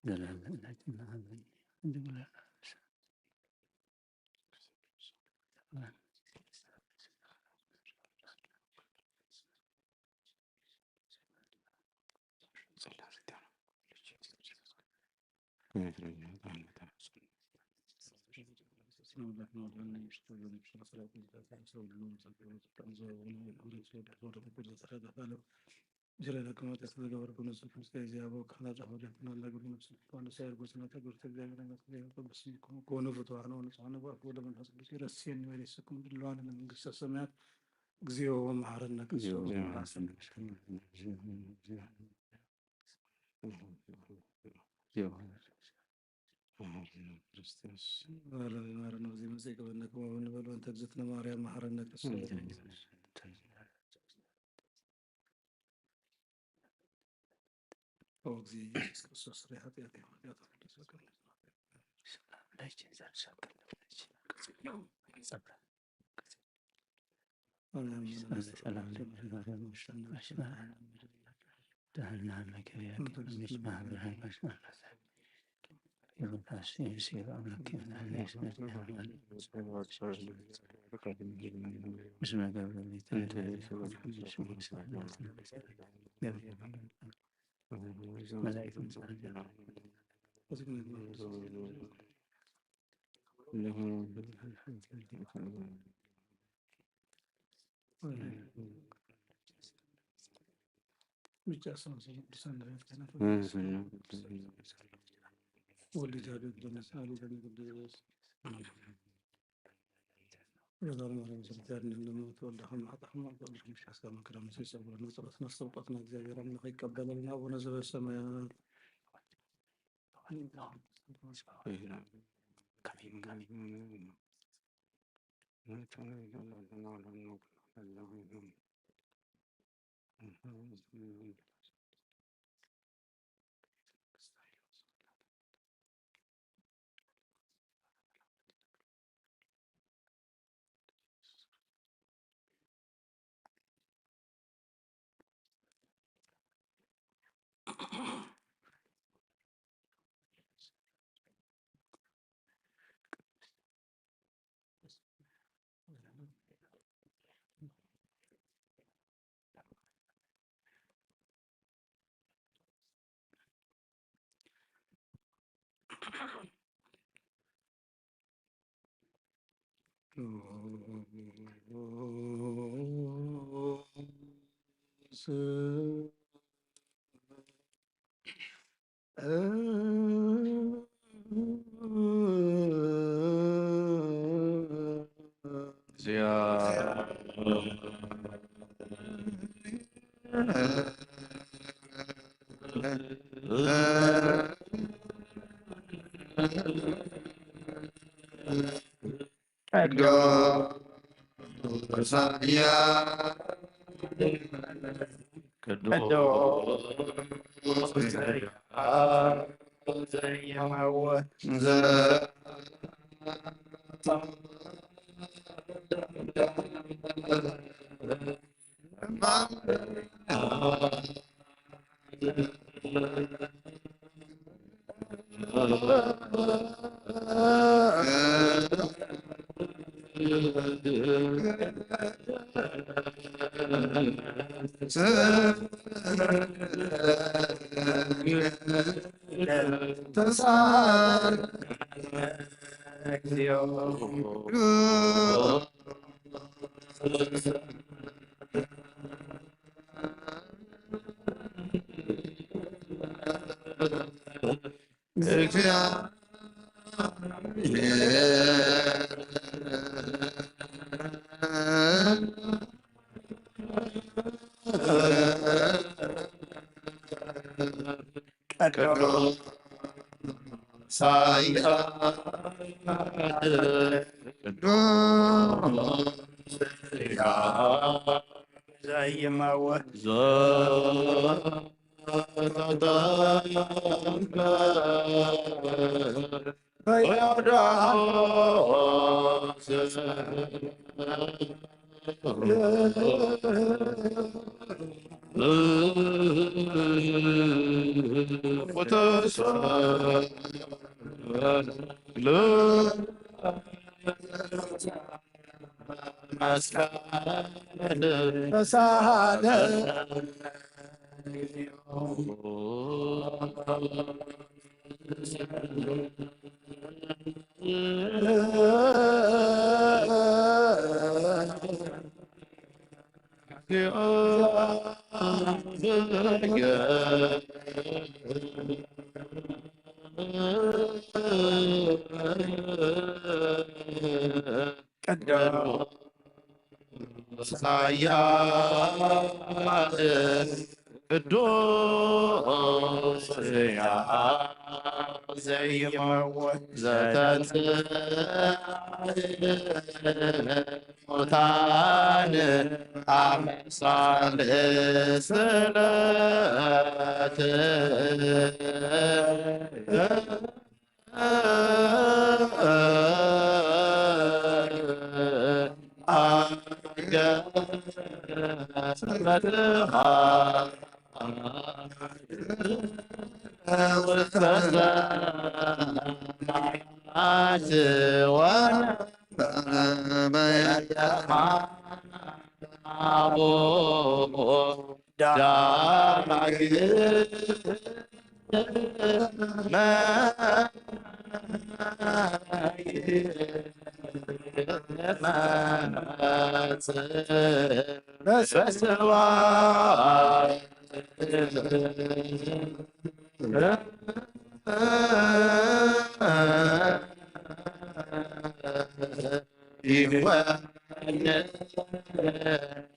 ዘላለማዊት እመቤታችን ኣበኒ እንድጉላ ኮኑ ፍትዋን ወንጽዋን ወአፍ ወወልድ ወመንፈስ ቅዱስ ይረስየኒ ወይሬስኩም ድልዋን ለመንግስተ ሰማያት። እግዚኦ መሐረነ ክርስቶስ። ማረነ፣ ማረነ። እዚ መጽእ ክበነ ከማሁ ንበል። በእንተ እግዝእትነ ማርያም መሐረነ ክርስቶስ። ኦ እግዚእ ኢየሱስ ክርስቶስ፣ ስረይ ኃጢአት፣ ኃጢአት ሁሉ ተሰቀለ። ቅዱስ ኃያል ቅዱስ ሕያው ዘይመውት ዘተንሥአ እሙታን አምሳል ስለት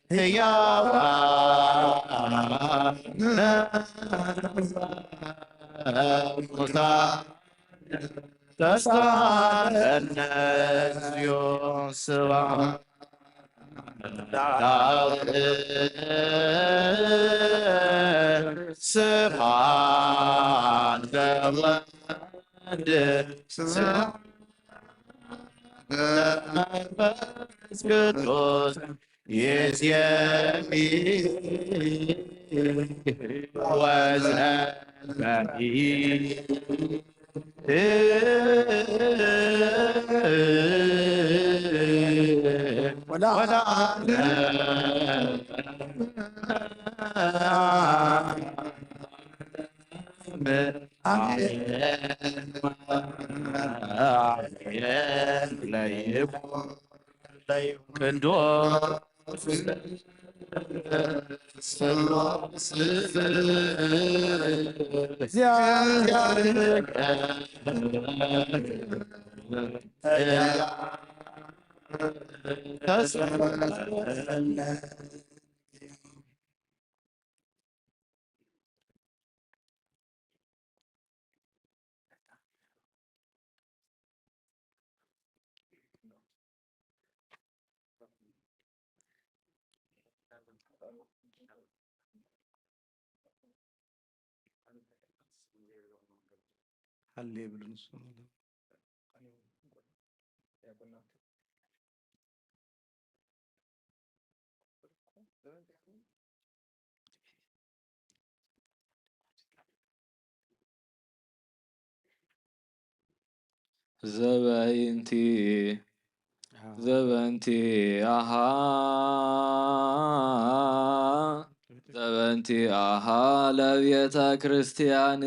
ሕያዋን ሙታን ተስፋ ለነ እግዚኦ ስብሐት ስብሐት ለወልድ ስብሐት ለመንፈስ ቅዱስ ይዜሚ ወዘመሪ ወለዓለመ አሜን። ቅዱስ ሃሌ ብሉ ንሱ ዘበይንቲ ዘበንቲ አሃ ዘበንቲ አሃ ለቤተ ክርስቲያን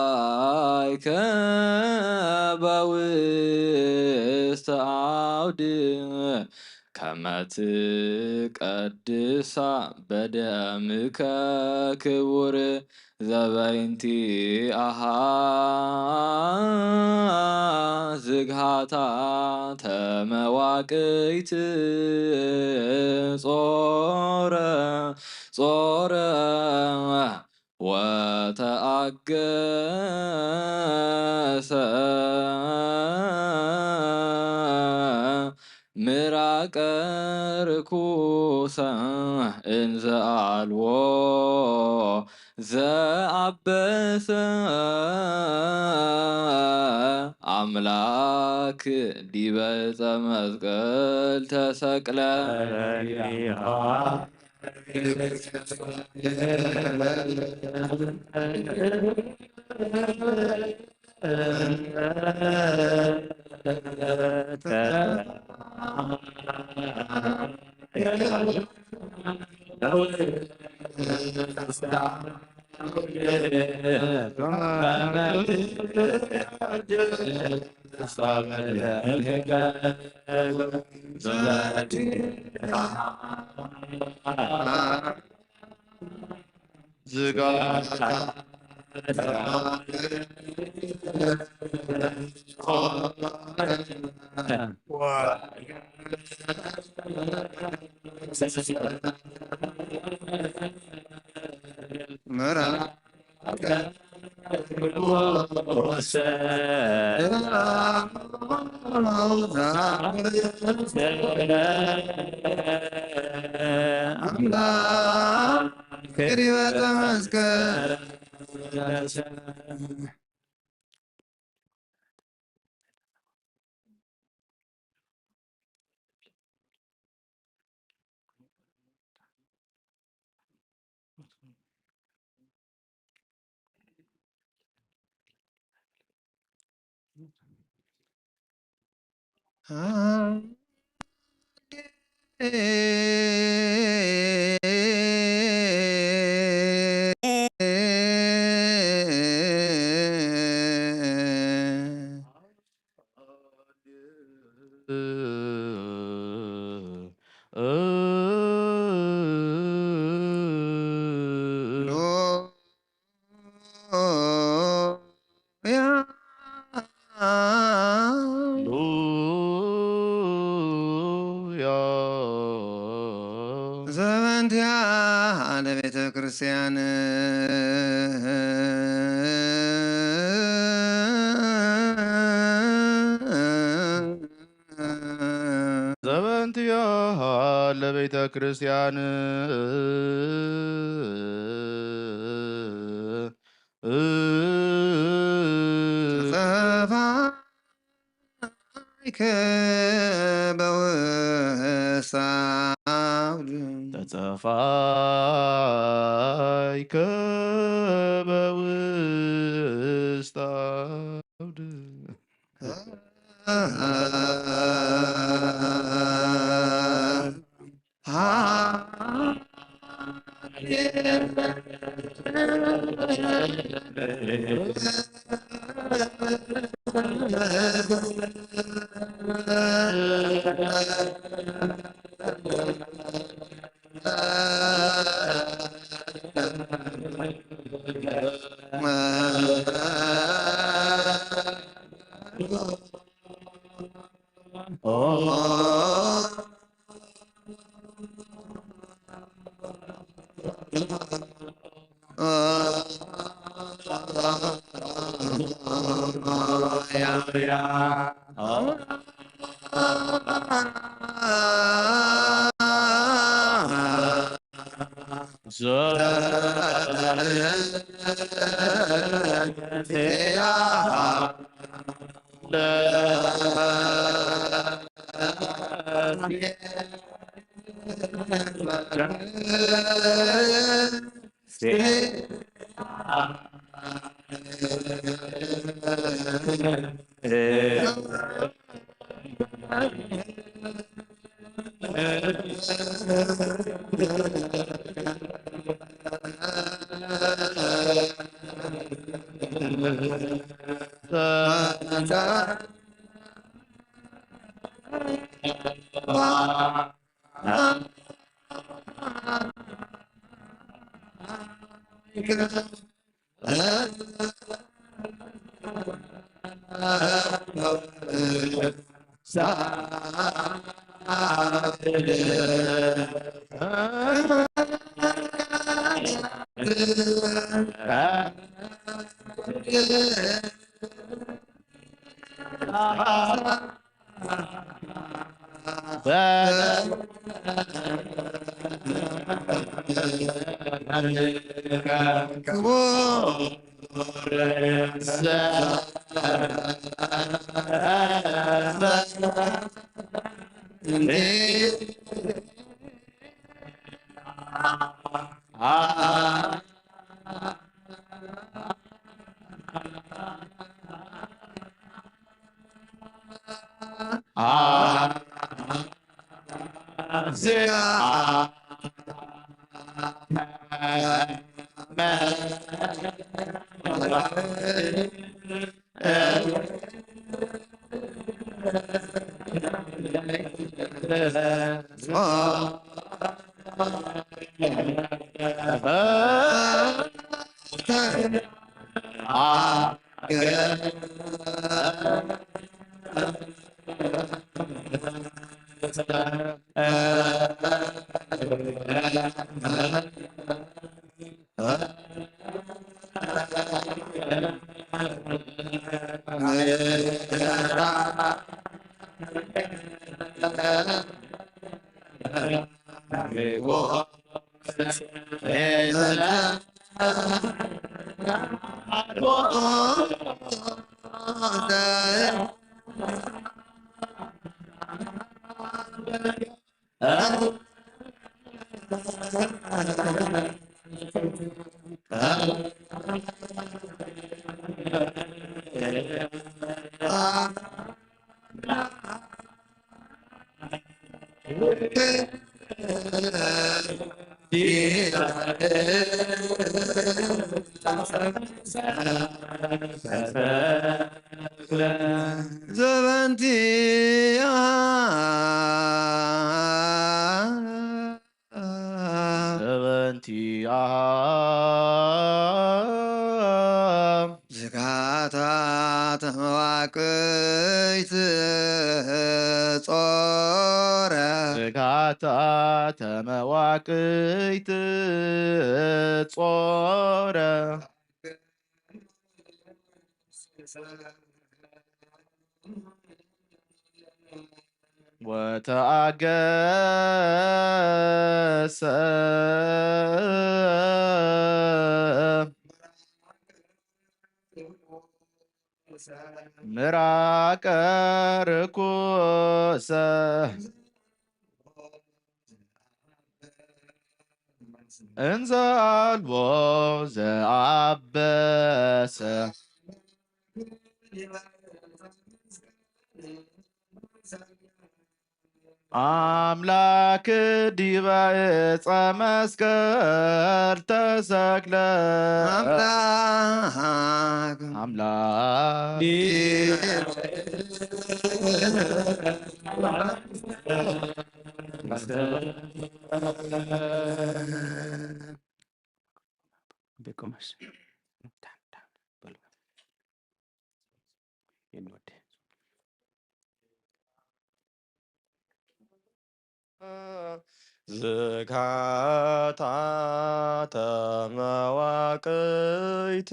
ተጸፋይከ በውስተ አውድ ከመ ትቀድሳ በደምከ ክቡር ዘበይንቲ አሃ ዝግሃታ ተመዋቅይት ጾረ ጾረ ወተአገሰ ምራቀ ርኩሰ እንዘ አልቦ ዘአበሰ ኣምላክ ዲበ ዕፀ መስቀል ተሰቅለ። ዘበንቲያ ለቤተ ክርስቲያን ዘበንቲያ ለቤተ ክርስቲያን ተጸፋይከ በውስተ አውድ። ተጸፋይከ በውስተ አውድ። ዘበንቲያ ዘበንቲያ ዝጋታ ተመዋቅይት ጾረ ዝጋታ ተመዋቅይት ጾረ ወተኣገሰ ምራቀ ርኩሰ እንዘ ኣልቦ ዘኣበሰ ኣምላክ ዲበ ዕፀ መስቀል ተሰቅለ። ኣምላክ ኣምላክ ደቆመስ ዝካታተ መዋቅይት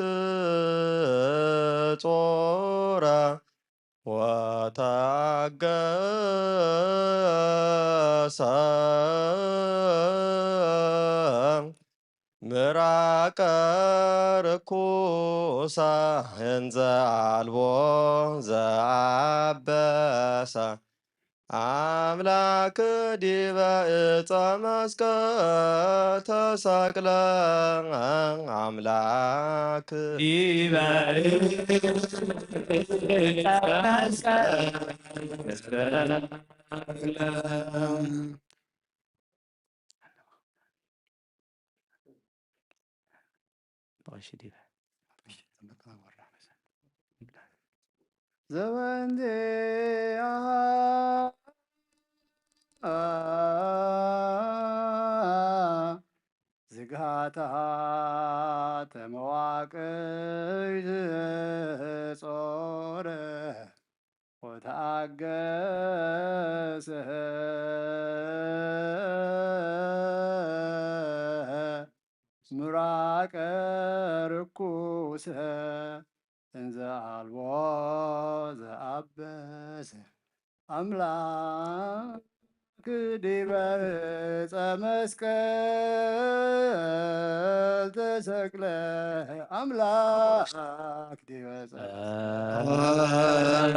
ጾረ ወታገሰ ምራቀ ርኩሳ እንዘ ኣልቦ ዘኣበሰ ኣምላክ ዲበ ዕፀ መስቀል ተሰቅለ። ኣምላክ ዲበ ዕፀ መስቀል ተሰቅለ። ዘበንዚኣ ዝጋታ ተመዋቅይት ጾረ ወተኣገሰ ምራቀ ርኩሰ እንዘ ኣልቦ ዘኣበሰ ኣምላክ ዲበ ዕፀ መስቀል ተሰቅለ። ኣምላክ ዲበ ዕፀ መስቀል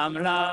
ኣምላክ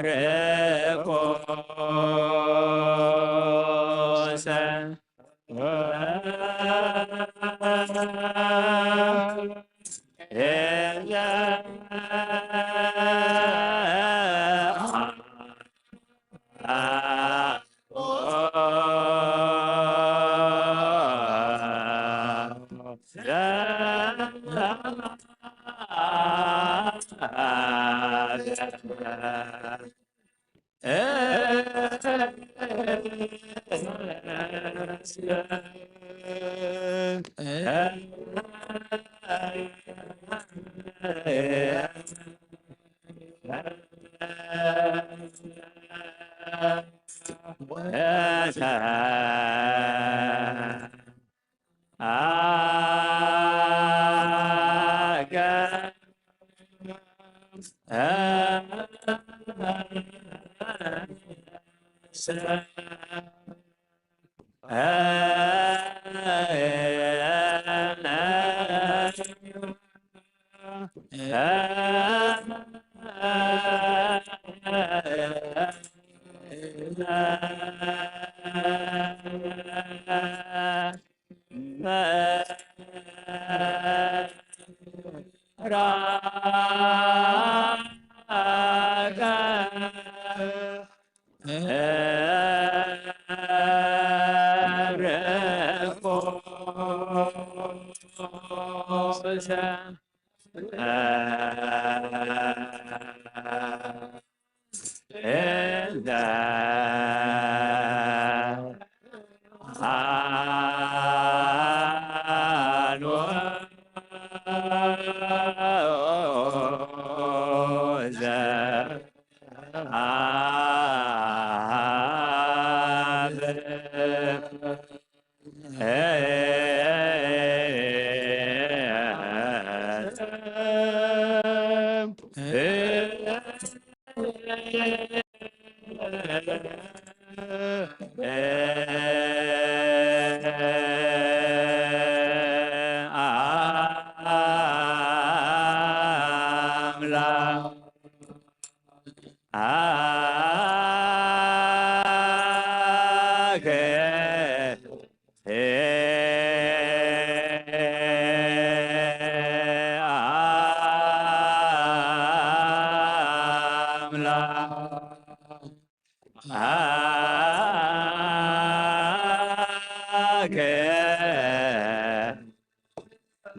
ርኩሰ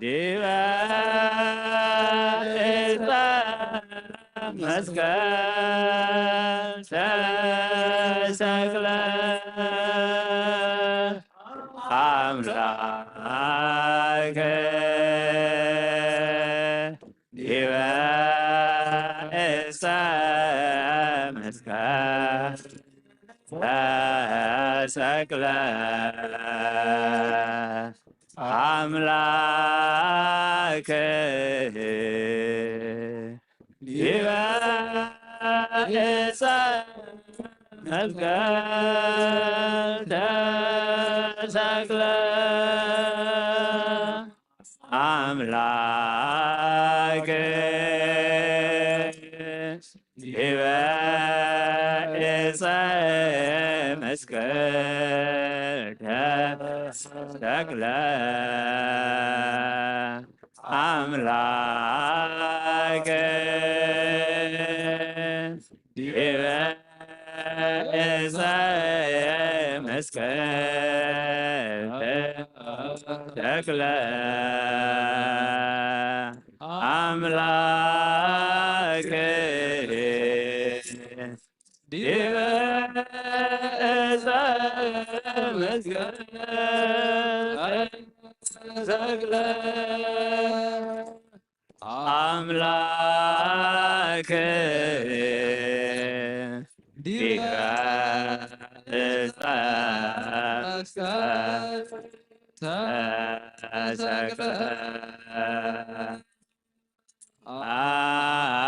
ዲበ ዕፀ መስቀል ተሰቅለ ኣምላክ ዲበ ዕፀ መስቀል ተሰቅለ ኣምላክ ዲበ ዕፀ መስቀል ተሰቅለ ኣምላክ ዲበ ዕፀ መስቀል ተሰቅለ ኣምላክ ዲበ ዕፀ መስቀል ተሰቅለ ኣምላክ ዲበ ዕፀ መስቀል ተሰቅለ ኣምላክ ዲበ ዕፀ መስቀል ተሰቅለ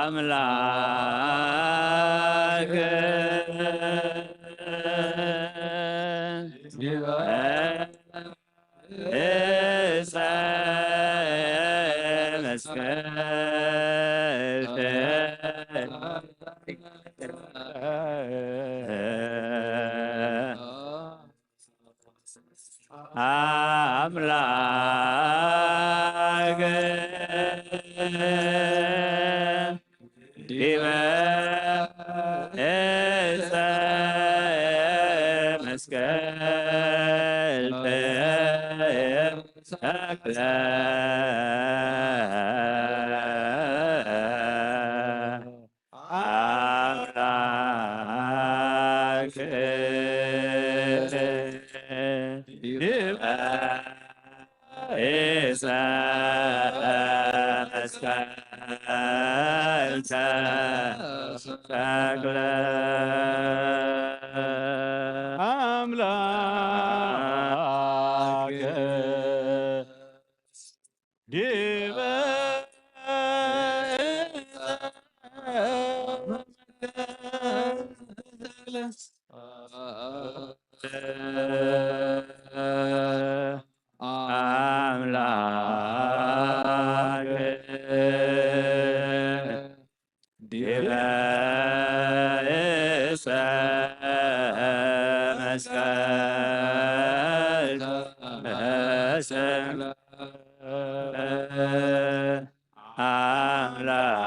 ኣምላክ ዲበ ዕፀ መስቀል ኣምላክ ዲበ ዕፀ መስቀል ተሰቅለ። ኣምላክ ዲበ ዕፀ መስቀል ተሰቅለ። ኣምላክ ዲበ ኣምላክ ዲበ ዕፀ መስቀል ተሰቅለ። ኣምላክ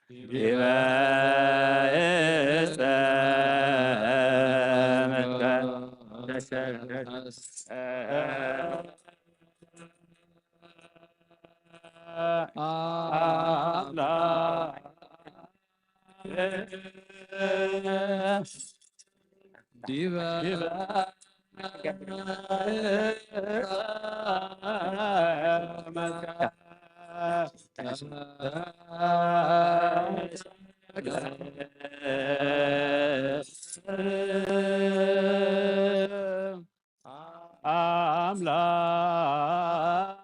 ዲበ ዕፀ መስቀል ተሰቅለ። ኣምላክ ዲበ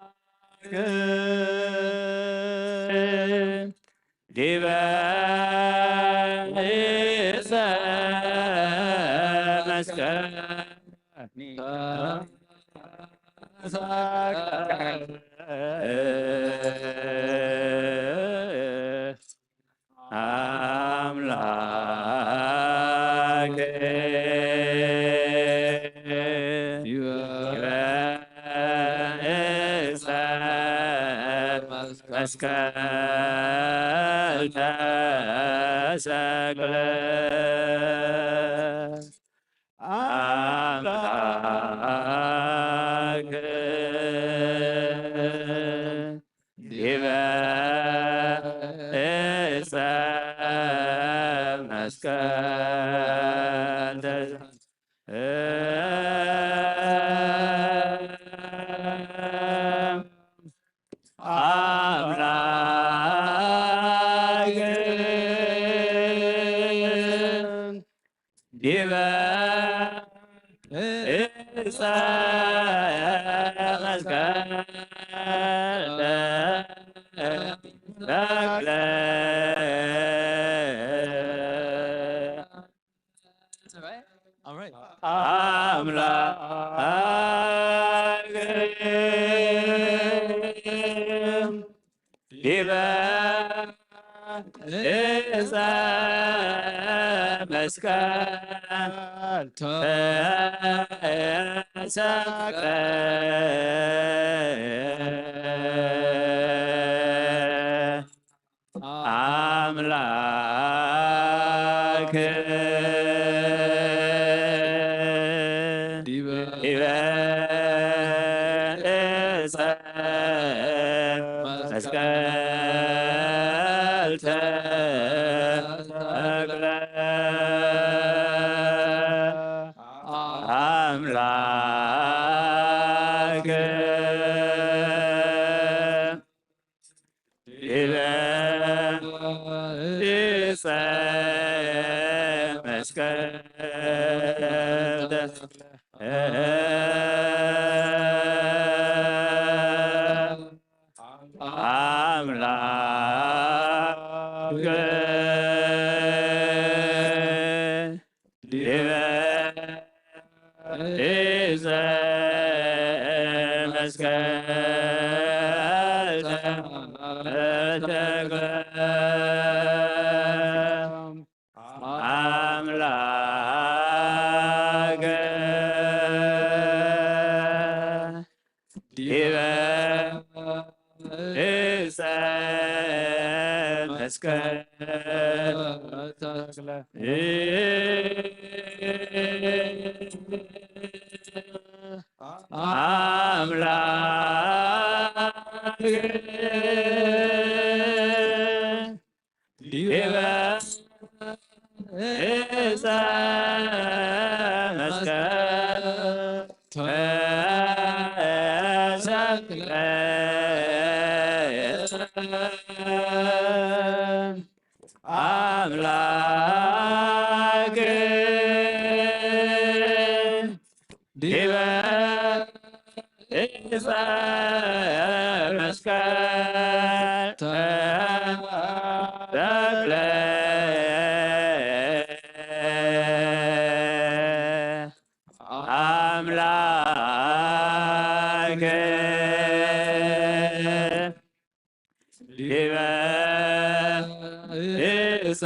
ኣምላክ ዲበ ዕፀ መስቀል ተሰቅለ። ኣምላክ ዲበ ዕፀ መስቀል ተሰቅለ። ኣምላክ ዲበ ዕፀ መስቀል ተሰ- ኣምላክ ዲበ ዕፀ መስቀል ተሰቅለ። All right. ኣምላክ ዲበ ዕፀ መስቀል ተሰቅለ። ኣምላክ ዲበ ዕፀ መስቀል ተሰቅለ። ኣምላክ ዲበ ዕፀ መስቀል ተሰቅለ። ኣምላክ ዲበ ዕፀ መስቀል ተክለ ኣምላክ ዲበ እፀ መስቀል ተክለ ኣምላክ ዲበ እፀ መስቀል ተሰቅለ ኣምላክ ዲበ እፀ መስቀል ተተክለ ኣምላክ ዲበ እፀ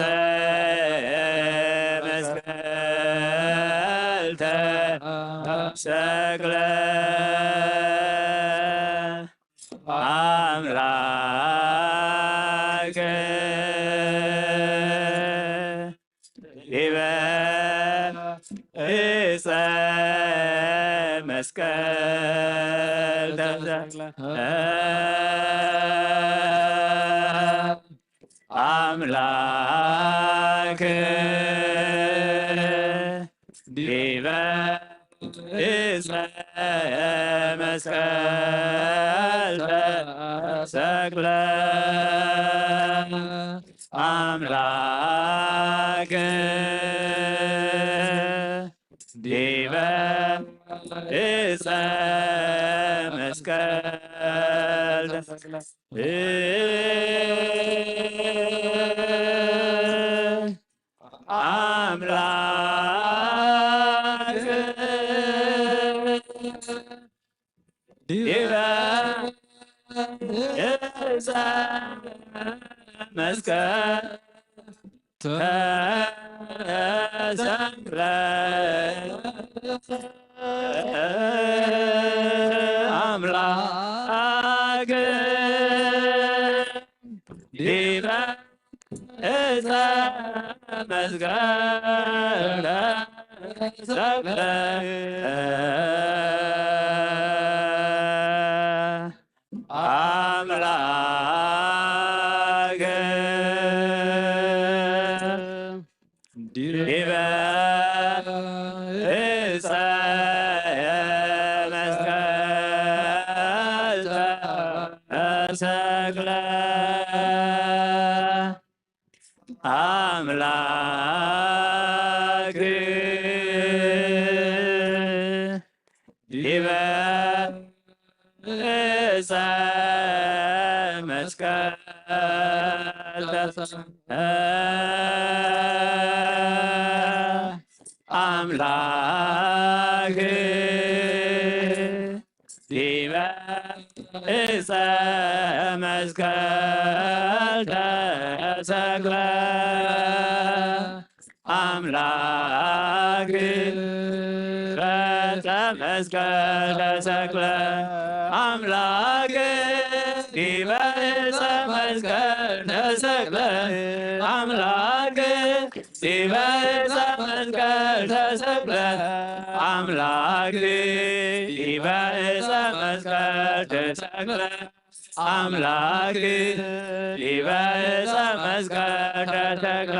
መስቀል ተሰቅለ ኣምላክ ዲበ እፀ መስቀል ተሰቅለ ኣምላክ ዲበ እፀ መስቀል ተሰቅለ ኣምላክ ዲበ እፀ መስቀል ተሰቅለ ኣምላክ ዲበ እፀ መስቀል ተሰቅለ ኣምላክ ዲበ እፀ መስቀል ተሰቅለ ኣምላክ ዲበ እፀ መስቀል ተሰቅለ ኣምላክ ዲበ እፀ መስቀል ተሰቅለ ኣምላክ ዲበ እፀ መስቀል ተሰቅለ ኣምላክ በእፀ መስቀል ተሰቅለ ኣምላክ ዲበ እፀ መስቀል ተሰቅለ ኣምላክ ዲበ እፀ መስቀል ተሰቅለ ኣምላክ ዲበ እፀ መስቀል ተሰቅለ ኣምላክ ዲበ እፀ መስቀል ተሰቅለ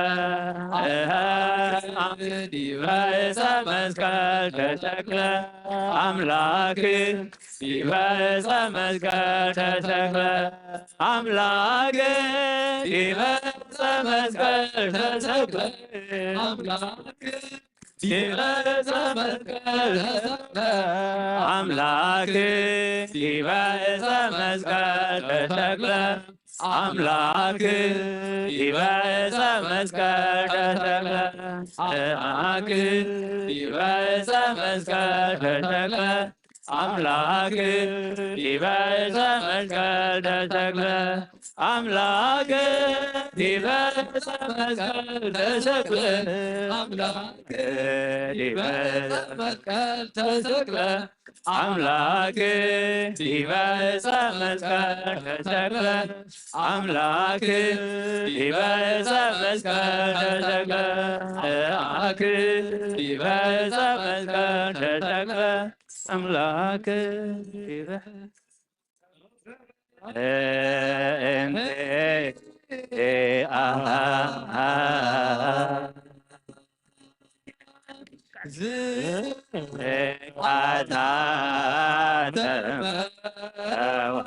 ዲበ እፀ መስቀል ተሰቅለ ኣምላክ ዲበ እፀ መስቀል ተሰቅለ ኣምላክ ዲበ እፀ መስቀል ተሰቅለ ኣምላክ ዲበ እፀ መስቀል ተሰቅለ ኣምላክ ዲበ እፀ መስቀል ተሰቅለ ኣምላክ ዲበ እፀ መስቀል ተሰቅለ ኣምላክ ዲበ እፀ መስቀል ተሰቅለ ኣምላክ ዲበ ዕፀ መስቀል ተሰቅለ። ኣምላክ ዲበ ዕፀ መስቀል ተሰቅለ። ኣምላክ ዲበ ዕፀ መስቀል ተሰቅለ። ኣምላክ ዲበ ዕፀ መስቀል ተሰቅለ። ኣምላክ ዲበ ዕፀ መስቀል ተሰቅለ። ኣምላክ ዲበ ዕፀ መስቀል ተሰቅለ። ኣምላክ ዲበ እንተ ኣሃ ዝቃታ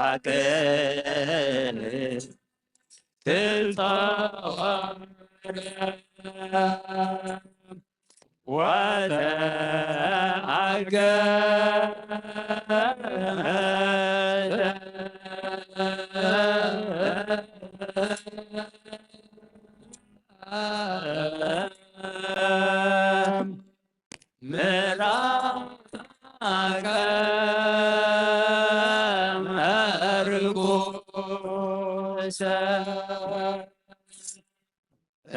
ተመዋቅል ትልጠዋ ወተኣገ ምራቀ መርቆሰ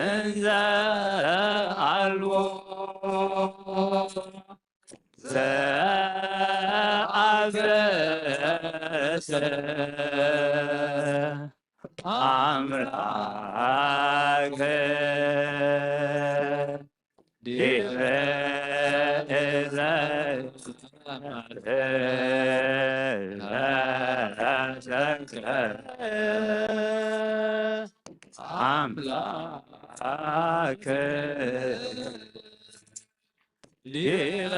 እንዘ ኣልቦ ዘኣበሰ ኣምላክ ዲበ እዘ ተሰቅለ ኣምላክ ዲበ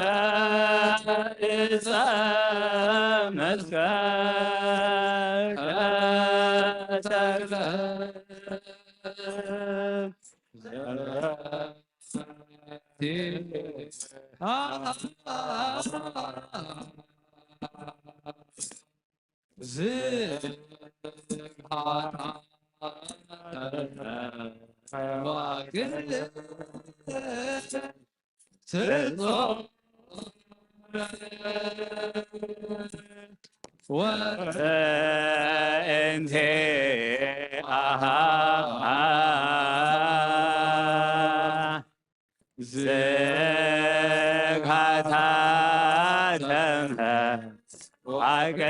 እፀ መስቀል ተሰቅለ። ወእንተ ኣሃ ዝጋታ ተመ ዋገ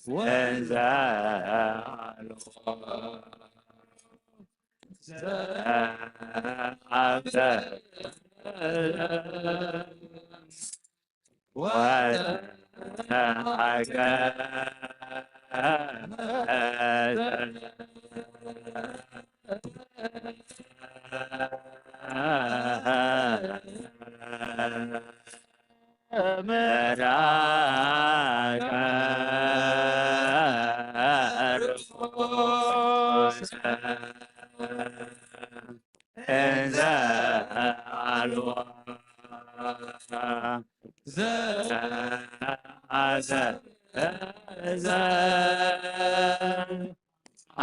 ወንዘ ኣልቦ ዘአብሰ ወተአገ መራቀ ርኩሰ እንዘ አልቦ ዘአሰ ዘ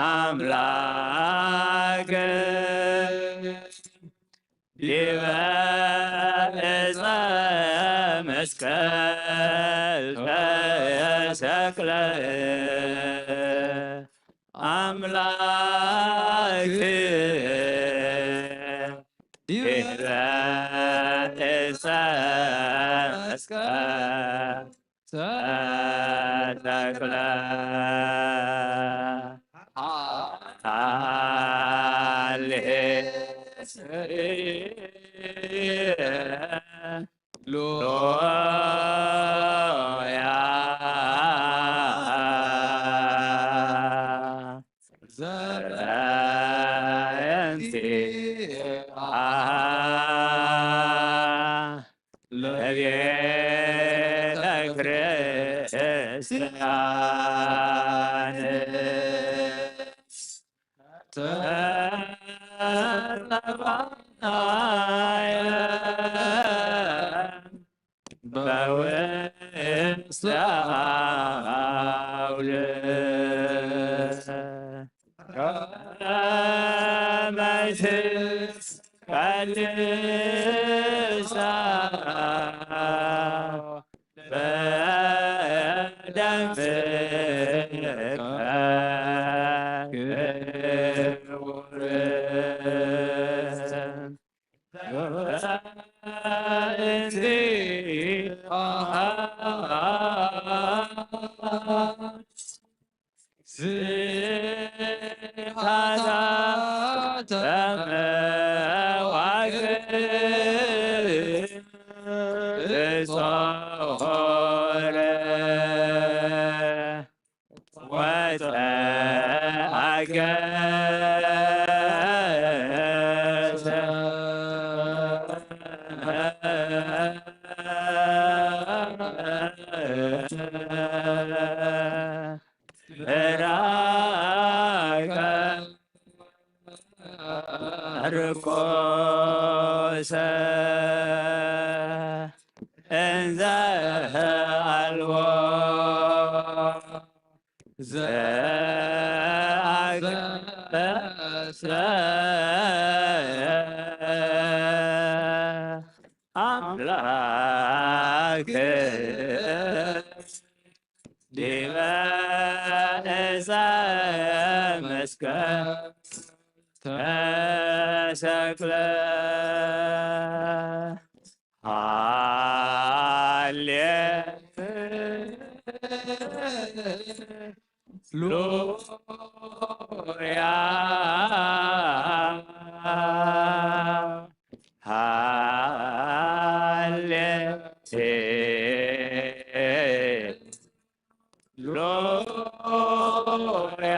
አምላክ ዲበ ዕፀ መስቀል ተሰቅለ ኣምላክ ዲበ ዕፀ መስቀል ተተክለ ሃሌ ሉያ ዘረንቲ ለቤ ተጠባናይለን በውስተ አውል ከመይትስ ቀድሳ በደምከ ክቡር። ርቆሰ እንዘ አልቦ ዘአገሰ አምላክ ዲበ ዕፀ መስቀል ተሰቅለ። ሃሌ ሉያ ሃሌ ሉያ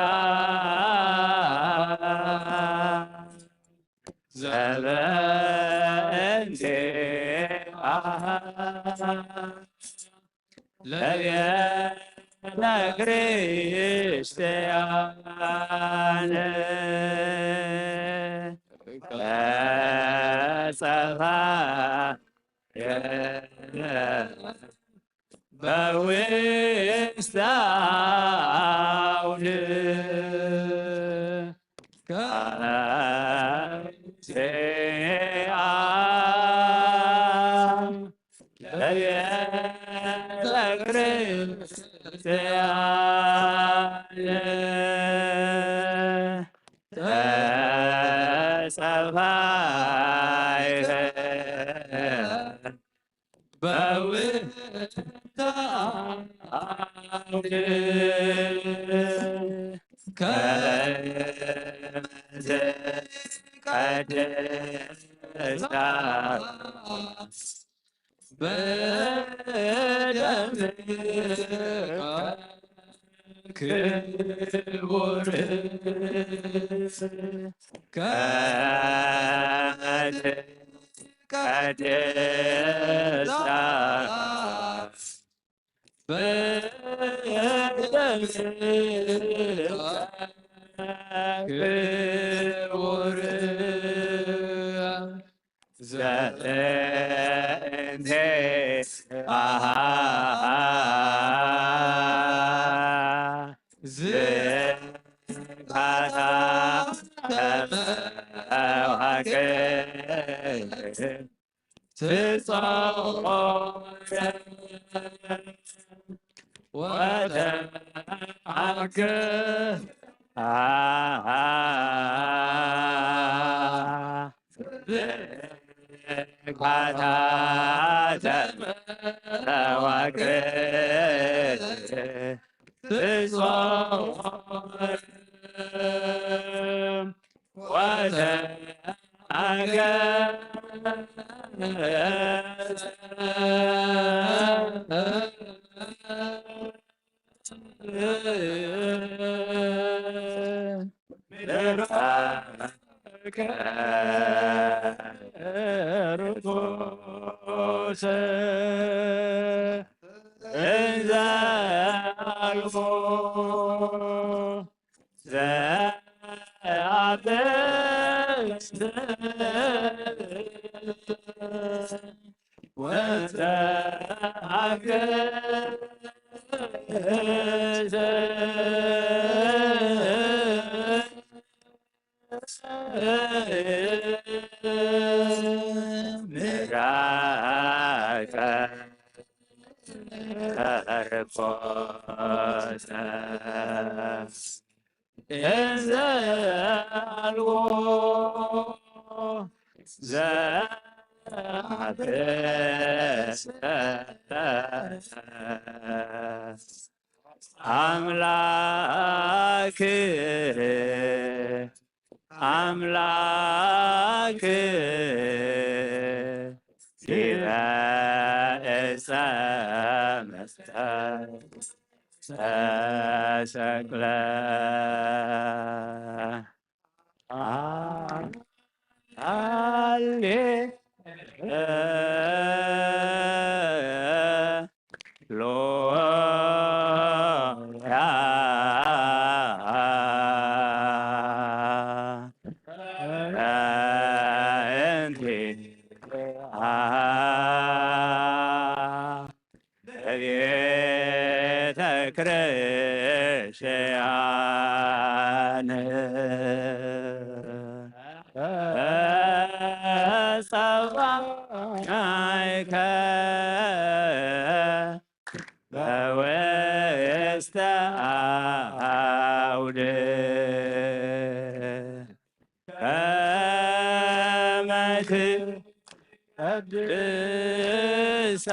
ዘበእንቲአ ለቤተ ክርስቲያን ቀጸፋ በውስተ አውድ ከዚአ ለቤተ ክርስቲያን ተጸፋይፈ በውስተ አውድ ከመ ትትቀደስ በደምከ ክቡር ከመ ትትቀደስ በደምከ ክቡር ዘእንቴ አሃ ዝካታ ተመዋቅር ትጾረ ወተዓገ ዝካታ ተመዋቅር ትጾረ ወተአገ አበሰ ወተአገሰ ምራቀ ተርኮሰ እንዘ አልቦ ዘአበሰ አምላክ አምላክ ዲበ ዕፀ መስቀል ተሰቅለ። ሃሌ ሉያ በእንቲአ በቤተ ክርስቲያን ጸዋዕናይከ በውስተ አውድ ከመ ትቀድሳ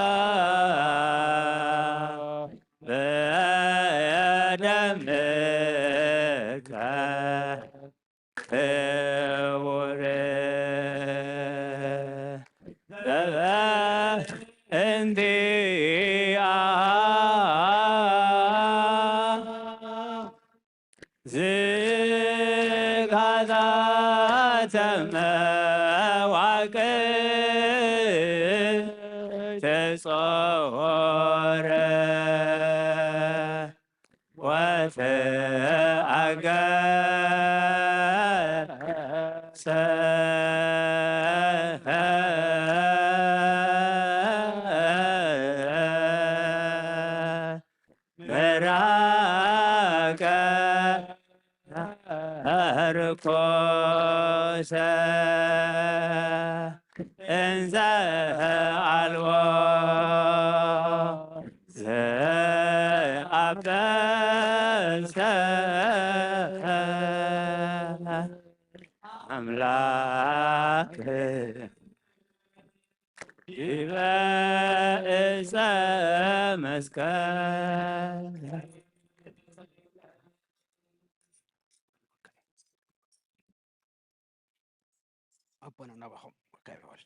በደምከ ክቡር። በእንቲአ ዝጋታተ መዋቅር ተጾረ። ወተአገሰ ምራቀ ተርኮሰ እንዘ አልቦ ዘአበሰ አምላክ ዲበ ዕፀ መስቀል። ኣቦና ናባኹም ወካይ ይበል።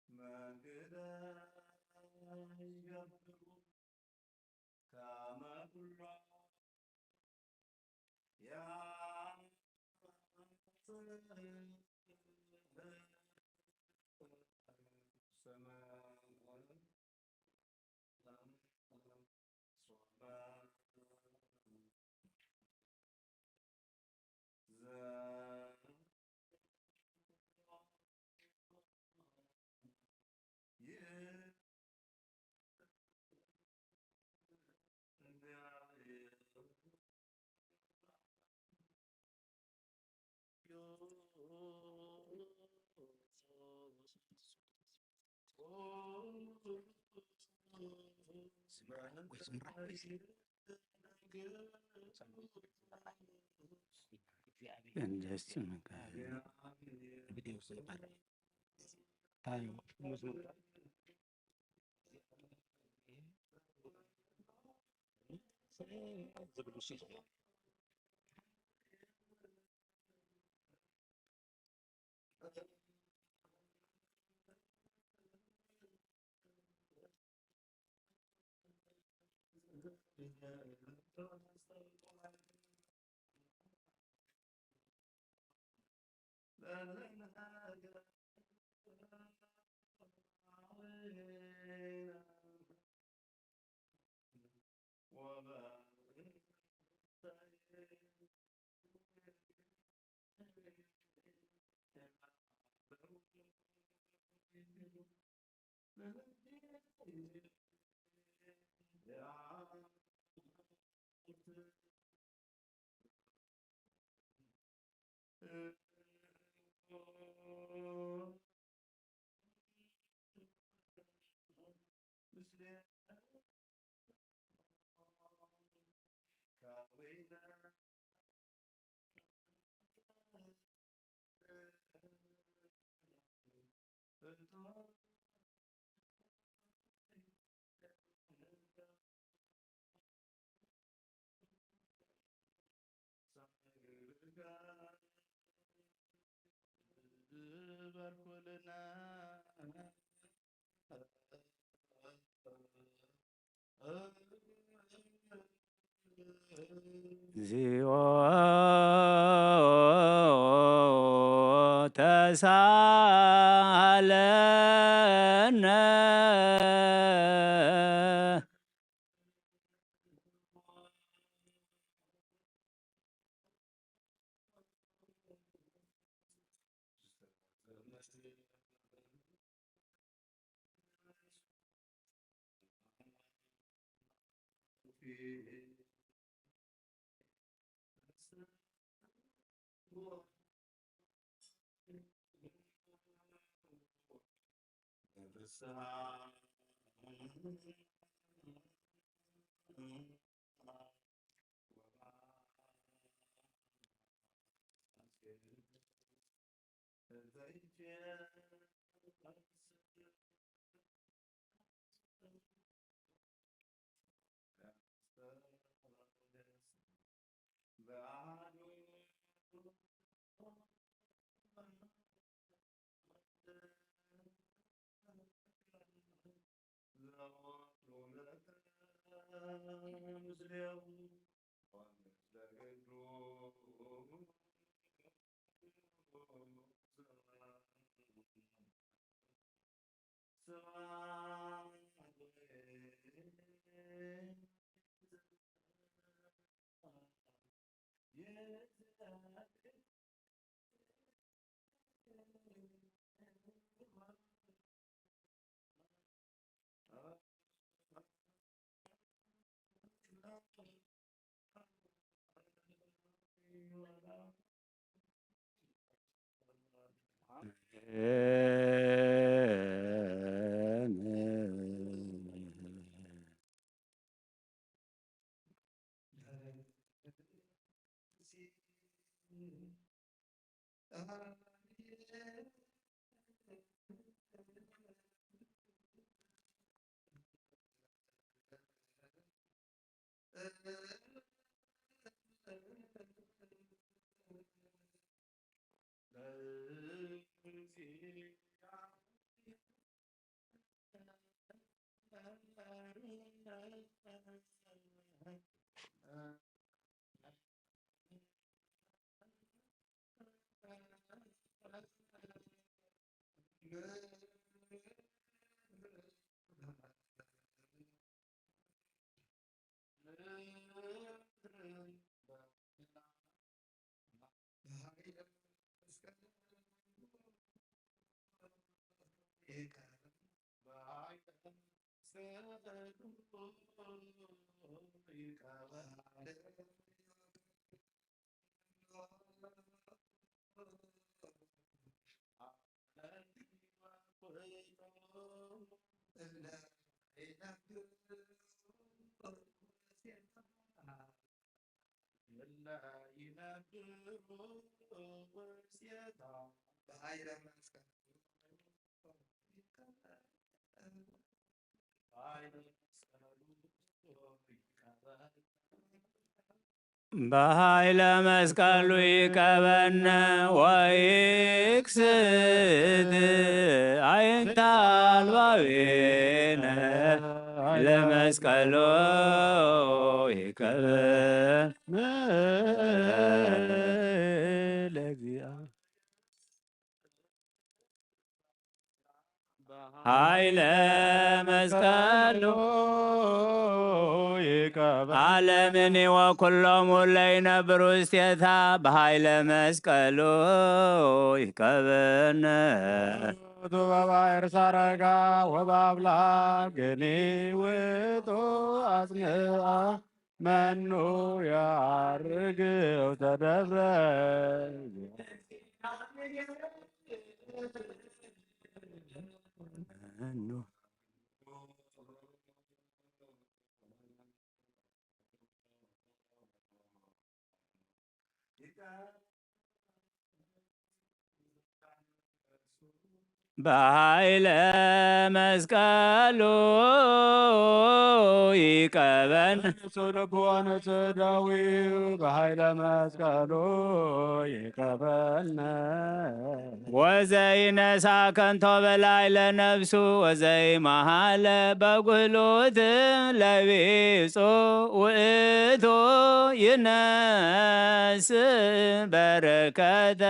መግደ ይገብሩ ከመ ኩሎ እግዚኦ ተሳሃለነ። በኃይለ መስቀሉ ይቀበነ ወይክስት አይንተ አልባቤነ ለመስቀሉ ይቀበነ ለእግዚአ ኃይለ መስቀሉ ይቀበ ዓለምኒ ወኩሎሙ ለይነብሩ ውስቴታ በኃይለ መስቀሉ ይቀበነ። ውእቱ በባሕር ሳረጋ ወበአፍላግ ግኒ ውእቱ አጽንአ መኑ ያርግ ውስተ ደብረ በኃይለ መስቀሉ ይቀበን። ንጹሕ ልቡ ወንጹሕ ደዊው በኃይለ መስቀሉ ይቀበን። ወዘይነሳ ከንቶ በላዕለ ነፍሱ ወዘይመሃለ በጉህሉት ለቢጹ ውእቱ ይነስ በረከተ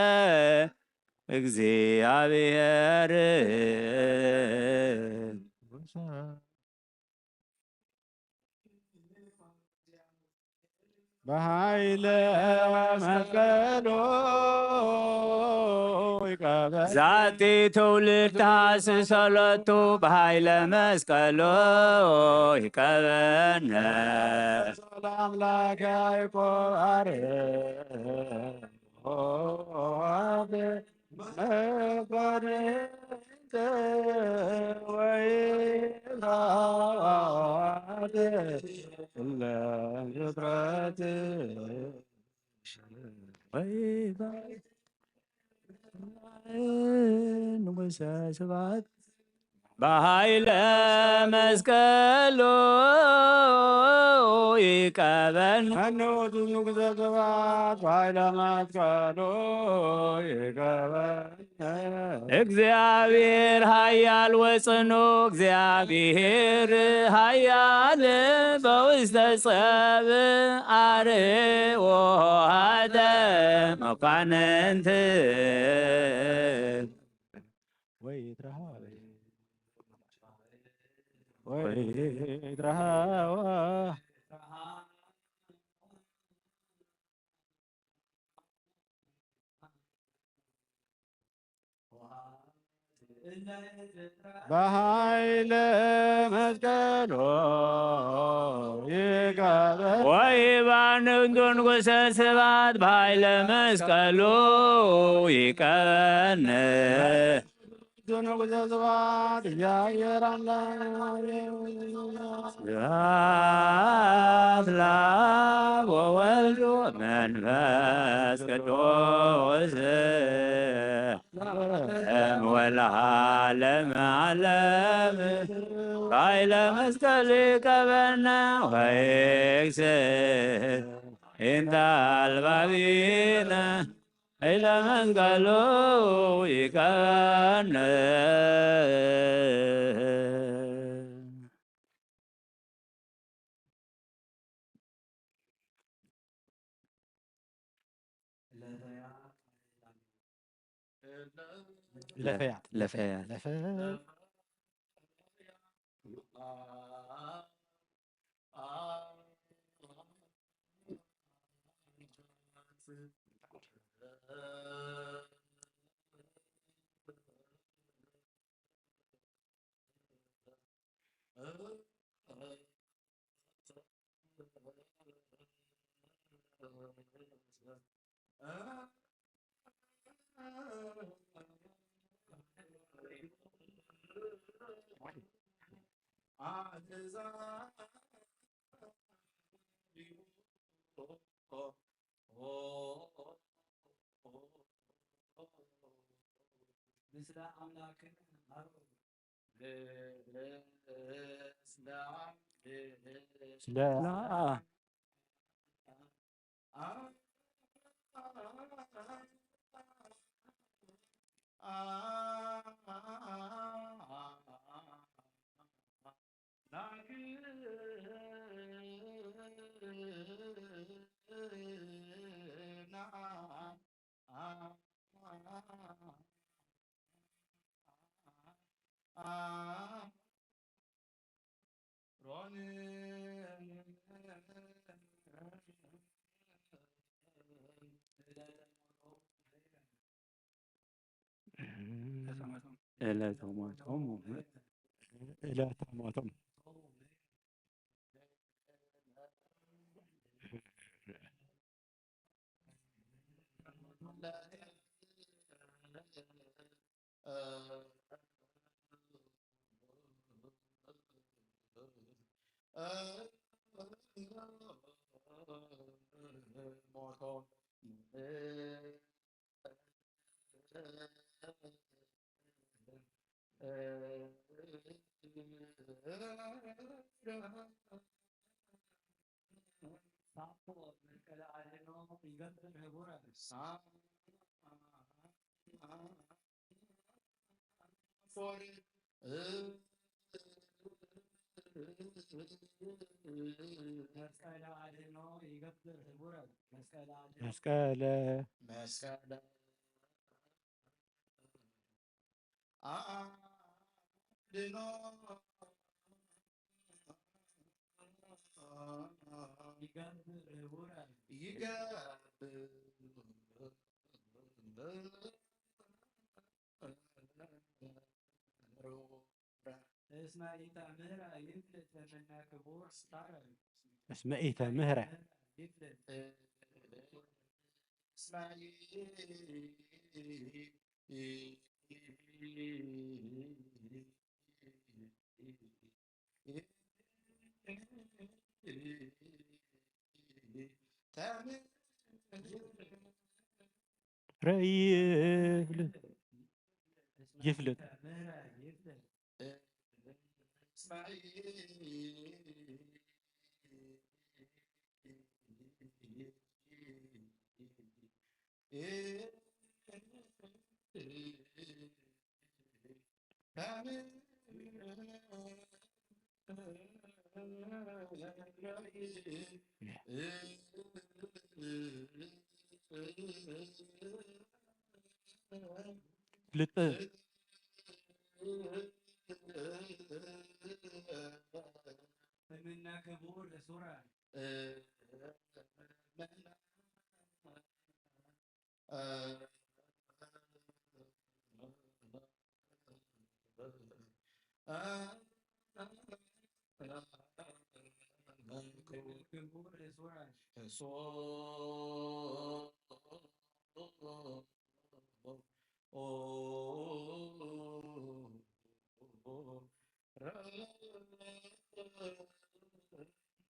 እግዚአብሔር በኃይለ መስቀሉ ይቀበል። ዛቲ ትውልድ ተሐስሶ ሎቱ በኃይለ መስቀሉ ይቀበነ። ሰላም ለከ ያዕቆብ አርዮስ መኮንንት ወይራዋት ለፍጥረት ንጉሰ ስብሐት በኃይለ መስቀሉ ይቀበን። መኑ ውእቱ ንጉሰ ስብሐት በኃይለ መስቀሉ ይቀበን። እግዚአብሔር ኃያል ወጽኑ፣ እግዚአብሔር ኃያል በውስተ ጸብ አርዎ ኃይለ መኳንንት። ወይትረሃወ ወይትረሃወ በኃይለ መስቀሉ ይቀበል። ወይባንንቱ ንጉሰ ስባት በኃይለ መስቀሉ ይቀበል። ንጉሰ ስባት እግዚአብሔር አምላክ። ስብሐት ለአብ ወወልድ ወመንፈስ ቅዱስ። ወለዓለመ ዓለም ኃይለ መስቀል ይቀበነ ወይክስር እንተ አልባቢነ ኃይለ መስቀሉ ይቀበነ። ለፈያት። ለፈያት። ለፈያት። ለፈያት። ምስለ ኣምላክን ሃሩ። ስለ ዕለተ ሞቶም። ዕለተ ሞቶም። መስቀለ። መስቀለ። እስመ ኢተምህራ ይፍልጥ ለመና ክቡር ስታረ። እስመ ኢተምህራ። ይፍልጥ። እስመ ይፍልጥ። ልጥ እምነ ክቡር ሱራ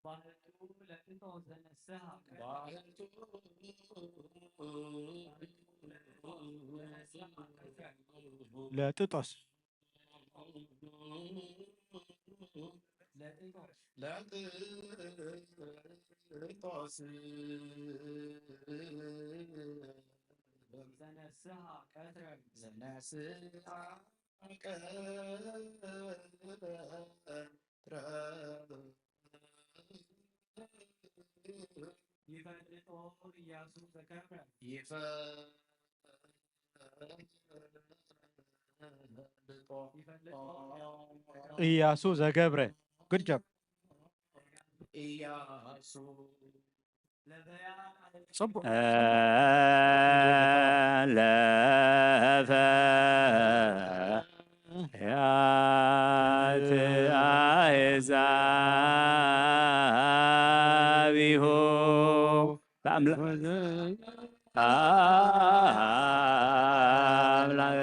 ባህቱ ለጥጦስ ዘነስሐ ቀትር። ለጥጦስ ለጥጦስ ዘነስሐ ቀትር። ዘነስሐ ቀትር። ይፈልጦ ኢያሱ ዘገብረ። ይፈልጦ ኢያሱ ዘገብረ። Good job። ኢያሱ ለበያ ጽቡቅ። ለፈ ያት አሕዛቢሁ በአምላ-፣ አምላክ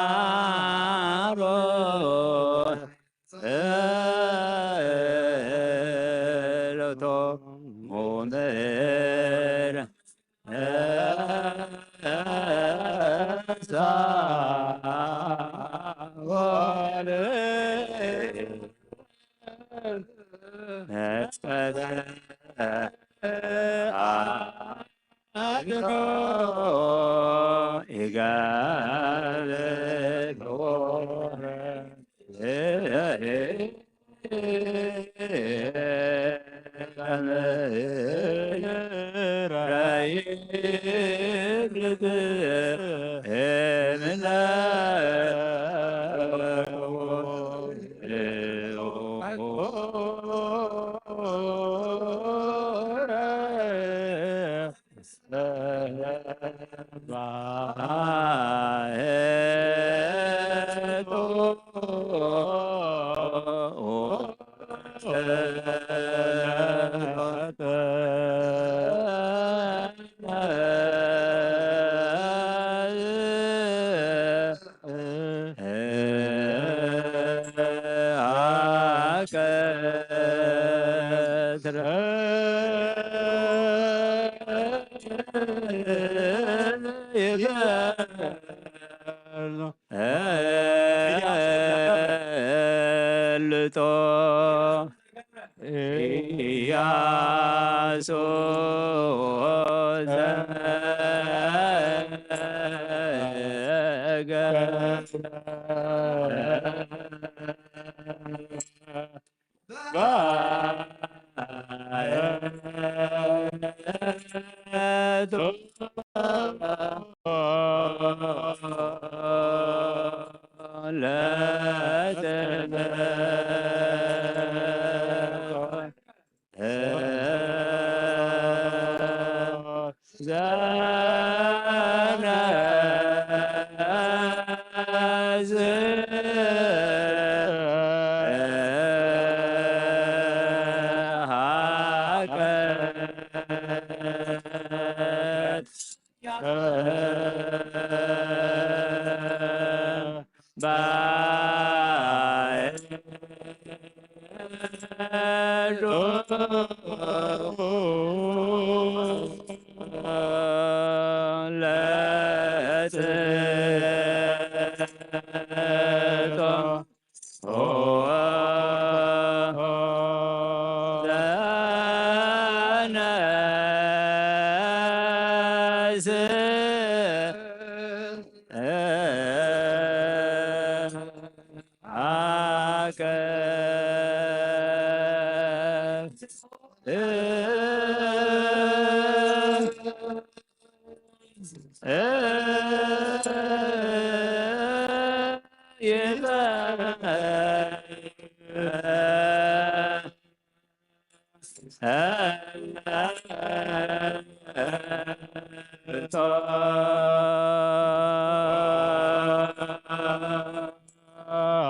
ነአሮ ጸሎቶ ሞመረ ሳወል መስቀለ አድሮ ኢጋልቦ ፈልጦ ኢያሱ ዘገ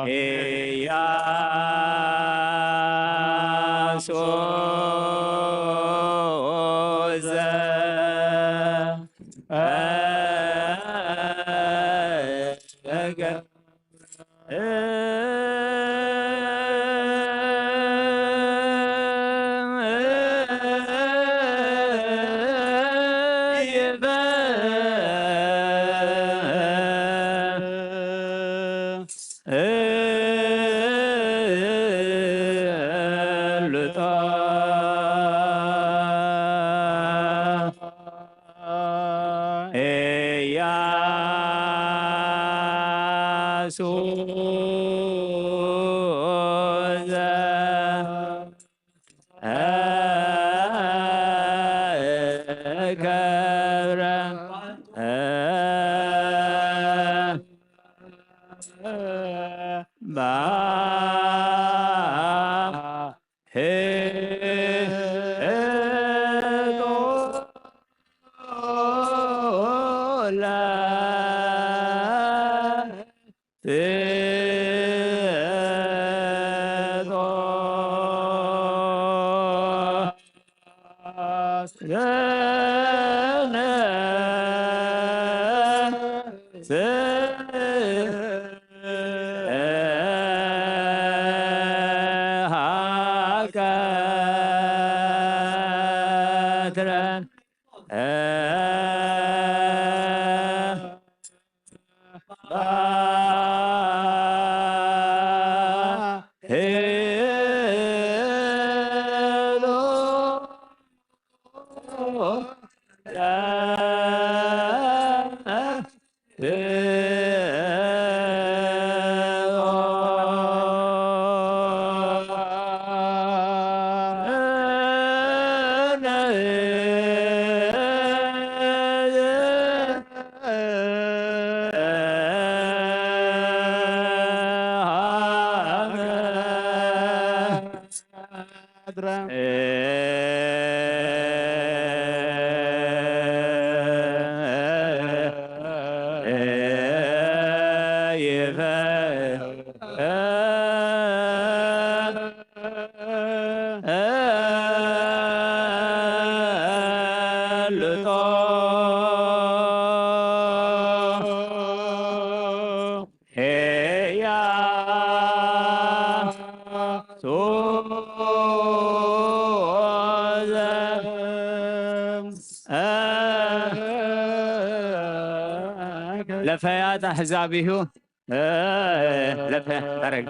ኢያሱ ዘ ኢያሱ ዘ ገብረ ለፈያት ኣሕዛብ እዩ። ለፈ ታረግ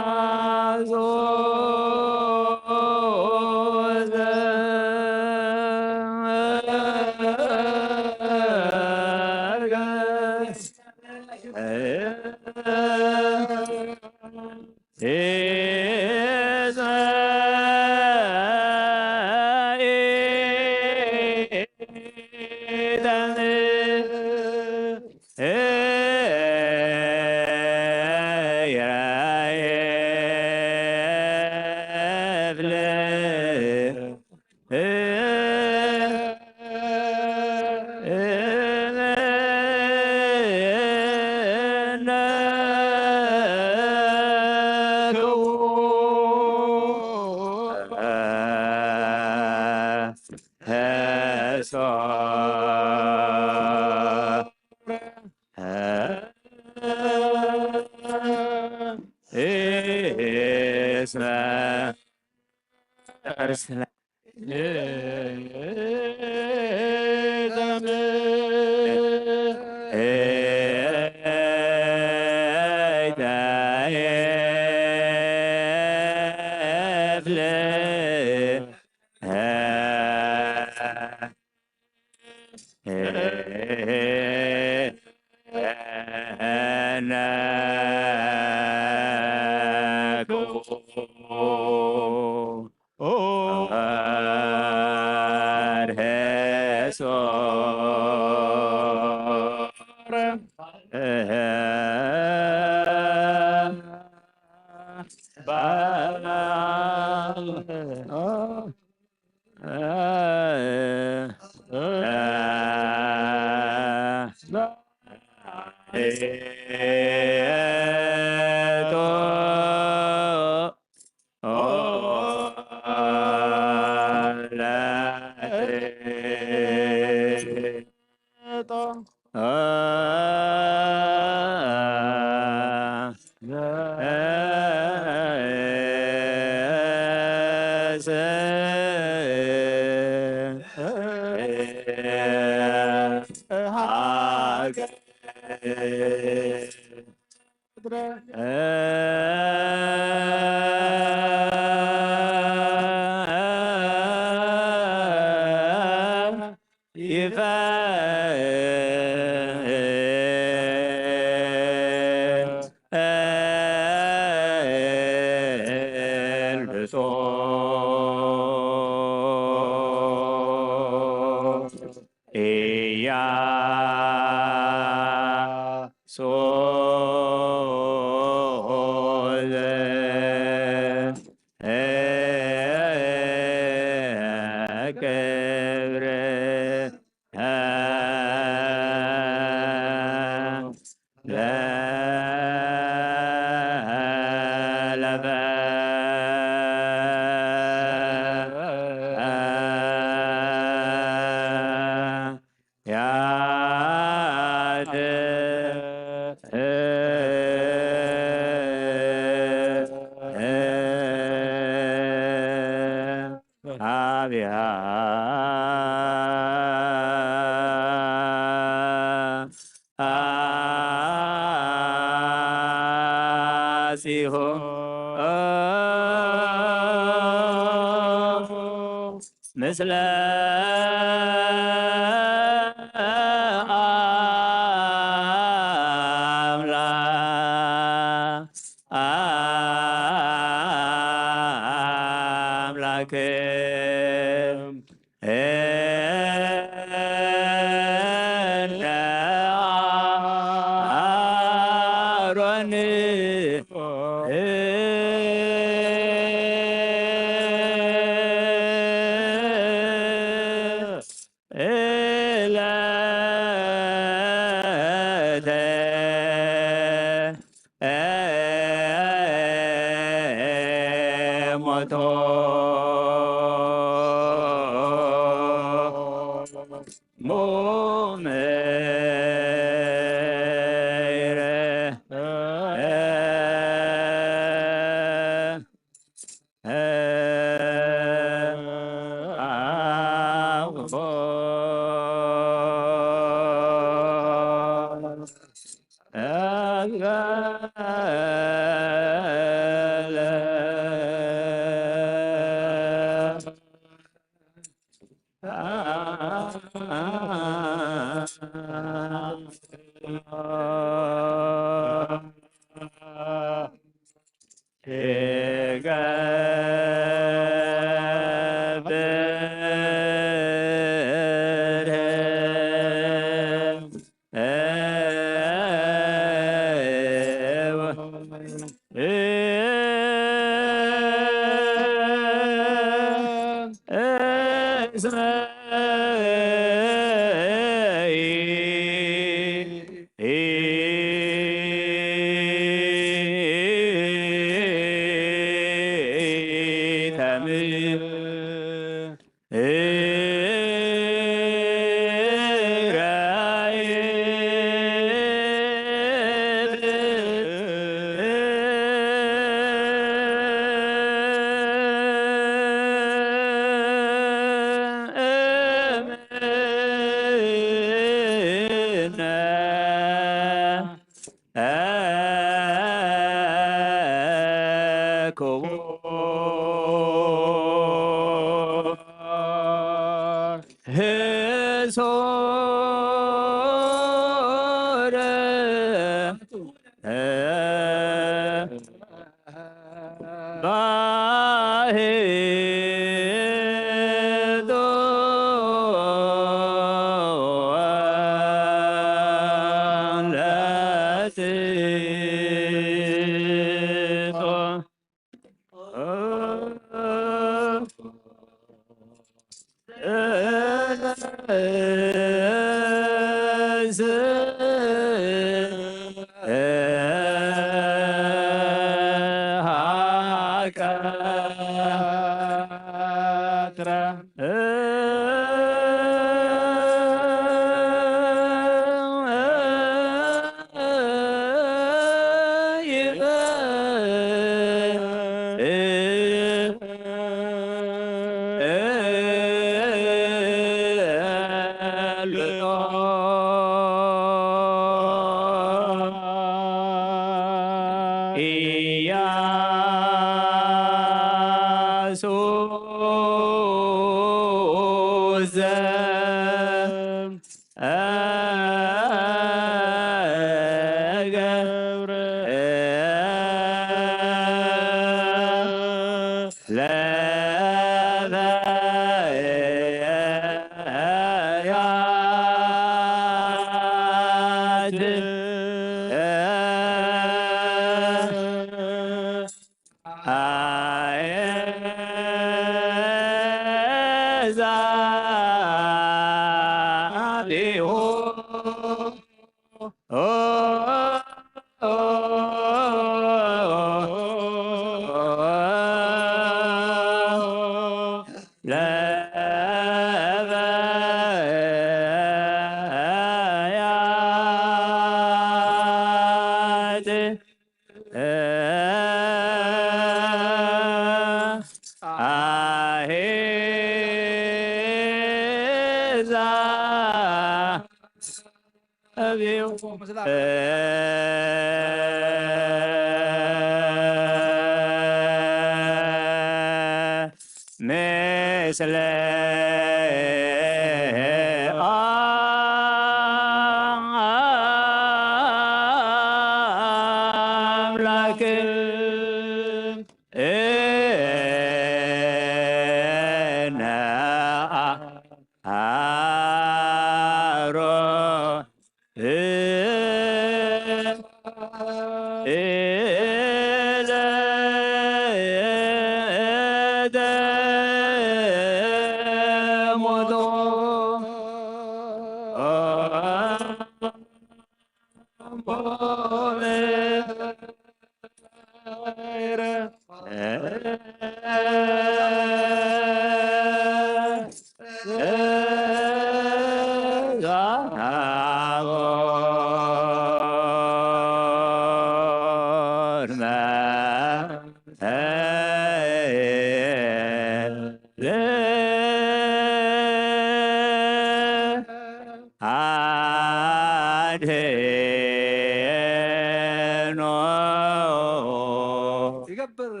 ይገብር።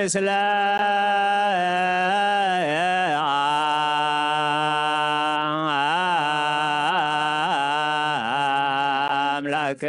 ምስለ ኣምላክ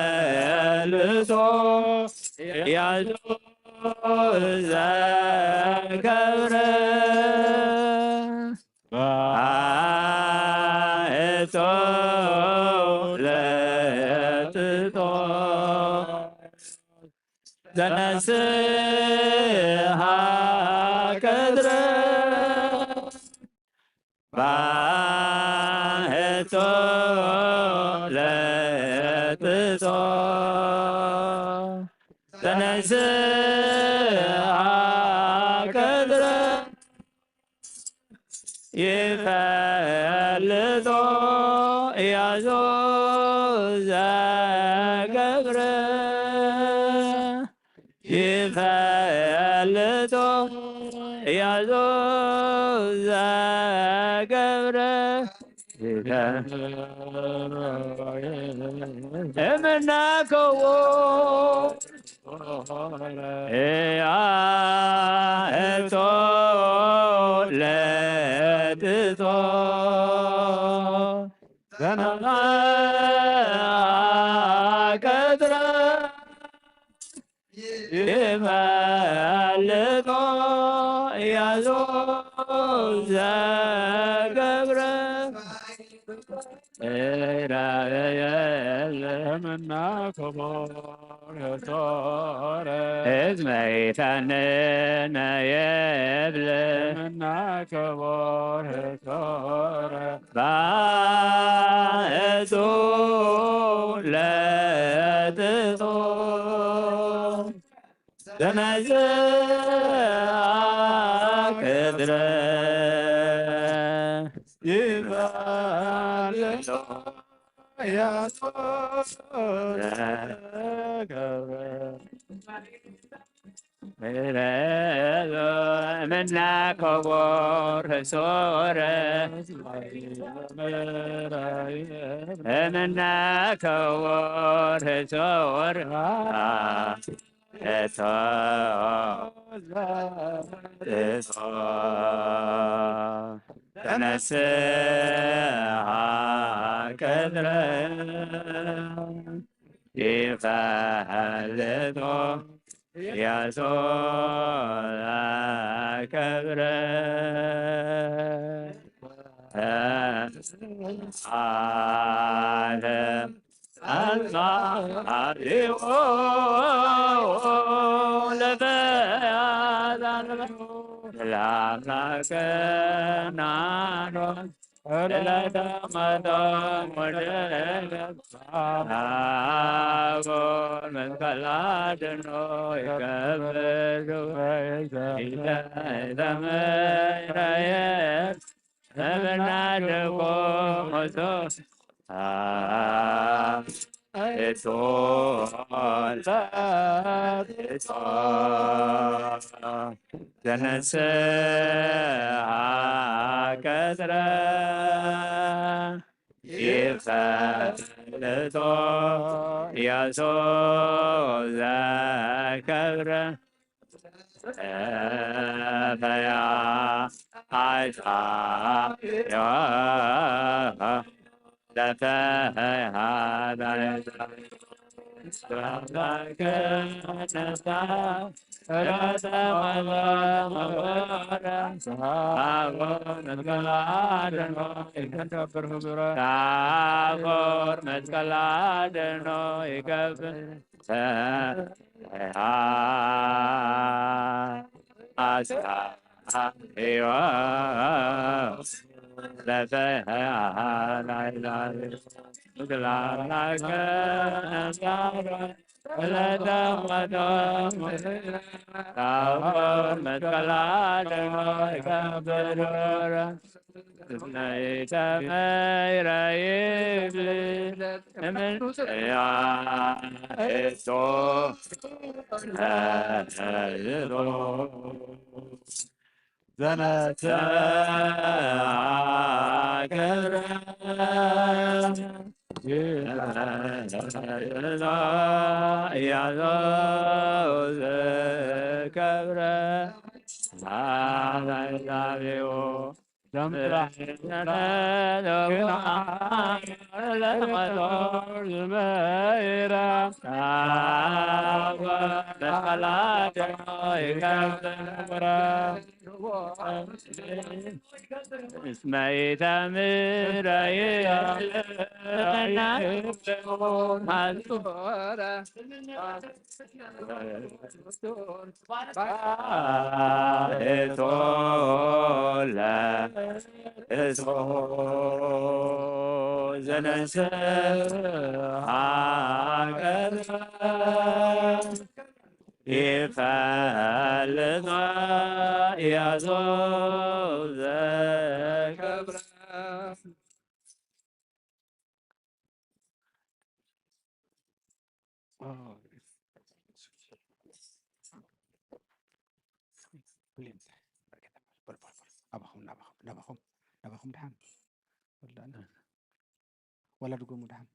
ይፈልጦ ያሉ ዘገብረ ባእቶ ለጥጦ ዘነስሃ ቀድረ ባእቶ ለጥጦ ዘነስሃ ቀድረ ይፈልጦ ያዞ ዘገብረ ይፈልጦ ያዞ ዘገብረ እምናከዎ እያ እቶ ለጥጦ ዘናቀጥረ ይፈልጦ ያዞ ዘገብረ እራየለምና ክቡር ሶረ ህዝመይተንነ የብል ምና ክቡር ሶረ ባእሱ ለጥጦ ተነስአ ቅጥረ ይባልሎ ያሶ ገብረ ምና ክቡር ሶረ ምና ክቡር ሶረ እቶ እቶ ተነስአ ቅጥረ ይፈልጦ ያዞ ክብረ ዓለም አልማሪዎ ለበያዛን ለአምላክና ነው። ለተመጠው ወደ አቦን መስቀል አድኖ ይከብር ይተመረየ እምናድቆ ሞቶ እቶ ለእቶ ተነስአ ቀትረ ይፈልጦ ያዞ ዘከብረ ፈያ አይታ ለፈያ ታቦር መስቀል አድኖ ይከብር አስራ ሕይወት ለፈያ ዘነተ አከረ ያለው ዘከብረ አላዛቤዎ ይፈልጦ ያዞ ዘገብረ ናባኹም ናባኹም ናባኹም ናባኹም ድሓን ወላ ድጎሙ ድሓን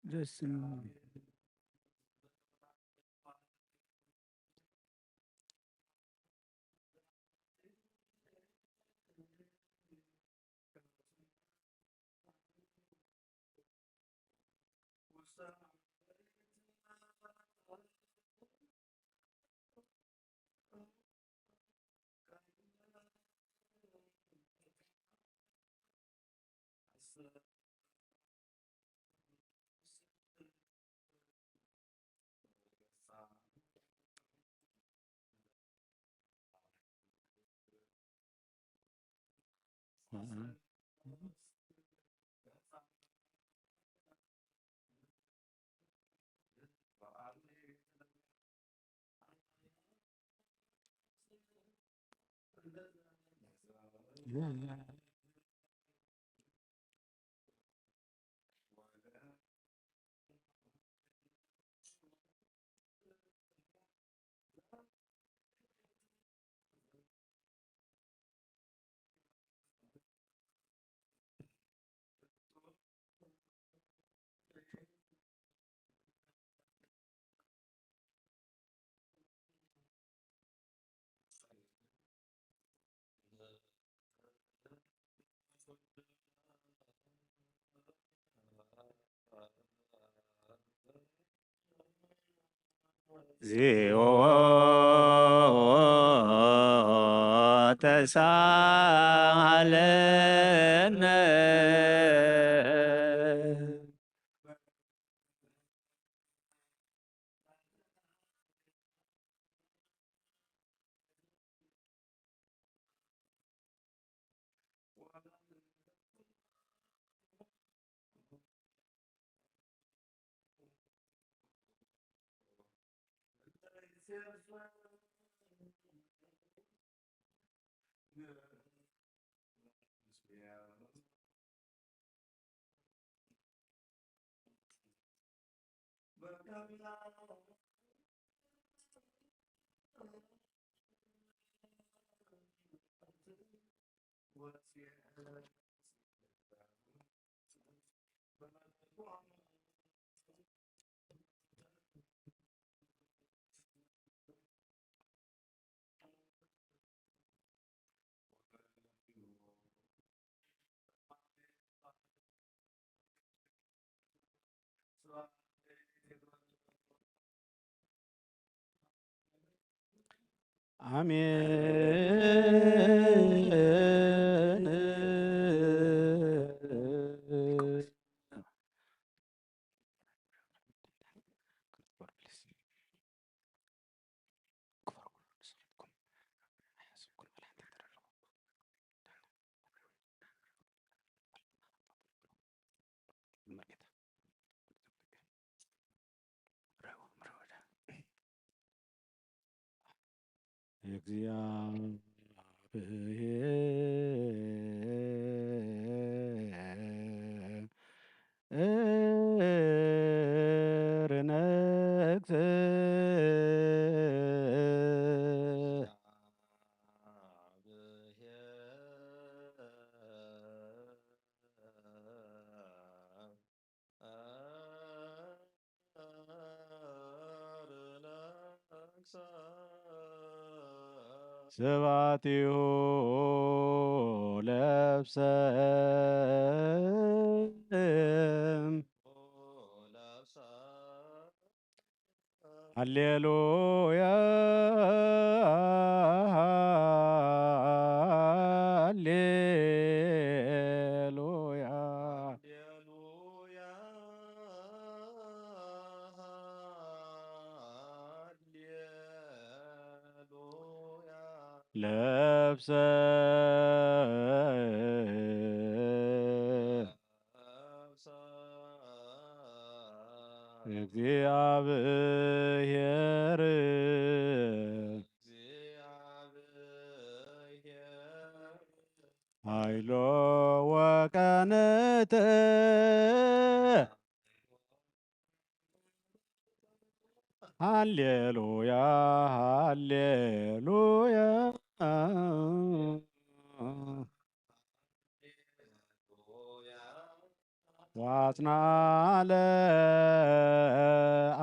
ደስ ዝብል። እግዚኦ ተሳሃለነ። ኣሜን። እግዚአብሔር ነግስ። ስብሐቲሁ ለብሰ እም ሃሌሉያ ሃሌሉያ ለብሰ እግዚአብሔር ኃይሎ ወቀንተ ሃሌሉያ ሃሌሉያ ዋጽና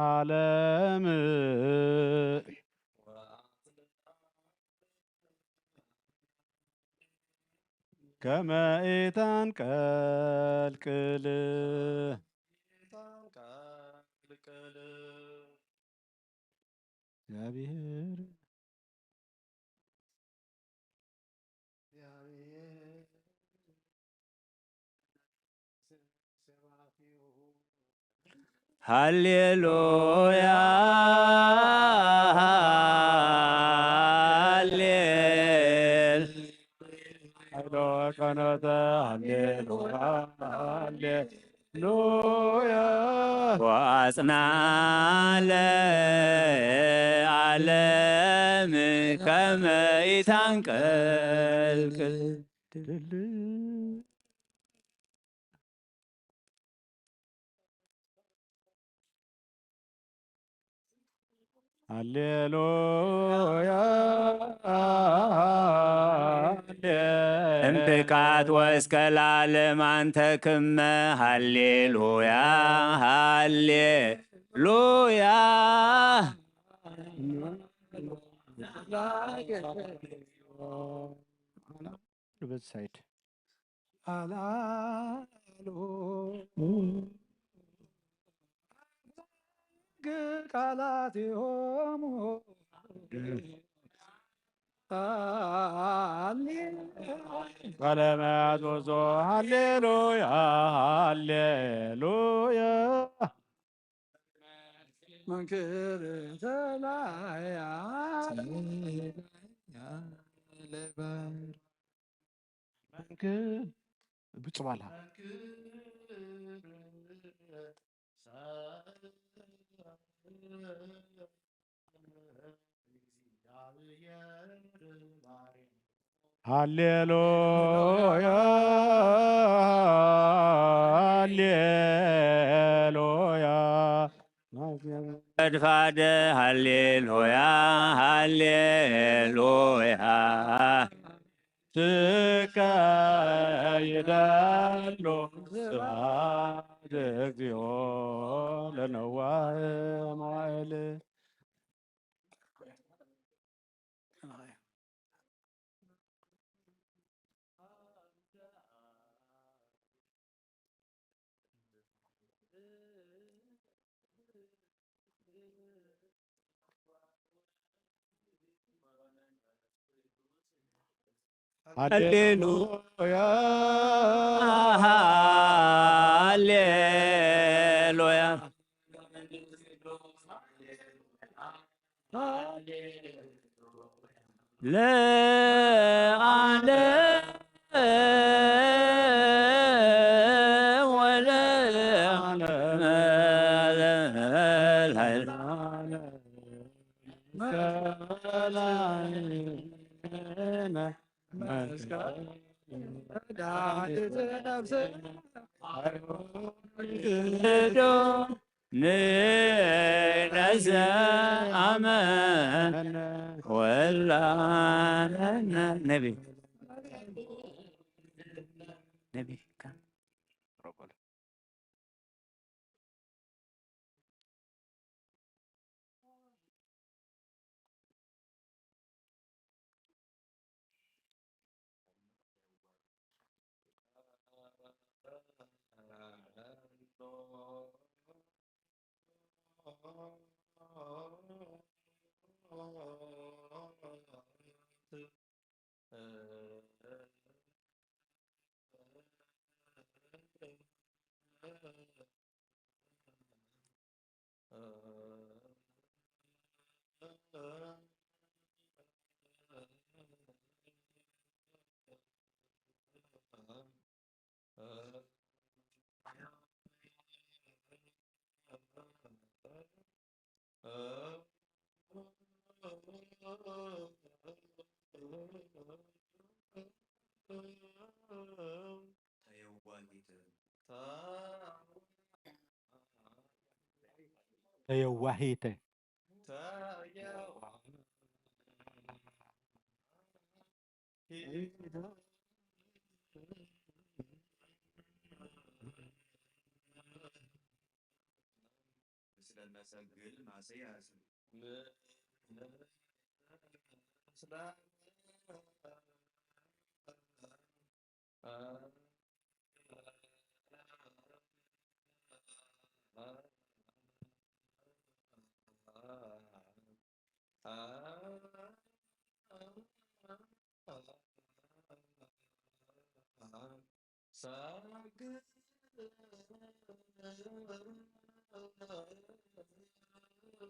ለዓለም ከመ ኢታንቀልቅል። እግዚአብሔር ሃሌሉያ ሃሌ ሃይሎ ቀኖተ ሃሌሉያ ሃሌሉያ ወአጽና ለዓለም ከመ ኢታንቀልቅል። ሃሌሉያ እምጥቃት ወእስከ ለዓለም አንተ ክመ ሃሌሉያ ሃሌሉያ በዚህ ሳይድ አላሉ ቃላቲሆሙ ቃለ መያዝ ወዞ ሃሌሉያ ሃሌሉያ መንክር ተላያ ለባር መንክር ብጽባላ ሃሌሉያ ሃሌሉያ ፈድፋደ ሃሌሉያ ሃሌሉያ ትካይዳሎ ስብሐት እግዚኦ ለነዋህ መዋዕል። ሃሌሉያ ሃሌሉያ ለዓለም ወለዓለም ንነዘ አመን ወላነነ ነቢ ነቢ ተየዋሂት። ተየዋሂት። ምስለ መሰግል ማስያስ። ምስለ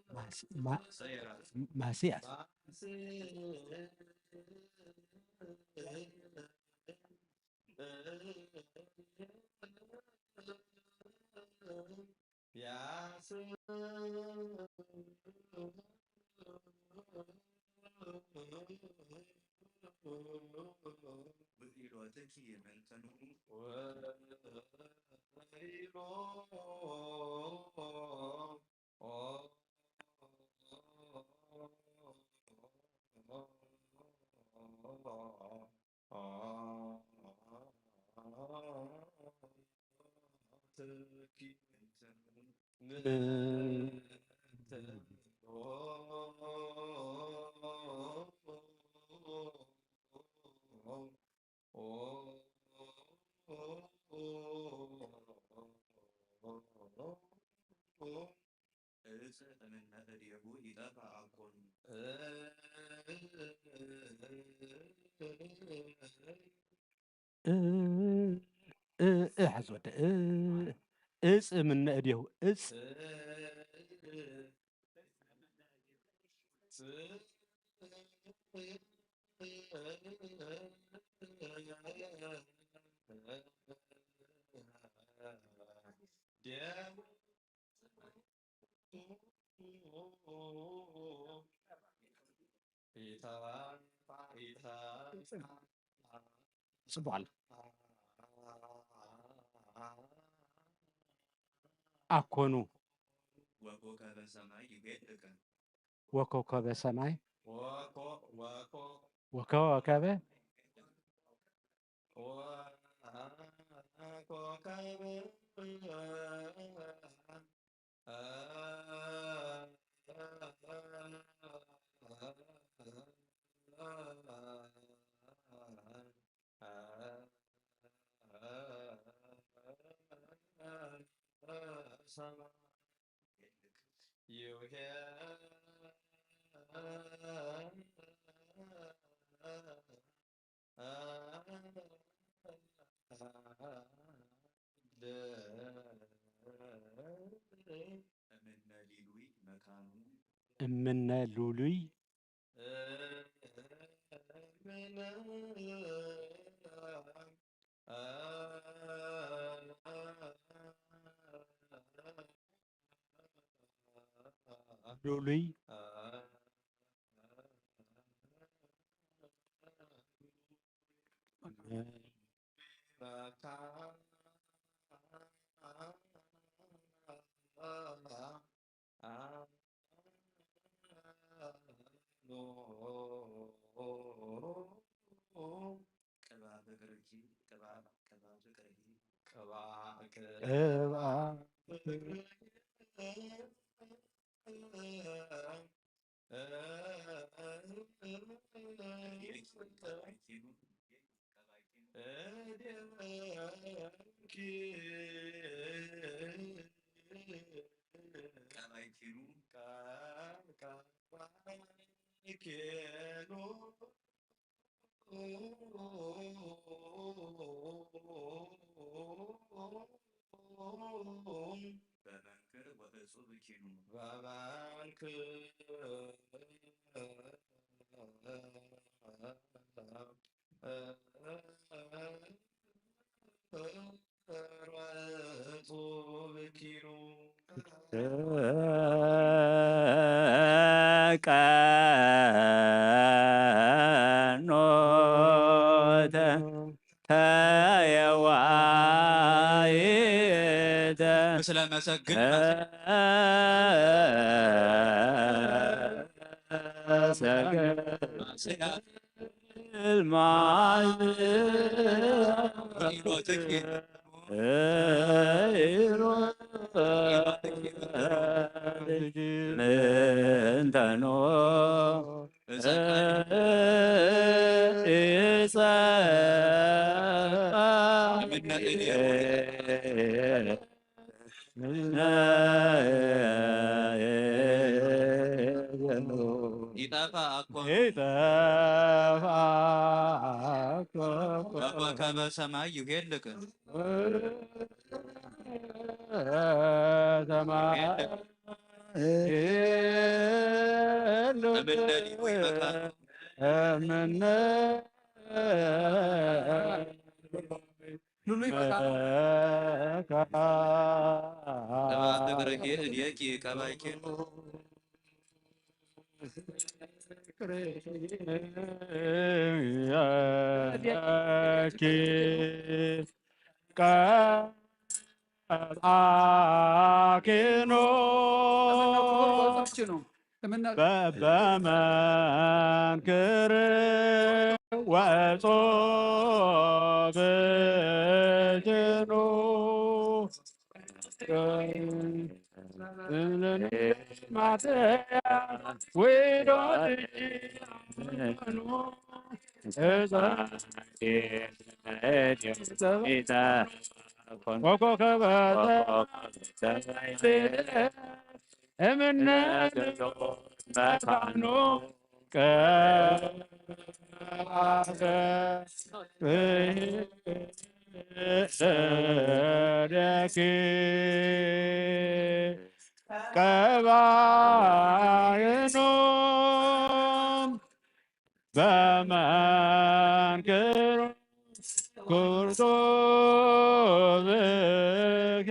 ማስ- ማ- ማስያስ። ውዒሎትኪ ምንትኑ? እጽ እምነ እዴሁ ይጠፍእ አኮኑ። እ፣ እ፣ እ፣ ሓዝ ወደ፣ እ፣ እጽ እምነ እዴሁ፣ እጽ። ጽቡቕ ኣሎ። ኣኮኑ። ወኮከበ ሰማይ ይቤልከ። ወኮከበ ሰማይ። ወኮ-፣ ወኮ-፣ ወኮከበ። ወኮከበ። እምነ ሊሉይ መካኑ። እምነ ሉሉይ። ሉሉይ። ቅባ ፍቅርኪ፣ ቅባ፣ ቅባ ፍቅርኪ፣ ቅባ፣ ቅባ ፍቅርኪ። ኪኑ በመንክር ወእጹብ ኪኑ። በመንክር ወእጹብ ኪኑ። ቀኖተ ተየዋይተ ምስለ መሰግድ ሰግድ ምንተኖ ይጠፋ እኮ። ይጠፋ እኮ። ከመ ሰማይ ይሄልቅ። ሰማይ ይሄልቅ። እምነ ዲሁ ይመጣ። ሉሉ ይመጣ። ሰባት እግርኪ እድየኪ ቀባይኪ። ቀብአኪኖ በመንክር ወጾብክኖ ማተያ ወዶ ወኮከበ እምነ መካኖ ቀባተ ደኪ ቀባይኖም በመንክሮ ኩርቶ ብክ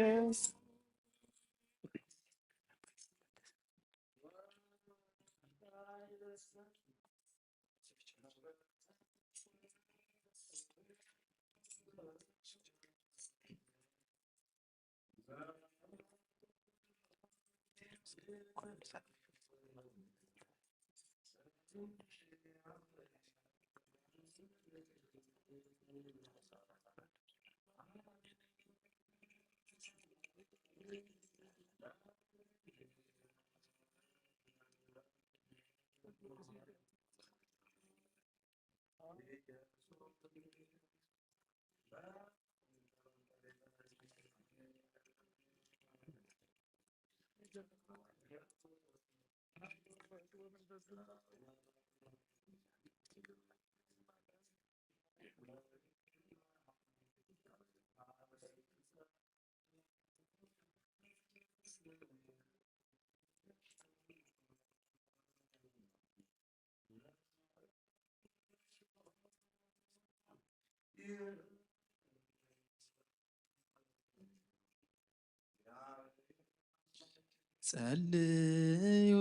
ጸልዩ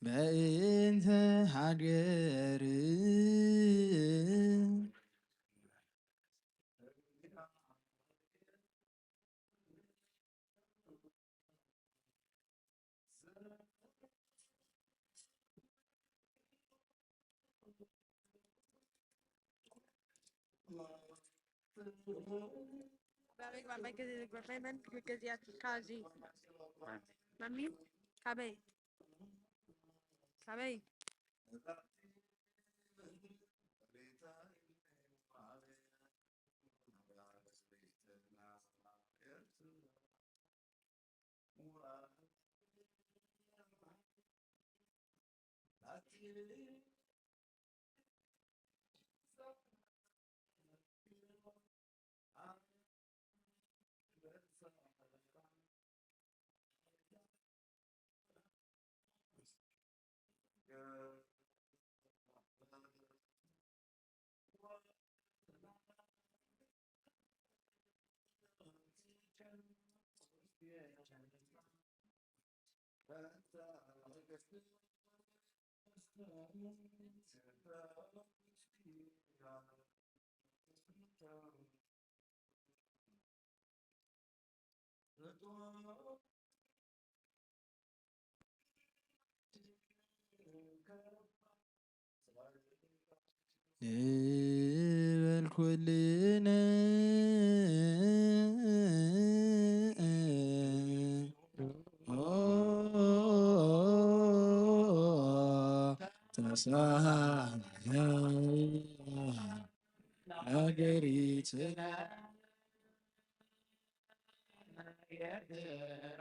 በእንተ ሃገር Mami, kabe. Kabe. ንበል ኩልነ ኦ ተስፋ ሃገሪትነ ኤርትራ።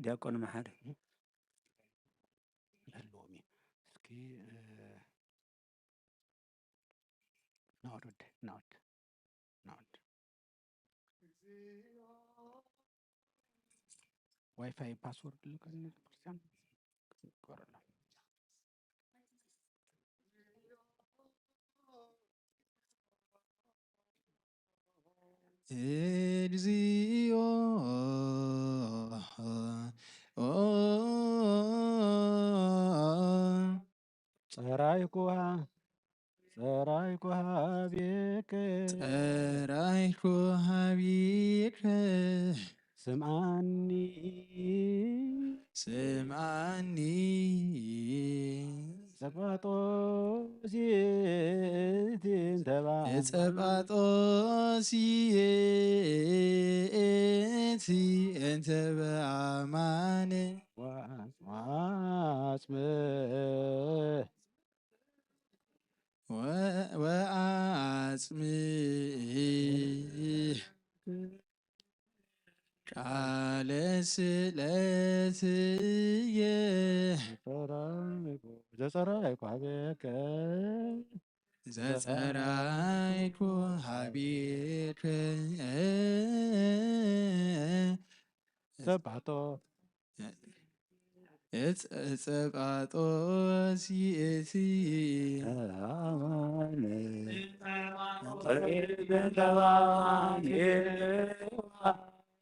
ዲያቆን መሓሪ ኣለዎም እዩ። እስኪ፣ እ፣ ናወድ ወደ፣ ናወድ፣ ናወድ። ዋይፋይ ፓስወርድ ልከኒ ክርስቲያን ክገብረላ። እግዚኦ ጸራይኩ ጸራይኩ ሃቤከ ጸራይኩ ሃቤከ ስምዓኒ ስምዓኒ ጸባጦስ ይእቲ እንተባ ጸባጦስ ይእቲ እንተበኣማነ ወአጽም ወአጽም ቃለ ስእለትየ ዘጸራይኩ ሀቤከ ዘጸራይኩ ሀቤከ ዘባጦ እጸ ጸባጦስ ይእቲ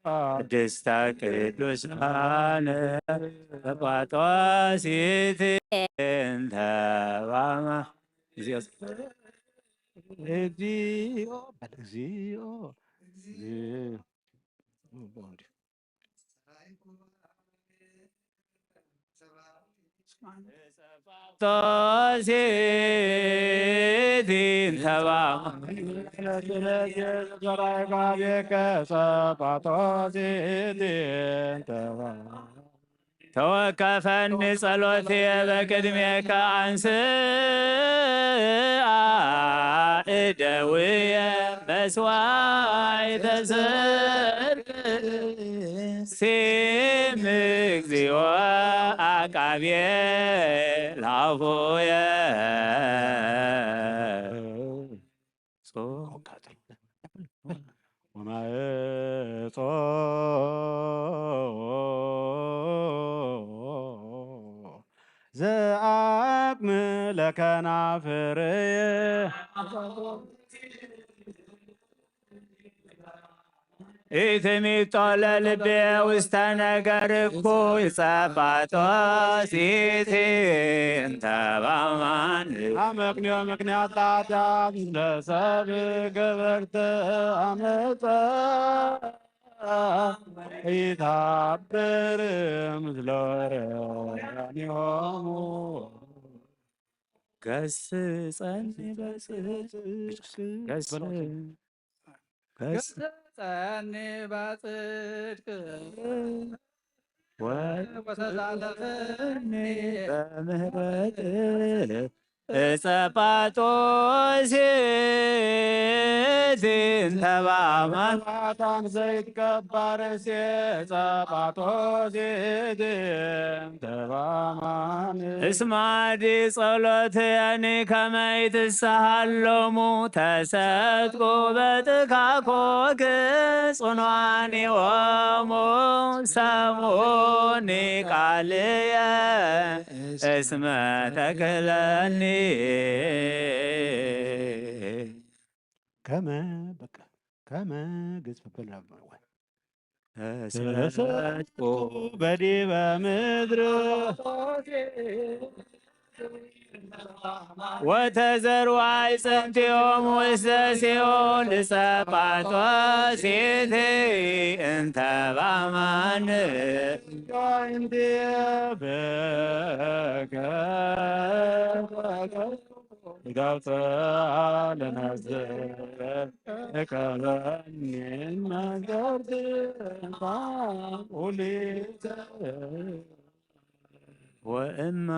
ቅድስተ ቅዱሳን ጸባጦስ ይእቲ እንተ ባማ እግዚኦ በል እግዚኦ። ቶሲቲን ተባ ስለዚህ ዘራይ ባቤከ ጸባጦ ዚእቲን ተባ ተወከፈኒ ጸሎትየ በቅድሜከ አንስአ እደውየ መስዋዕተ ጽድቅ ሲም እግዚኦ አቃብየ ላፉየ ጾም ወማእጾ ዘአቅም ለከናፍርየ ኢትሚጦ ለልቤ ውስተ ነገር እኩይ ጸባጦስ ኢቲ እንተ በአማን አመክንዮ ምክንያት ለኃጢአት ለሰብ ገበርተ አመፃ ኢታብር ምስለ ወረኒሆሙ ገስጸኒ በጽድቅ ገስ- ገስጸኒ በጽድቅ ወ- ወተዛለፈኒ በምህረት እጸ ጳጦስ እንተ በአማን ጣን ዘይትቀባር እጸ ጳጦስ እንተ በአማን እስማ ጸሎትየኒ ከመ ይትሰሃሎሙ ተሰጥቁ በጥካኮክ ጽኗኒኦሙ ሰምዑኒ ቃልየ እስመ ተክለኒ ከመ በቃ ከመ ግጽ በበል ተሰጥቁ በዲበ ምድር ወተዘርዋ አዕጽምቲሆሙ ውስተ ሲኦል ጸባጦሲት እንተ በአማን ጋብፀ ለነዝር እቀበኒ መገርት ኡሊተ ወእማ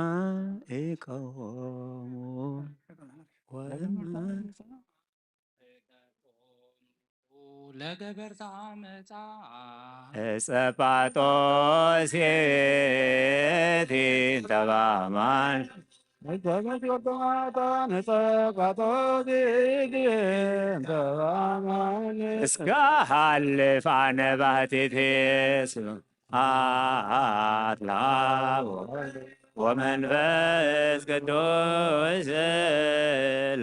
ኢቀወሙ ወእማ ለገበርተ አመፃ እጸ ጳጦስ የቲ ተባማን እስከ ሀልፍ አነ ባሕቲቴ ስብሐት ለአብ ወመንፈስ ቅዱስ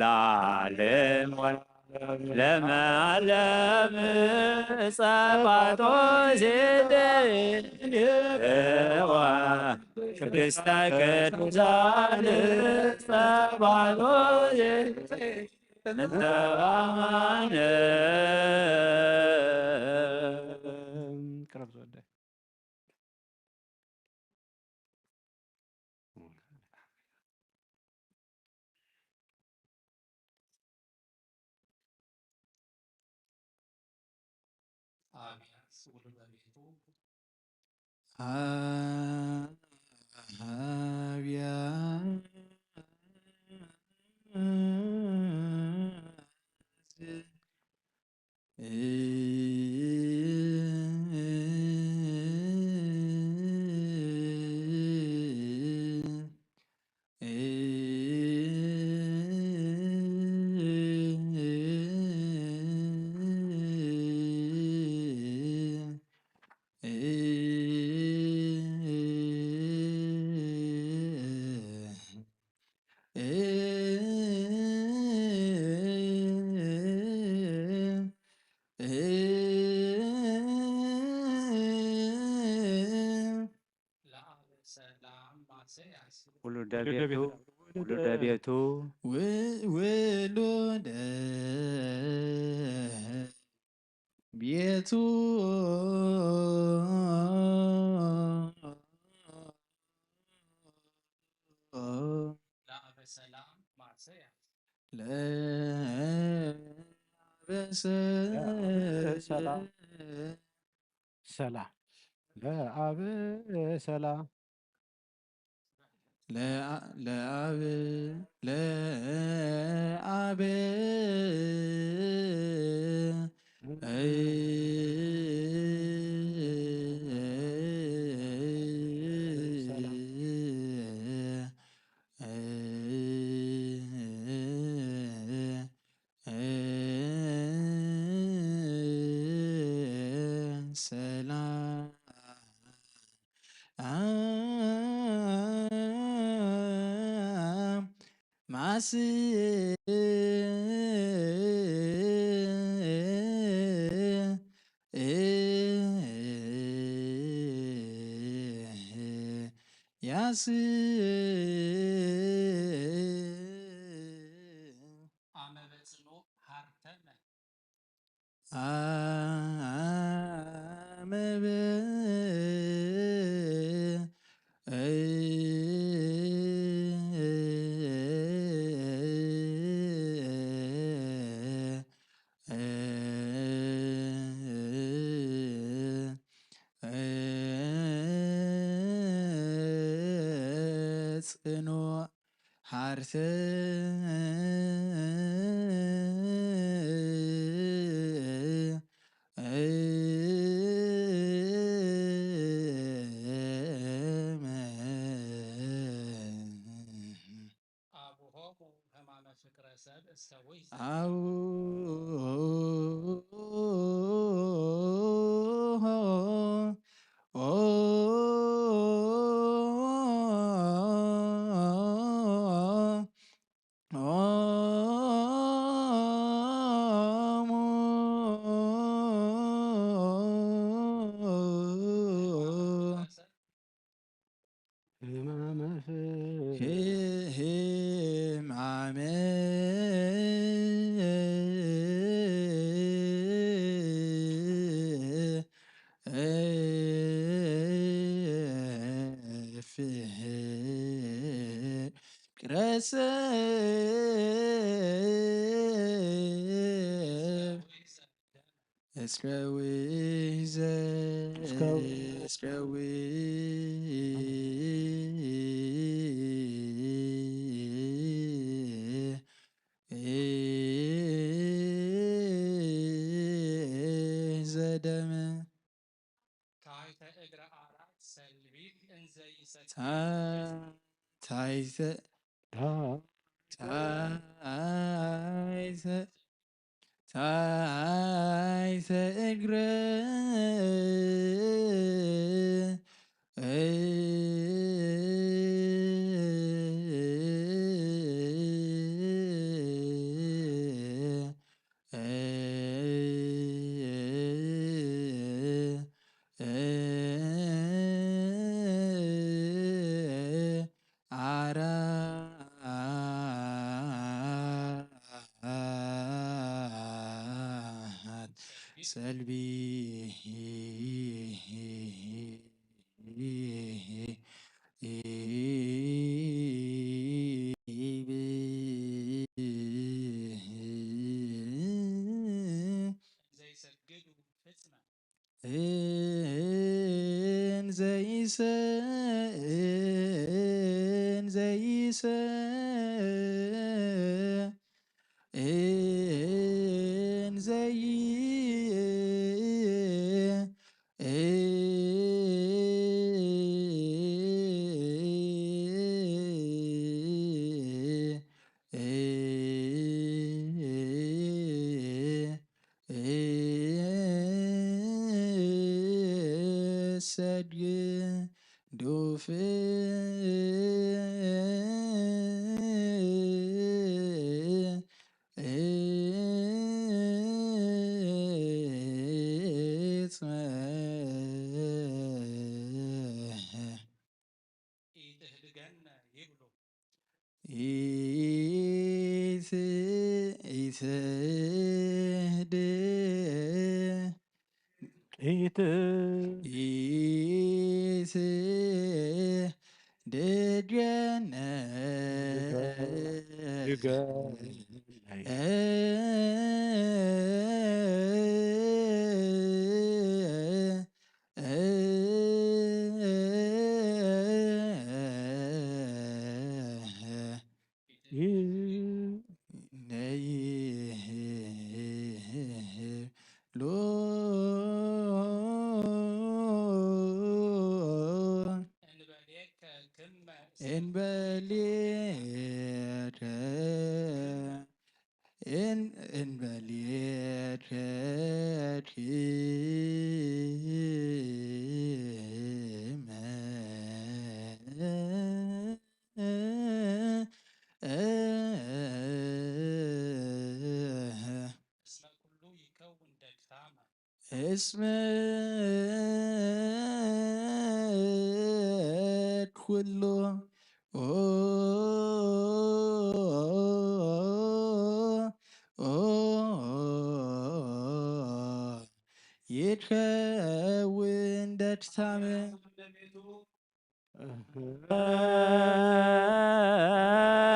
ለዓለም ወለዓለመ ዓለም። ጸባጦስ ቅድስተ ቅዱሳን ጸባጦስ እንተ በአማን። ውሉደ ቤቱ ውሉደ ቤቱ ውሉደ ቤቱ ሰላም ለአብ ሰላም ለአ- ለአብ ለአብ ሰላም ማስ ያስ አመበጽኖ ሃርተመ አመበ ጽኑዕ ሓርሰ አቡሆሙ ህማመ ፍቅረ ሰብ እስከ ውይ አቡሆ እስከ ውይዘ እስከ ውይ ዘደም ታሕተ እግረ አራት ሰልቢት እንዘይሰ ታይተ ታይተ ታይተ እግረ አራት ሰልቢ እንዘይሰ እንዘይሰ እንዘይ ሰድግ ዱፍ ኢትህድገነ ይብሉ። ኢት ኢትህድ ኢት ኢትህድገነ ድገ እን-፣ እንበልየት ፈቲመ እስመ ኩሉ ይከውን ደካመ። እስመ ኩሉ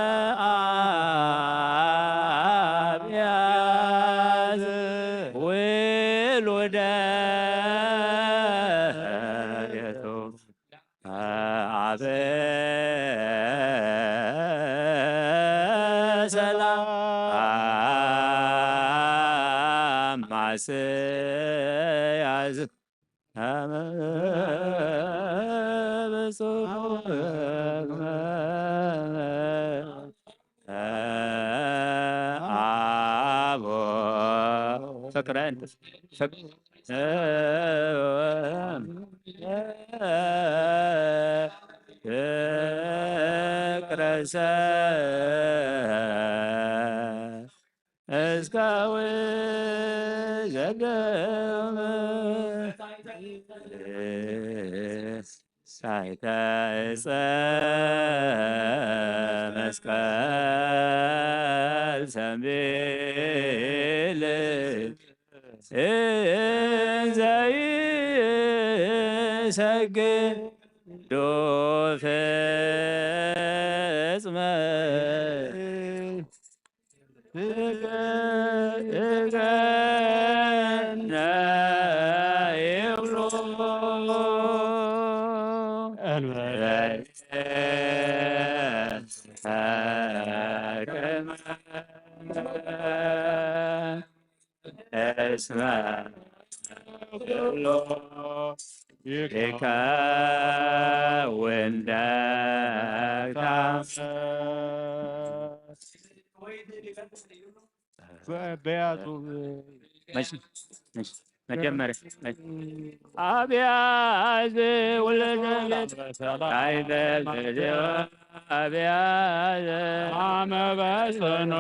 ይከውን ደካመ። አብያዝ ውሉደ ቤቱ አበ ሰላም ማስያዝ አቦ ፍቅረ እንተ ፍቅ-፣ ፍቅረ ሰ እስካዊ ዘገም ሳይተ እፀ መስቀል ሰንቢል እንዘ ይሰግድ ፍጽመ እስመ ኩሉ ይከውን ደካመ። በያቱ መጀመሪያ አብያዝ ውለደ ቤት አብያዝ አመበስኖ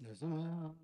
ለሰማያት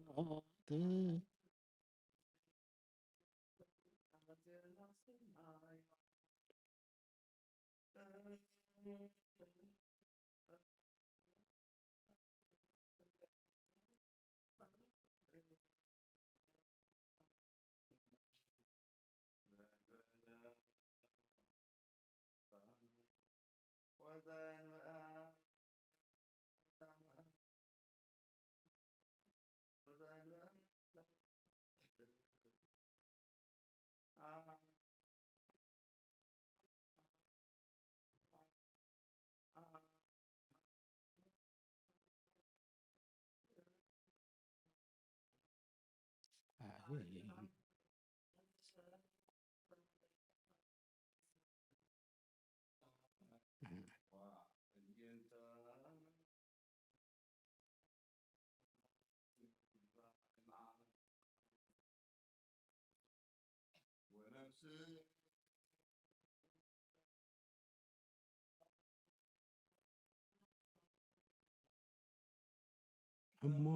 እሞ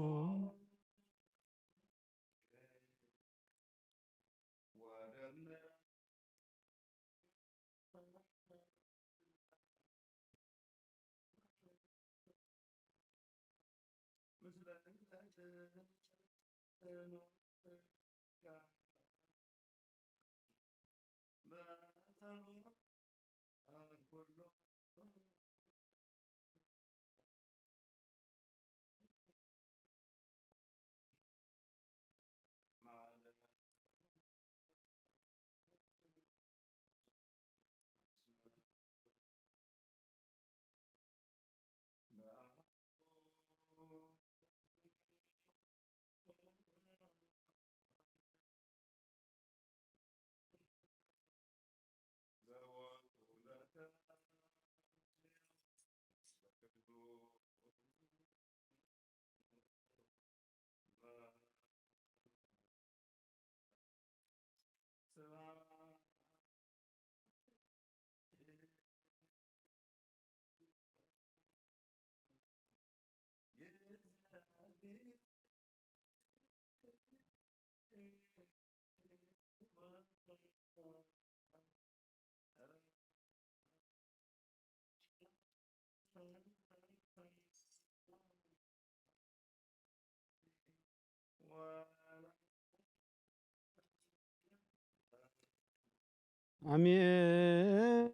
ኣሜን።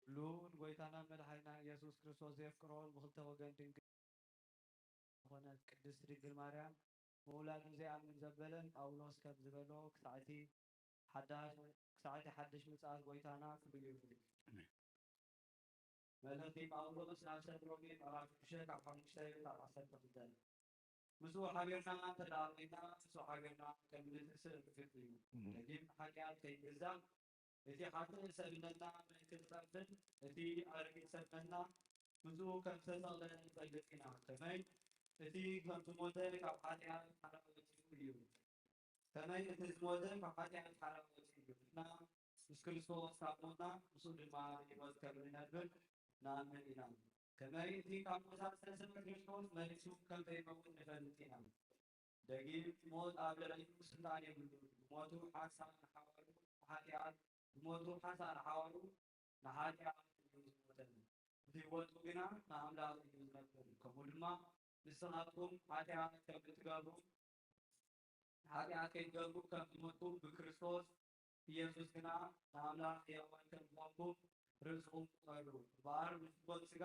ልኡል ጎይታናን መድሓኒናን ኢየሱስ ክርስቶስ ዘየፍቅሮ ብኽልተ ወገን ድንግል ዝኾነት ቅድስት ድንግል ማርያም ምውላዱ ዘይኣምን ዘበለ ጳውሎስ ከም ዝበሎ ክሳዕ እቲ ሓዳሽ፣ ክሳዕ እቲ ሓድሽ ምጽኣት ጎይታና ክብሉ ይብሉ። መልእኽቲ ጳውሎስ ናብ ሰብ ሮሜ ምዕራፍ ሽዱሽተ ካብ ሓሙሽተ ክሳብ ዓሰርተ ክልተ። ምስኡ ሓቢርና እንተ ደኣ ርኢና፣ ምስኡ ሓቢርና ከም ንትእስር ርግጽ እዩ። እም። ደጊም ንሓጢኣት ከይንግዛእ፣ እቲ ሓጥእ ሰብነትና ምእንቲ ክጠፍእ፣ እቲ ኣረጊት ሰብነትና ምስኡ ከም ዝተሰቕለ ንፈልጥ ኢና። ከመይ? እቲ ከም ዝሞተ ካብ ሓጢኣት ሓራ ወጺኡ እዩ። ከመይ እቲ ዝሞተ ካብ ሓጢኣት ሓራ ወጺኡ እዩ። ንሕና ምስ ክርስቶስ ካብ ሞትና፣ ምስኡ ድማ ብህይወት ከም እንነብር ንኣምን ኢና። ከመይ እቲ ካብ ሞት ዝተሰብአ ክርስቶስ መሊሱ ከም ዘይመውት ንፈልጥ ኢና። ደጊም ሞት ኣብ ልዕሊኡ ስልጣን የብሉን። ብሞቱ ሓንሳእ ንሓዋሩ ንሓጢኣት፣ ብሞቱ ሓንሳእ ንሓዋሩ ንሓጢኣት እዩ ዝሞተ። ብህይወቱ ግና ንኣምላኽ እዩ ዝነብር። ከምኡ ድማ ንስኻትኩም ሓጢኣት ከም እትገብሩ፣ ሓጢኣት ከይትገብሩ ከም ዝሞትኩም ብክርስቶስ ኢየሱስ ግና ንኣምላኽ ሕያዋን ከም ዝኾንኩም ርእስኹም ቁጸሩ። እምበኣር ብፍትወት ሥጋ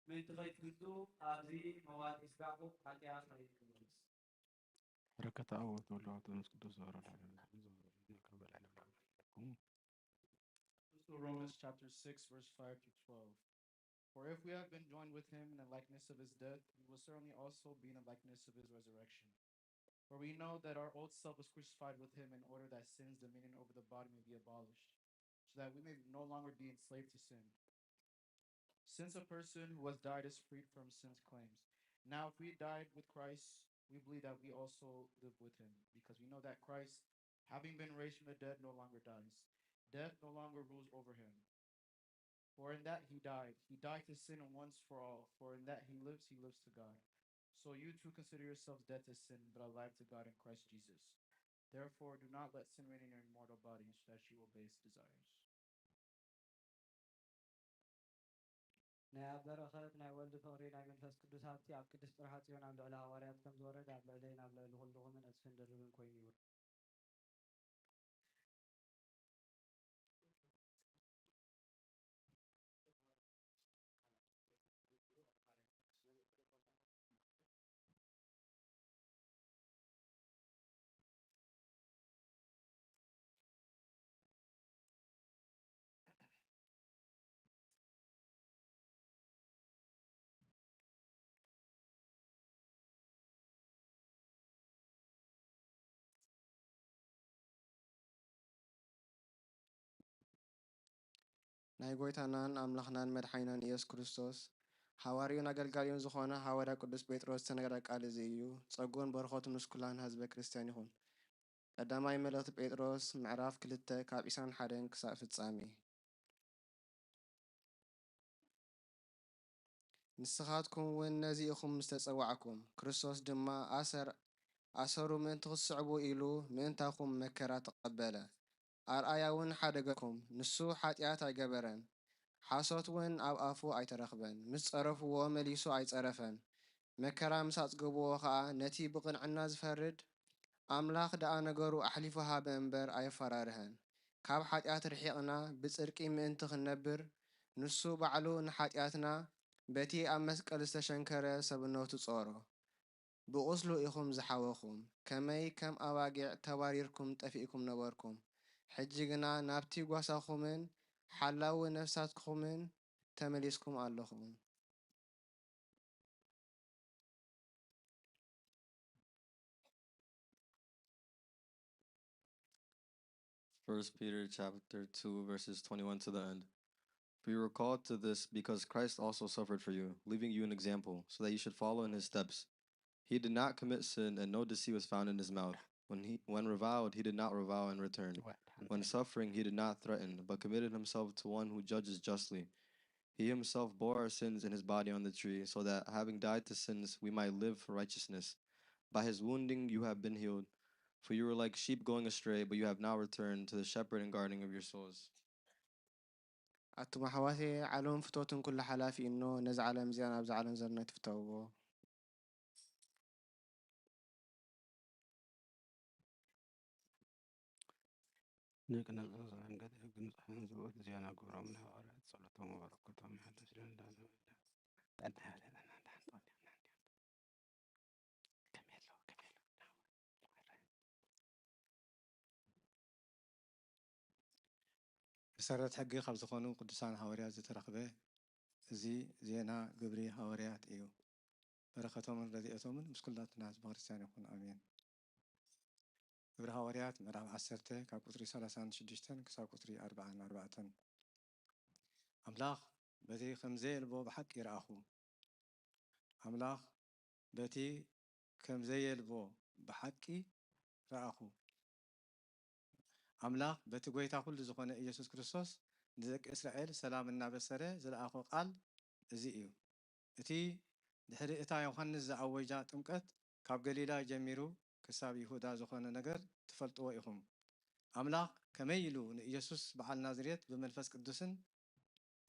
ምእንቲ ከይትግዝኡ ኣብዚ መዋቲ ስጋኹም ሓጢኣት ኣይትግበሩ። በረከት ኣብ ወወልድ ወመንፈስ ቅዱስ ዞሮ ላዕለ Romans chapter six, verse five to twelve. For if we have been joined with him in the likeness of his death, we will certainly also be in the likeness of his resurrection. For we know that our old self was crucified with him in order that sin's dominion over the body may be abolished, so that we may no longer be enslaved to sin. Since a person who has died is freed from sin's claims. Now, if we died with Christ, we believe that we also live with him, because we know that Christ, having been raised from the dead, no longer dies. Death no longer rules over him. For in that he died, he died to sin once for all. For in that he lives, he lives to God. So you too consider yourselves dead to sin, but alive to God in Christ Jesus. Therefore, do not let sin reign in your mortal body, so that you obey its desires. ናይ ኣብ በረኸት ናይ ወልድ ፍቕሪ ናይ መንፈስ ቅዱስ ሃብቲ ኣብ ቅድስት ጽርሐ ጽዮን ኣብ ልዕሊ ሃዋርያት ከም ዝወረደ ኣብ ልዕለይን ኣብ ልዕሊ ኩልኹምን ዕጽፍን ድርብን ኮይኑ ይውረድ። ናይ ጐይታናን ኣምላኽናን መድሓኒናን ኢየሱስ ክርስቶስ ሓዋርዩን ኣገልጋሊኡን ዝኾነ ሓዋርያ ቅዱስ ጴጥሮስ ዝተነገረ ቃል እዚ እዩ። ጸጉን በረኸቱ ምስ ኩላን ህዝበ ክርስቲያን ይኹን። ቀዳማይ መልእኽቲ ጴጥሮስ ምዕራፍ ክልተ ካብ ዒስራን ሓደን ክሳብ ፍጻሜ። ንስኻትኩም እውን ነዚ ኢኹም ዝተጸዋዕኩም። ክርስቶስ ድማ ኣሰር ኣሰሩ ምእንቲ ክትስዕቡ ኢሉ ምእንታኹም መከራ ተቐበለ። ኣርኣያውን ሓደገኩም። ንሱ ሓጢኣት ኣይገበረን፣ ሓሶት እውን ኣብ ኣፉ ኣይተረኽበን። ምስ ጸረፍዎ መሊሱ ኣይጸረፈን። መከራ ምስ ኣጽገብዎ ኸኣ ነቲ ብቕንዕና ዝፈርድ ኣምላኽ ደኣ ነገሩ ኣሕሊፉ ሃበ እምበር ኣየፈራርሀን። ካብ ሓጢኣት ርሒቕና ብጽድቂ ምእንቲ ክንነብር ንሱ ባዕሉ ንሓጢኣትና በቲ ኣብ መስቀል ዝተሸንከረ ሰብነቱ ጾሮ። ብቑስሉ ኢኹም ዝሓወኹም፣ ከመይ ከም ኣባጊዕ ተባሪርኩም ጠፊእኩም ነበርኩም። ሕጂ ግና ናብቲ ጓሳኹምን ሓላዊ ነፍሳትኩምን ተመሊስኩም ኣለኹም። First Peter chapter two, verses twenty-one to the end. For you were called to this because Christ also suffered for you, leaving you an example, so that you should follow in his steps. He did not commit sin, and no deceit was found in his mouth. When he, when reviled, he did not revile in return. When suffering, he did not threaten, but committed himself to one who judges justly. He himself bore our sins in his body on the tree, so that, having died to sins, we might live for righteousness. By his wounding you have been healed. For you were like sheep going astray, but you have now returned to the shepherd and guardian of your souls. ኣቱም ኣሕዋተየ፣ ዓለም ፍቶትን ኩሉ ሓላፊ እኖ፣ ነዚ ዓለም እዚኣ ናብዚ ዓለም ዘርና ትፍተውዎ። ንቅነ ዘንገድ ህግን ጽሕን ዝውእት ዜና ግብሮም ንሃዋርያት ጸሎቶም ወበረከቶም ይሓድስ ለንዳ ዘበለ ጠና ያለና እንዳን ጦን ያና እንዲያ ከመይ ኣለዉ ከመይ ኣለዉ መሰረት ሕጊ ካብ ዝኾኑ ቅዱሳን ሃዋርያት ዝተረኽበ እዚ ዜና ግብሪ ሃዋርያት እዩ። በረኸቶምን ረድኤቶምን ምስ ኩላትና ህዝበ ክርስቲያን ይኹን፣ ኣሜን። ግብሪ ሃዋርያት ምዕራፍ ዓሰርተ ካብ ቁፅሪ ሰላሳን ሽዱሽተን ክሳብ ቁፅሪ ኣርባዓን ኣርባዕተን። ኣምላኽ በቲ ከም ዘየልቦ ብሓቂ ረኣኹ። ኣምላኽ በቲ ከም ዘየልቦ ብሓቂ ረኣኹ። ኣምላኽ በቲ ጐይታ ኩሉ ዝኾነ ኢየሱስ ክርስቶስ ንደቂ እስራኤል ሰላም እናበሰረ ዝለኣኾ ቃል እዚ እዩ። እቲ ድሕሪ እታ ዮሃንስ ዝኣወጃ ጥምቀት ካብ ገሊላ ጀሚሩ ክሳብ ይሁዳ ዝኾነ ነገር ትፈልጥዎ ኢኹም። ኣምላኽ ከመይ ኢሉ ንኢየሱስ በዓል ናዝሬት ብመንፈስ ቅዱስን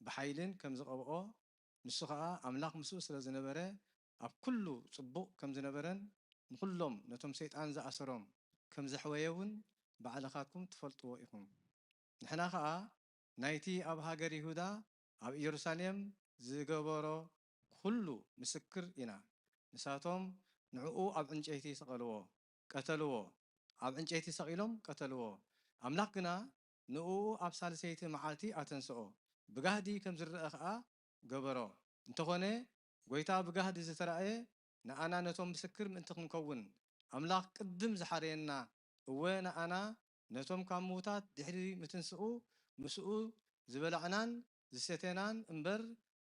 ብሓይልን ከም ዝቐብኦ፣ ንሱ ኸኣ ኣምላኽ ምስኡ ስለ ዝነበረ፣ ኣብ ኩሉ ጽቡቕ ከም ዝነበረን ንኹሎም ነቶም ሰይጣን ዝኣሰሮም ከም ዘሕወየ እውን ባዕልኻትኩም ትፈልጥዎ ኢኹም። ንሕና ኸኣ ናይቲ ኣብ ሃገር ይሁዳ ኣብ ኢየሩሳሌም ዝገበሮ ኩሉ ምስክር ኢና። ንሳቶም ንዕኡ ኣብ ዕንጨይቲ ሰቐልዎ፣ ቀተልዎ። ኣብ ዕንጨይቲ ሰቒሎም ቀተልዎ። ኣምላኽ ግና ንእኡ ኣብ ሳልሰይቲ መዓልቲ ኣተንስኦ፣ ብጋህዲ ከም ዝረአ ኸኣ ገበሮ። እንተኾነ፣ ጐይታ ብጋህዲ ዝተራእየ ንኣና ነቶም ምስክር ምእንቲ ክንከውን፣ ኣምላኽ ቅድም ዝሓረየና፣ እወ፣ ንኣና ነቶም ካብ ምዉታት ድሕሪ ምትንስኡ ምስኡ ዝበላዕናን ዝሰተናን እምበር፣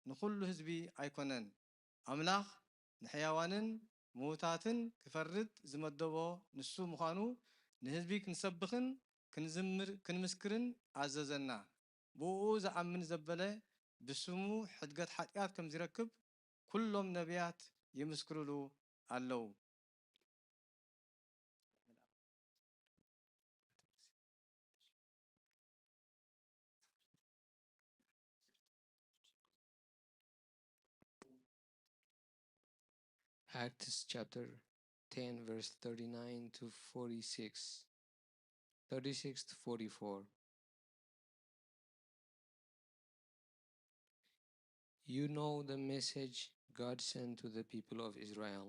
ንኹሉ ህዝቢ ኣይኮነን። ኣምላኽ ንሕያዋንን ምዉታትን ክፈርድ ዝመደቦ ንሱ ምዃኑ ንህዝቢ ክንሰብኽን ክንዝምር-፣ ክንምስክርን ኣዘዘና። ብእኡ ዝኣምን ዘበለ ብስሙ ሕድገት ሓጢኣት ከም ዚረክብ ኵሎም ነብያት ይምስክሩሉ ኣለዉ። Acts chapter ten, verse thirty-nine to forty-six, thirty-six to forty-four. You know the message God sent to the people of Israel,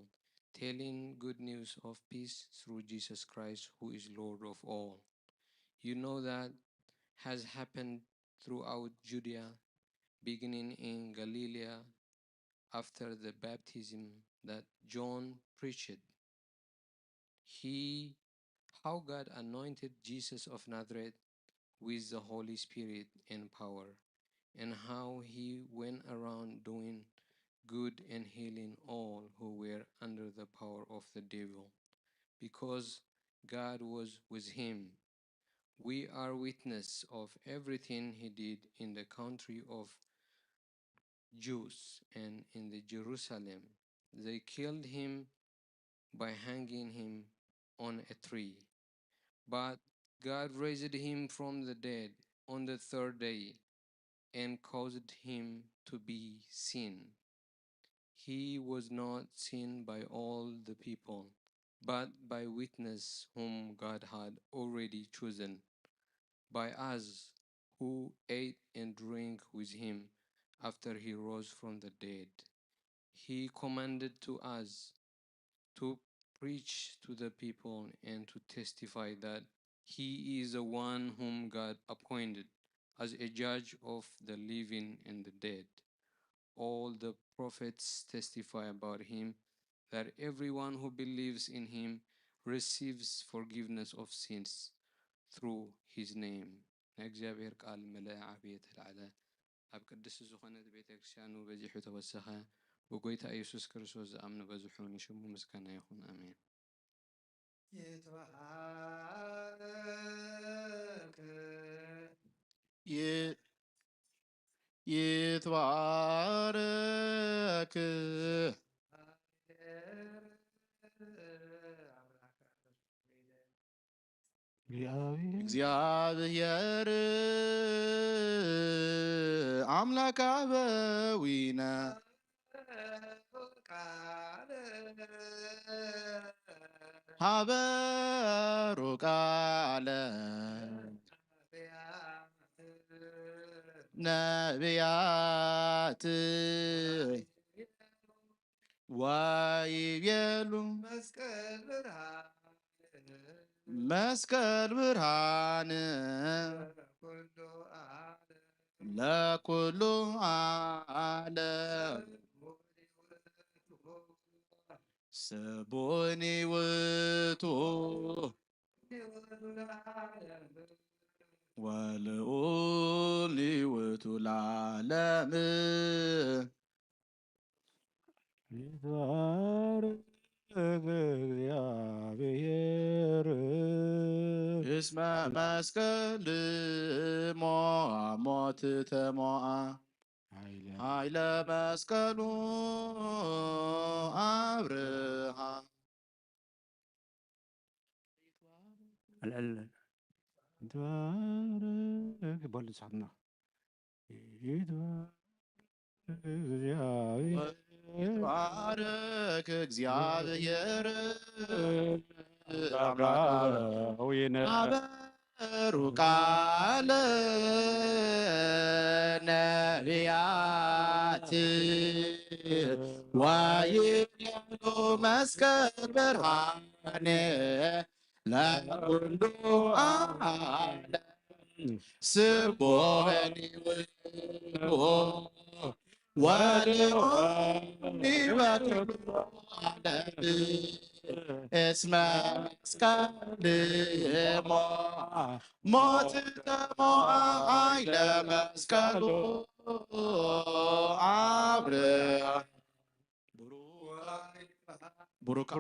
telling good news of peace through Jesus Christ, who is Lord of all. You know that has happened throughout Judea, beginning in Galilee after the baptism that John preached. He, how God anointed Jesus of Nazareth with the Holy Spirit and power, and how he went around doing good and healing all who were under the power of the devil, because God was with him. We are witness of everything he did in the country of Jews and in the Jerusalem. They killed him by hanging him on a tree. But God raised him from the dead on the third day and caused him to be seen. He was not seen by all the people, but by witness whom God had already chosen, by us who ate and drank with him after he rose from the dead. He commanded to us to preach to the people and to testify that he is the one whom God appointed as a judge of the living and the dead. All the prophets testify about him, that everyone who believes in him receives forgiveness of sins through his name. ናይ እግዚኣብሔር ቃል መለ ዓብየ ተላዕለ፣ ኣብ ቅድስቲ ዝኾነት ቤተ ክርስቲያኑ በዚሑ ተወሰኸ፣ ብጎይታ ኢየሱስ ክርስቶስ ዝኣምኑ በዝሑ፣ ንሽሙ ምስጋና ይኹን። ኣሜን። ይትባረክ። ይ-፣ ይትባረክ። እግዚኣብሔር ኣምላክ ኣበዊነ ሃበሩ ቃለ ነቢያት ወይቤሉ መስቀል ብርሃን መስቀል ብርሃን ለኩሉ ዓለም ስቡኒ ውእቱ ወልዑል ውእቱ ለዓለም። ይትባረክ እግዚኣብሔር። እስመ መስቀል ሞዓ ሞት ተሞዓ ኃይለ ኃይለ መስቀሉ አብርሃ። ኣልዕል። ይትባረክ በሉ ንስኻትና። ይትባረክ እግዚኣብሔር። ይትባረክ እግዚኣብሔር አብርሃዊነ። አበ ሩቃለ ነቢያት ወይቤሉ መስቀል ብርሃን ለኩሉ ዓለም ስቡሕን ይውልዎ ወልዑል ይበትሎ ዓለም እስመ መስቀል ሞት ተሞዓ ኃይለ መስቀሉ አብርሃ ቡሩካ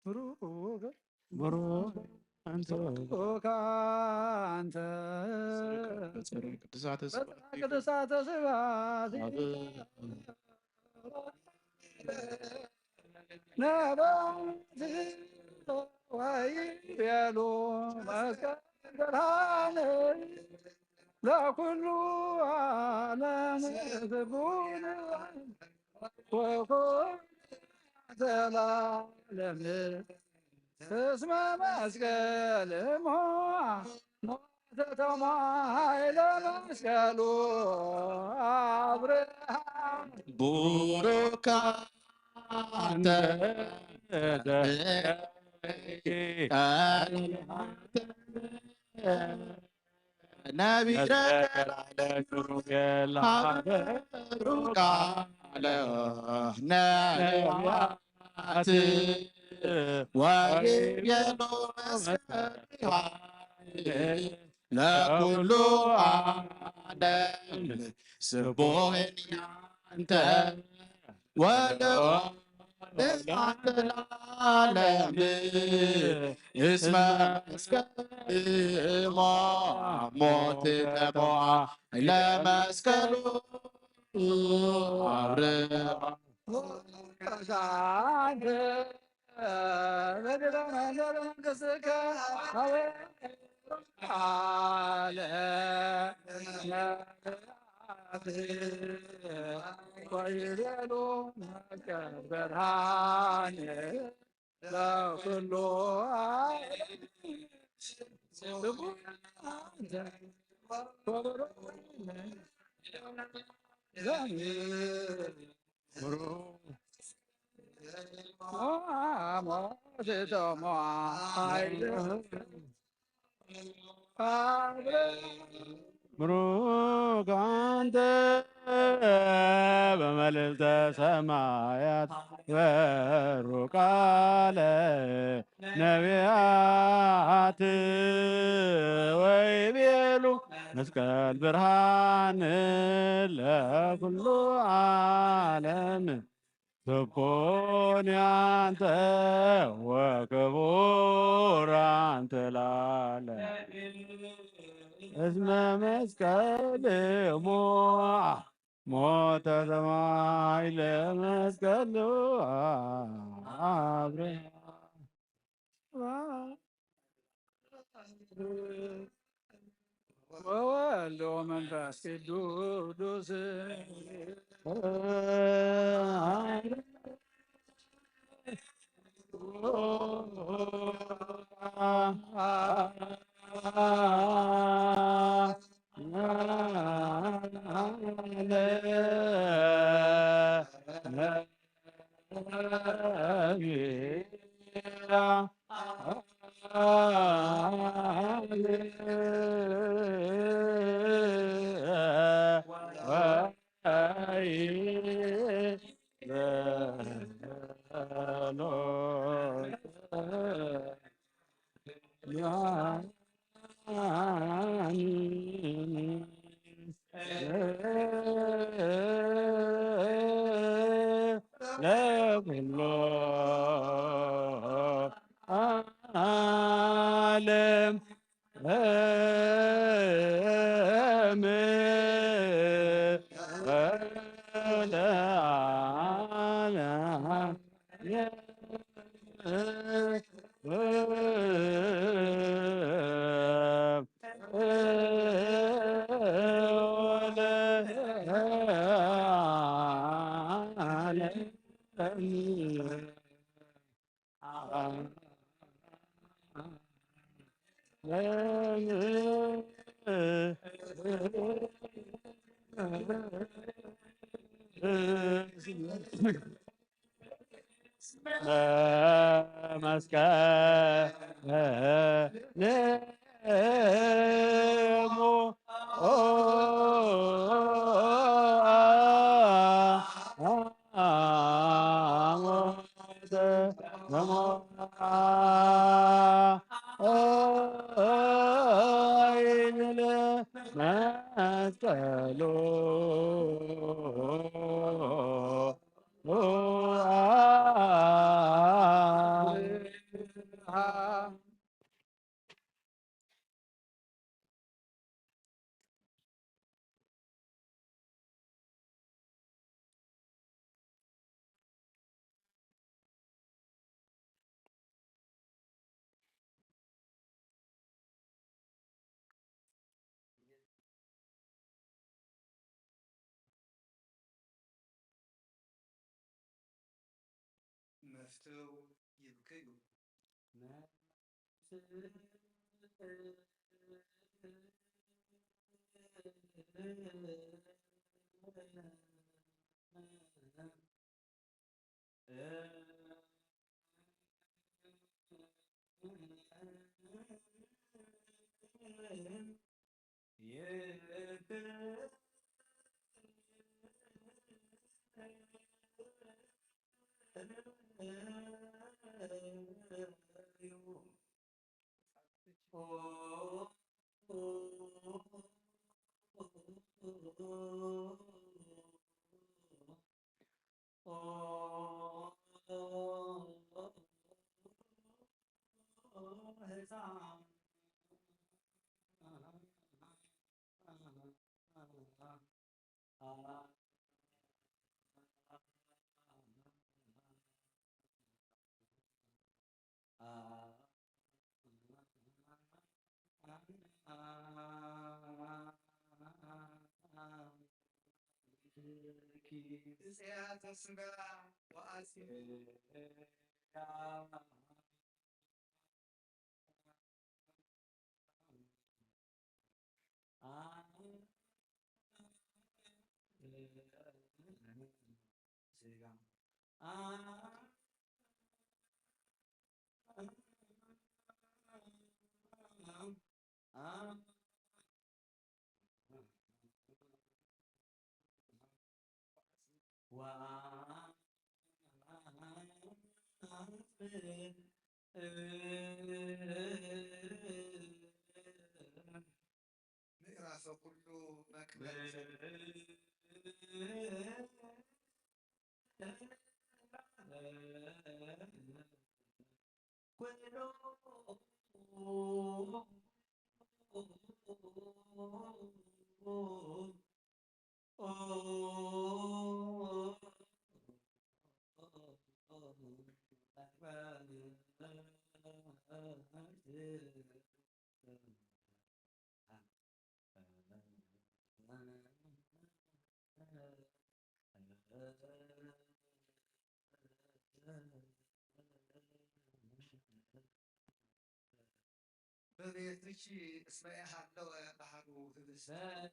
ቡሩክ ቡሩክ አንተ ቡሩክ አንተ ቡሩክ አንተ ቅዱሳተ ቅዱሳተ ስብሐት ነቢያት ወይቤሉ መስቀል ብርሃን ለኩሉ ዓለም ስቡን ወኮነ ዘላለም እስመ መስቀል ሞዓ ሞተ ተሞዓ ኃይለ መስቀሉ አብርሃ ቡሩክ አንተ ነቢረ ሩቃለ ነቢያት ወይቤሎ መስቀል ለኩሉ ዓለም ስቡሕን አንተ ወለዓለም እስመ መስቀል ሞት ተሞዓ ለመስቀሉ አብርሃ ወይቤሉ መስቀል ብርሃን ለኩሉ ብሩክ አንተ በመልዕልተ ሰማያት በሩቃለ ነቢያት ወይቤሉ መስቀል ብርሃን ለኩሉ ዓለም ስቡን አንተ ወክቡር አንተ ላለ እስመ መስቀል ሞዓ ሞተ ተማይ ለመስቀል አብርሃ ወወልድ ወመንፈስ ቅዱስ ለኩሎ ዓለም መስቀል መስቀሉ መፍትው ይብክዩ። እጽያተ ስጋ ወአጽም ምዕራፈ ኩሉ መክበብቲ በቤትኪ እስመ ኢሃለወ ባህሩ ህብስት።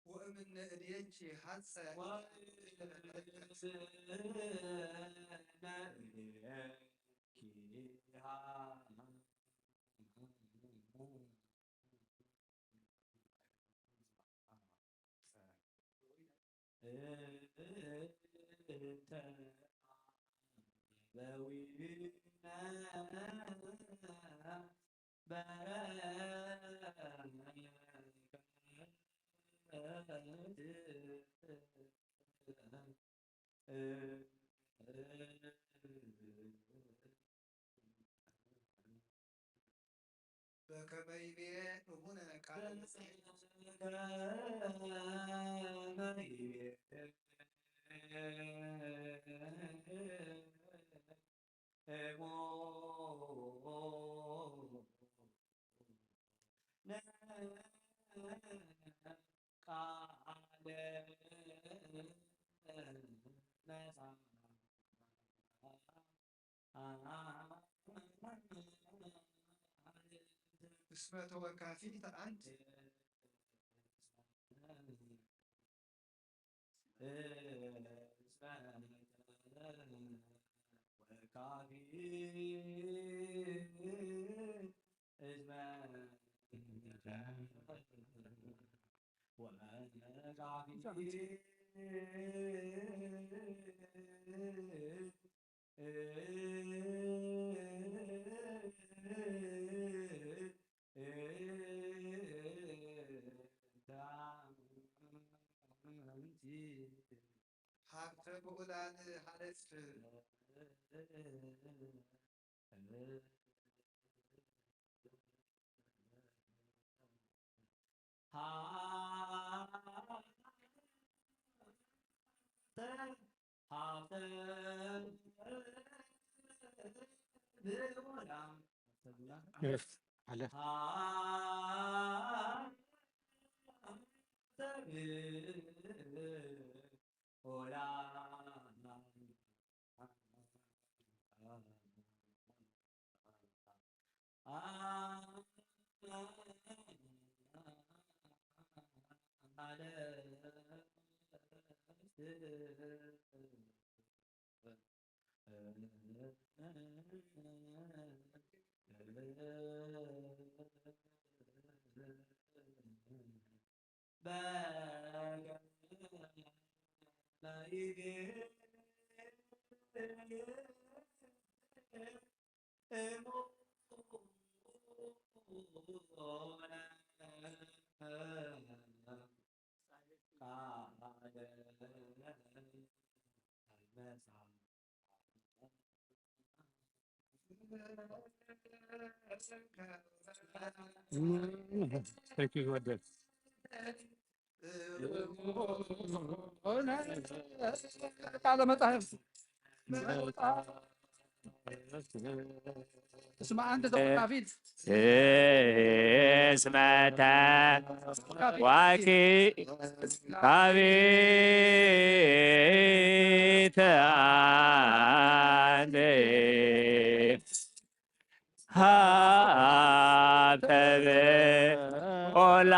ወእምነ እዴኪ ሐጸ በረከት በከመ ይቤ እሙነ ቃለ እስመ ተወካፊት አንድ ሀብተ ብዑላን ሀለፍ ቃለ መጻሕፍት እስመ አንተ ተወካፊት እስመ ተወካፊት አንተ ሀብተ ብዑላ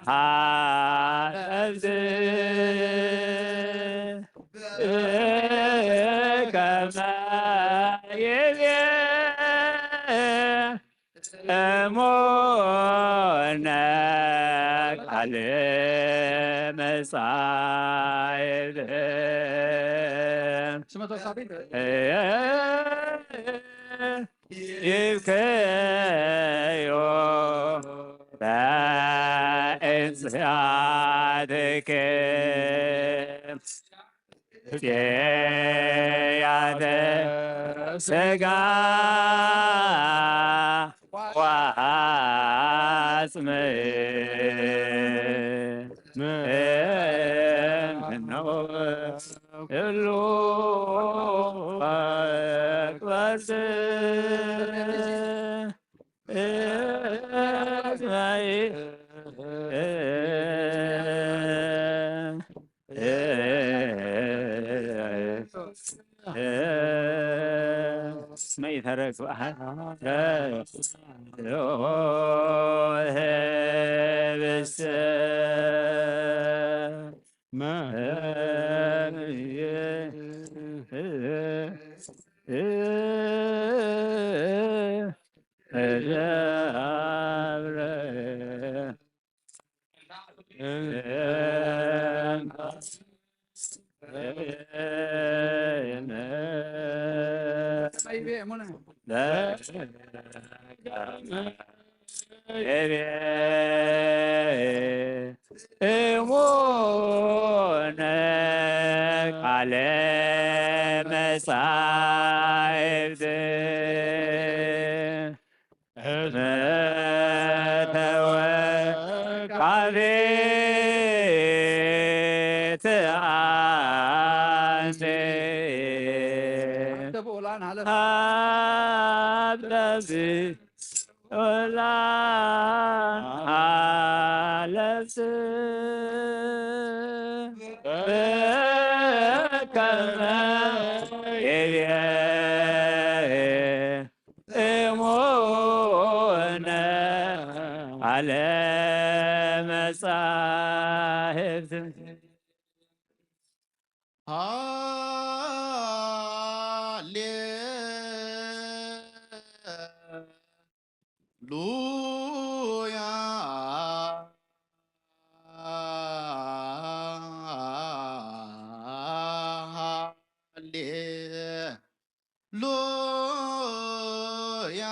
ሀብት ከመ ይቤ እሙነ ቃል መጻሕፍት ስመ ተወካፊት ይብከዮ በእንስያትክ ጽያተ ስጋ ወአጽም ምነው እሉ መቅበርት እስመ ኢተረክብ አሐደ ህብስተ እሙነ ቃለ መጻሕፍት እስመ ተወቃቤት አንተ። አብደብዚ ኦላን አለስ በከመ ይቤ እሙነ አለ መጻሕፍት። ሃሌሉያ፣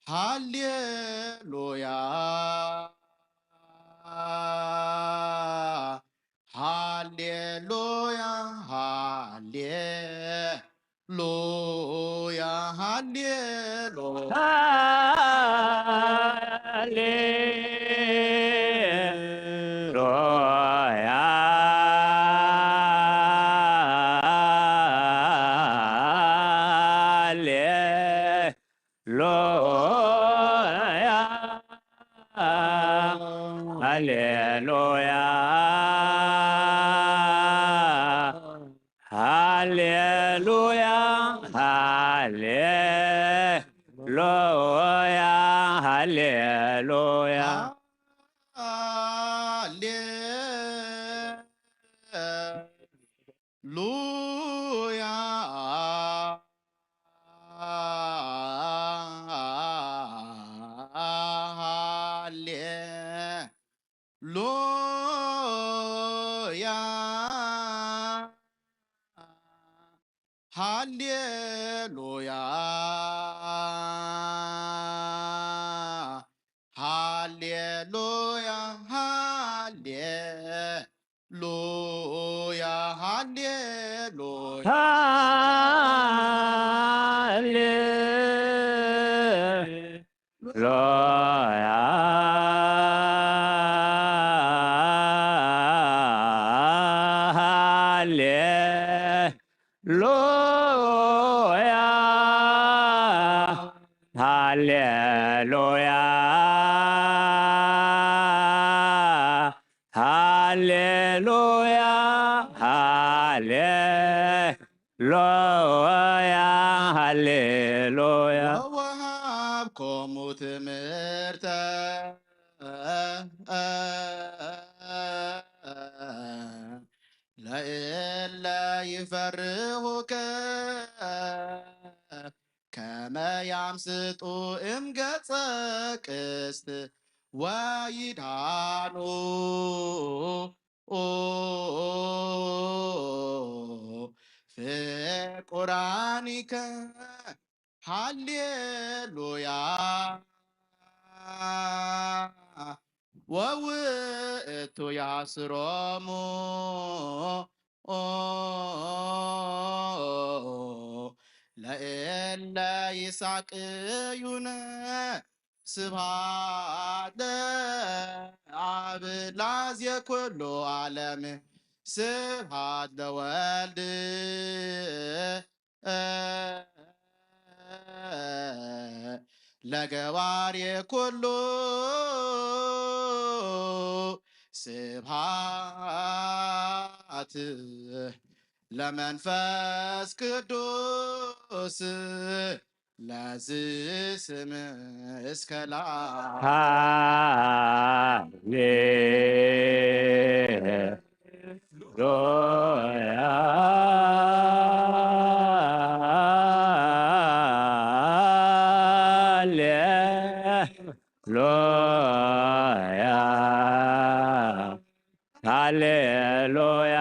ሃሌሉያ፣ ሃሌሉያ፣ ሃሌሉያ፣ ሃሌ ሉያ፣ ሃሌሉያ። ሃሌሉያ፣ ሃሌ ሉያ፣ ሃሌሉያ፣ ሃሌሉያ፣ ሃሌሉያ፣ ሃሌሉያ። ሃሌ ሉያ፣ ሃሌ ሉያ፣ ሃሌ ሉያ፣ ሃሌ ሉያ፣ ሃሌ ሉያ፣ ሃሌ ሉያ፣ ሃሌ ሉያ፣ ሃሌ ሉያ፣ ሃሌ ሉያ፣ ሃሌ ሉያ፣ ሃሌ ሉያ፣ ሃሌ ሉያ። ወወሃብኮሙ ትምህርተ ለእለ ይፈርሁከ ከመ ያምስጡ እምገጸ ቅስት ወይድሃኑ ፍቁራኒከ። ሃሌሉያ። ወውእቱ ያስሮሙ ለእለ ይሳቅዩነ። ስብሐት ለአብ ላዜ ኩሉ ዓለም። ስብሐት ለወልድ ለገባሬ ኩሉ። ስብሐት ለመንፈስ ቅዱስ ለዝ ስም እስከ ላ ሃሌ ሉያ። ሃሌ ሉያ። ሃሌሉያ።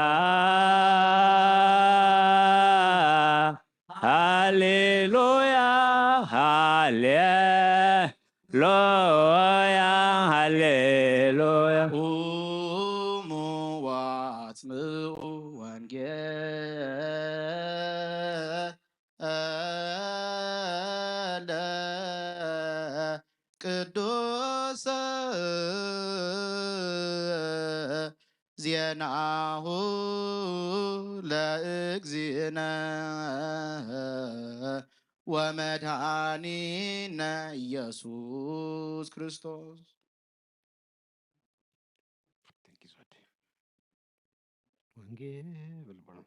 ሃሌሉያ። ሃሌ ሃሌሉያ፣ ሃሌሉያ። ቁሙ ወአጽምዑ ወንጌለ ቅዱስ ዜናሁ ለእግዚእነ ወመድኃኒነ ኢየሱስ ክርስቶስ። ወንጌል በል በሉ።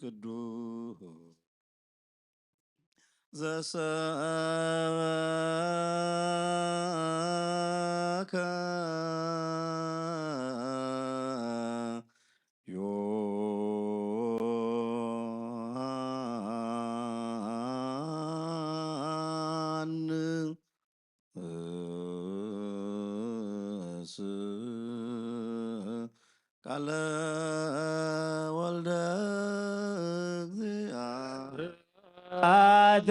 ቅዱስ ዘሰበከ ዮሐንስ ቃለ ወልደ እግዚአ። ስብሐት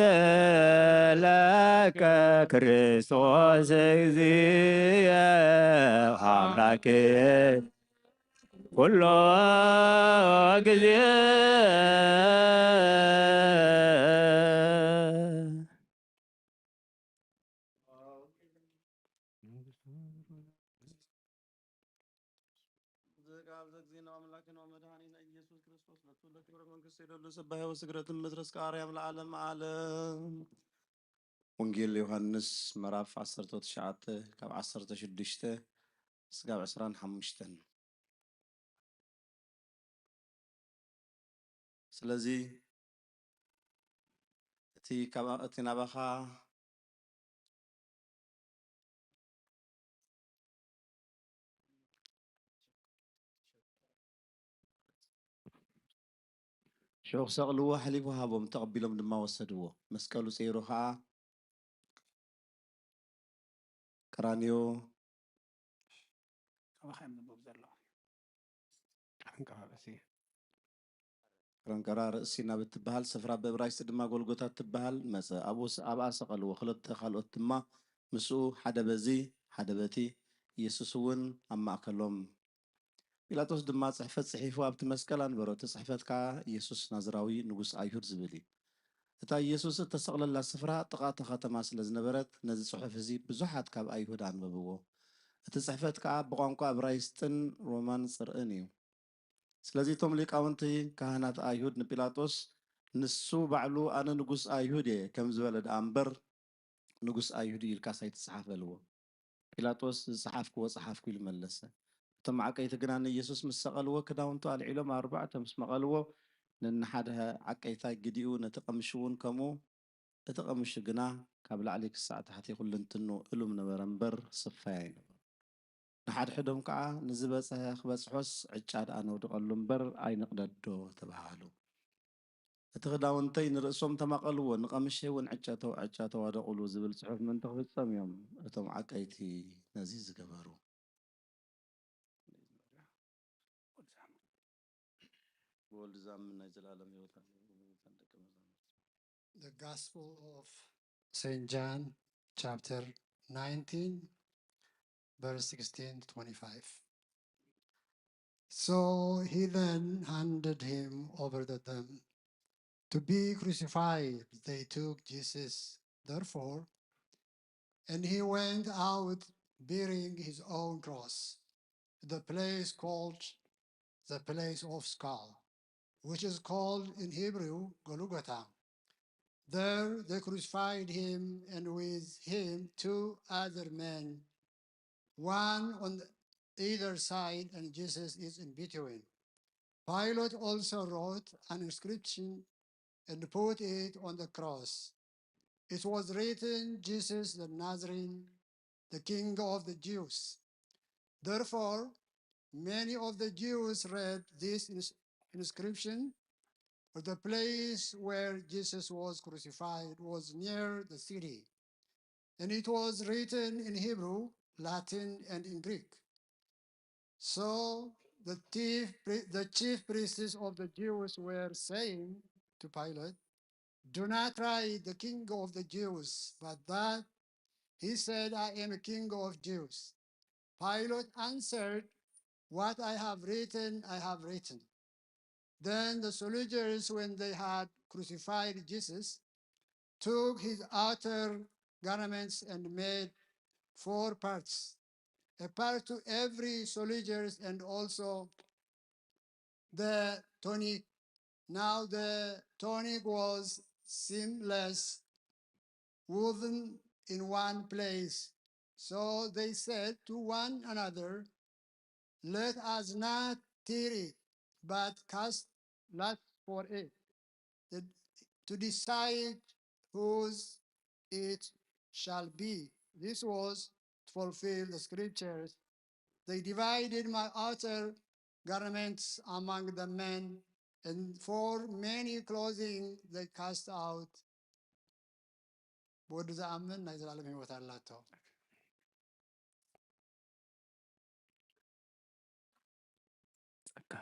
ለከ ክርስቶስ እግዚእ አምላክ ኩሎ ጊዜ። ቃል ዘእግዚእነ ወአምላክነ ወመድኃኒነ ኢየሱስ ክርስቶስ ለቱ ለክብረ መንግስት ይደሉ ስባሄ ወስግደትን ምድረስ ከአርያም ለዓለም ዓለም። ወንጌል ዮሐንስ ምዕራፍ ዓሰርተ ትሽዓተ ካብ ዓሰርተ ሽዱሽተ እስካብ ዕስራን ሓሙሽተን። ስለዚ እቲ ካብ፣ እቲ ናባኻ ሽዑ ክሰቕልዎ ሓሊፉ ሃቦም፣ ተቐቢሎም ድማ ወሰድዎ። መስቀሉ ጸይሩ ኸኣ ቀራንዮ፣ ካባኻ እዮም ዘንብቡ ዘለዉ። ቀረንቀራ ርእሲ። ቀረንቀራ ርእሲ ናብ እትበሃል ስፍራ፣ ብእብራይስጢ ድማ ጎልጎታ እትበሃል፣ መጸ። ኣብኡ ስ-፣ ኣብኣ ሰቐልዎ። ክልተ ካልኦት ድማ ምስኡ፣ ሓደ በዚ ሓደ በቲ፣ ኢየሱስ እውን ኣብ ማእከሎም። ጲላጦስ ድማ ጽሕፈት ጽሒፉ ኣብቲ መስቀል ኣንበሮ። እቲ ጽሕፈት ከኣ፣ ኢየሱስ ናዝራዊ ንጉስ ኣይሁድ ዝብል እዩ። እታ ኢየሱስ እተሰቕለላ ስፍራ ጥቓ እታ ከተማ ስለ ዝነበረት፣ ነዚ ጽሑፍ እዚ ብዙሓት ካብ ኣይሁድ ኣንበብዎ። እቲ ጽሕፈት ከኣ ብቋንቋ እብራይስጥን ሮማን ጽርኢን እዩ። ስለዚ እቶም ሊቃውንቲ ካህናት ኣይሁድ ንጲላጦስ፣ "ንሱ ባዕሉ ኣነ ንጉስ ኣይሁድ እየ" ከም ዝበለ ደኣ እምበር፣ "ንጉስ ኣይሁድ እዩ" ኢልካስ ኣይትጽሓፍ በልዎ። ጲላጦስ፣ "ዝጸሓፍክዎ ጸሓፍኩ" ኢሉ መለሰ። እቶም ዓቀይቲ ግና ንኢየሱስ ምስ ሰቐልዎ፣ ክዳውንቱ ኣልዒሎም ኣርባዕተ ምስ መቐልዎ፣ ነንሓደ ዓቀይታይ ግዲኡ፣ ነቲ ቀምሽ እውን ከምኡ፣ እቲ ቀምሽ ግና ካብ ላዕሊ ክሳዕ ታሕቲ ኩልንትኑ እሉም ነበረ እምበር፣ ስፋይ ኣይነበሮን። ንሓድሕዶም ከኣ፣ "ንዝበጽሐ ክበጽሖስ፣ ዕጫ ደኣ ነውድቐሉ እምበር፣ ኣይንቕደዶ" ተባሃሃሉ። "እቲ ክዳውንተይ ንርእሶም ተማቐልዎ፣ ንቐምሸይ እውን ዕጨ ተው-፣ ዕጫ ተዋደቑሉ" ዝብል ጽሑፍ ምእንቲ ክፍጸም እዮም እቶም ዓቀይቲ ነዚ ዝገበሩ። ብወልድ ዝኣምን ናይ ዘላለም ህይወት ኣለዎ። The Gospel of Saint John, chapter nineteen, verse sixteen to twenty-five. So he then handed him over to them to be crucified. They took Jesus, therefore, and he went out bearing his own cross to the place called the place of skull, which is called in Hebrew Golgotha. There they crucified him, and with him two other men, one on either side, and Jesus is in between. Pilate also wrote an inscription and put it on the cross. It was written, "Jesus the Nazarene, the King of the Jews." Therefore, many of the Jews read this ins-, inscription, for the place where Jesus was crucified was near the city, and it was written in Hebrew, Latin, and in Greek. So the chief pri-, the chief priests of the Jews were saying to Pilate, "Do not write, 'The King of the Jews,' but that he said, 'I am a King of Jews.'" Pilate answered, "What I have written, I have written." Then the soldiers, when they had crucified Jesus, took his outer garments and made four parts, a part to every soldier, and also the tunic. Now the tunic was seamless, woven in one place. So they said to one another, "Let us not tear it, but cast lots for it, the, to decide whose it shall be." This was to fulfill the scriptures. "They divided my outer garments among the men, and for many clothing they cast out." ብወዱ ዝኣምን ናይ ዘላለም ህይወት ኣላቶ። ጸጋ።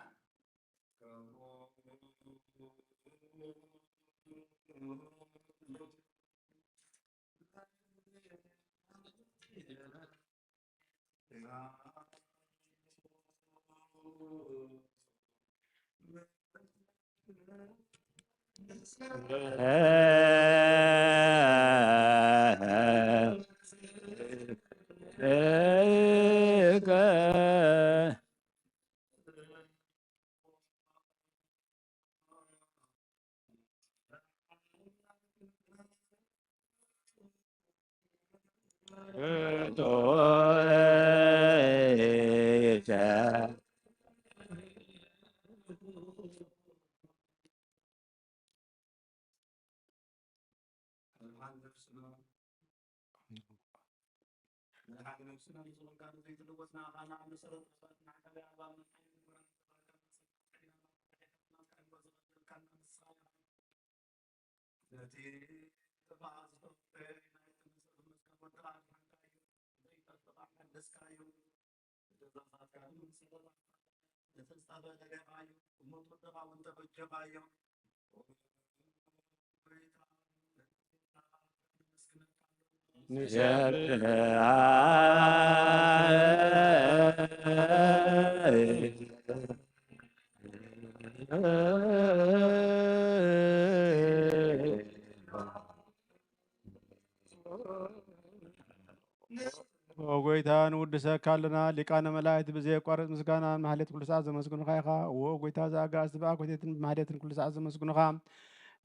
ኦ ጎይታ፣ ንውድሰካ ኣለና። ሊቃነ መላእክት ብዘየቋርጽ ምስጋናን ማህሌት ኩሉ ሰዓት ዘመስግኑኻ ኢኻ። ኦ ጎይታ፣ ዘኣጋእዝቲ ብኣኮቴትን ብማህሌትን ኩሉ ሰዓት ዘመስግኑኻ።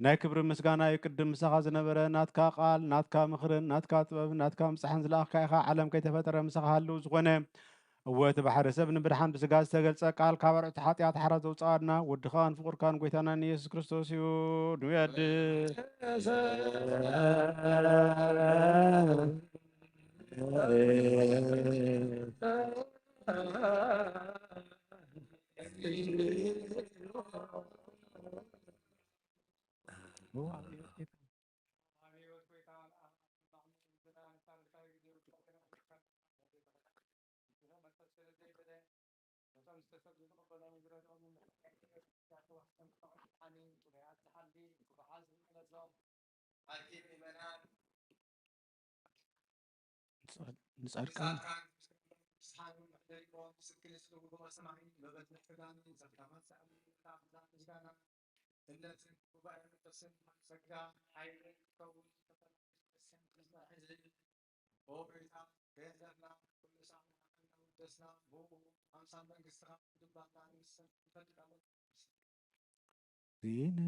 ናይ ክብሪ ምስጋና እዩ ቅድም ምሳኻ ዝነበረ። ናትካ ቃል፣ ናትካ ምኽርን፣ ናትካ ጥበብን፣ ናትካ ምብጻሕን ዝለኣኽካ ኢኻ። ዓለም ከይተፈጠረ ምሳኻ ህልው ዝኾነ። እወ፣ እቲ ባሕሪ ሰብ ንምድሓን ብስጋ ዝተገልጸ ቃል፣ ካብ ኣርዑት ሓጢኣት ሓራ ዘውጽኣና ወድኻን ፍቑርካን ጎይታናን ኢየሱስ ክርስቶስ እዩ። ንውየድ። ንጻድቃን ምስክር ስለ ጉባኤ ሰማይ መበል ምሕዳን ዘፍታማት ሰዓት ምስጋና እምነትን ጉባኤ መንፈስን ጸጋ ኃይልን ክኸውን ኦሪታ ገለና ኩሉ ሳምና እናወደስና ብኡ ኣምሳል መንግስትኻ ምግባርና ንንስን ንፈልጥ ኣለና። ዜነ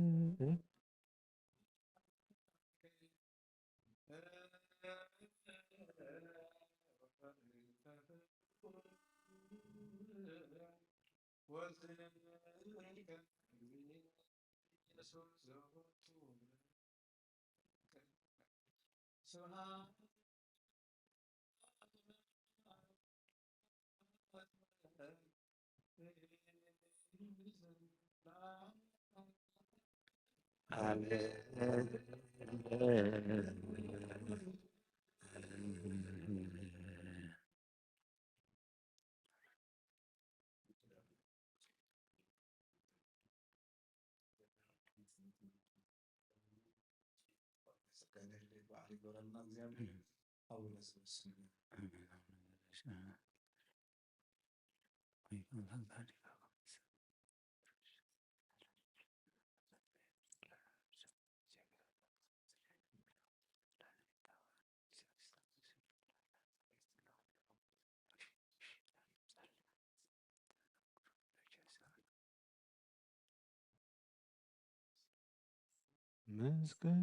መስቀል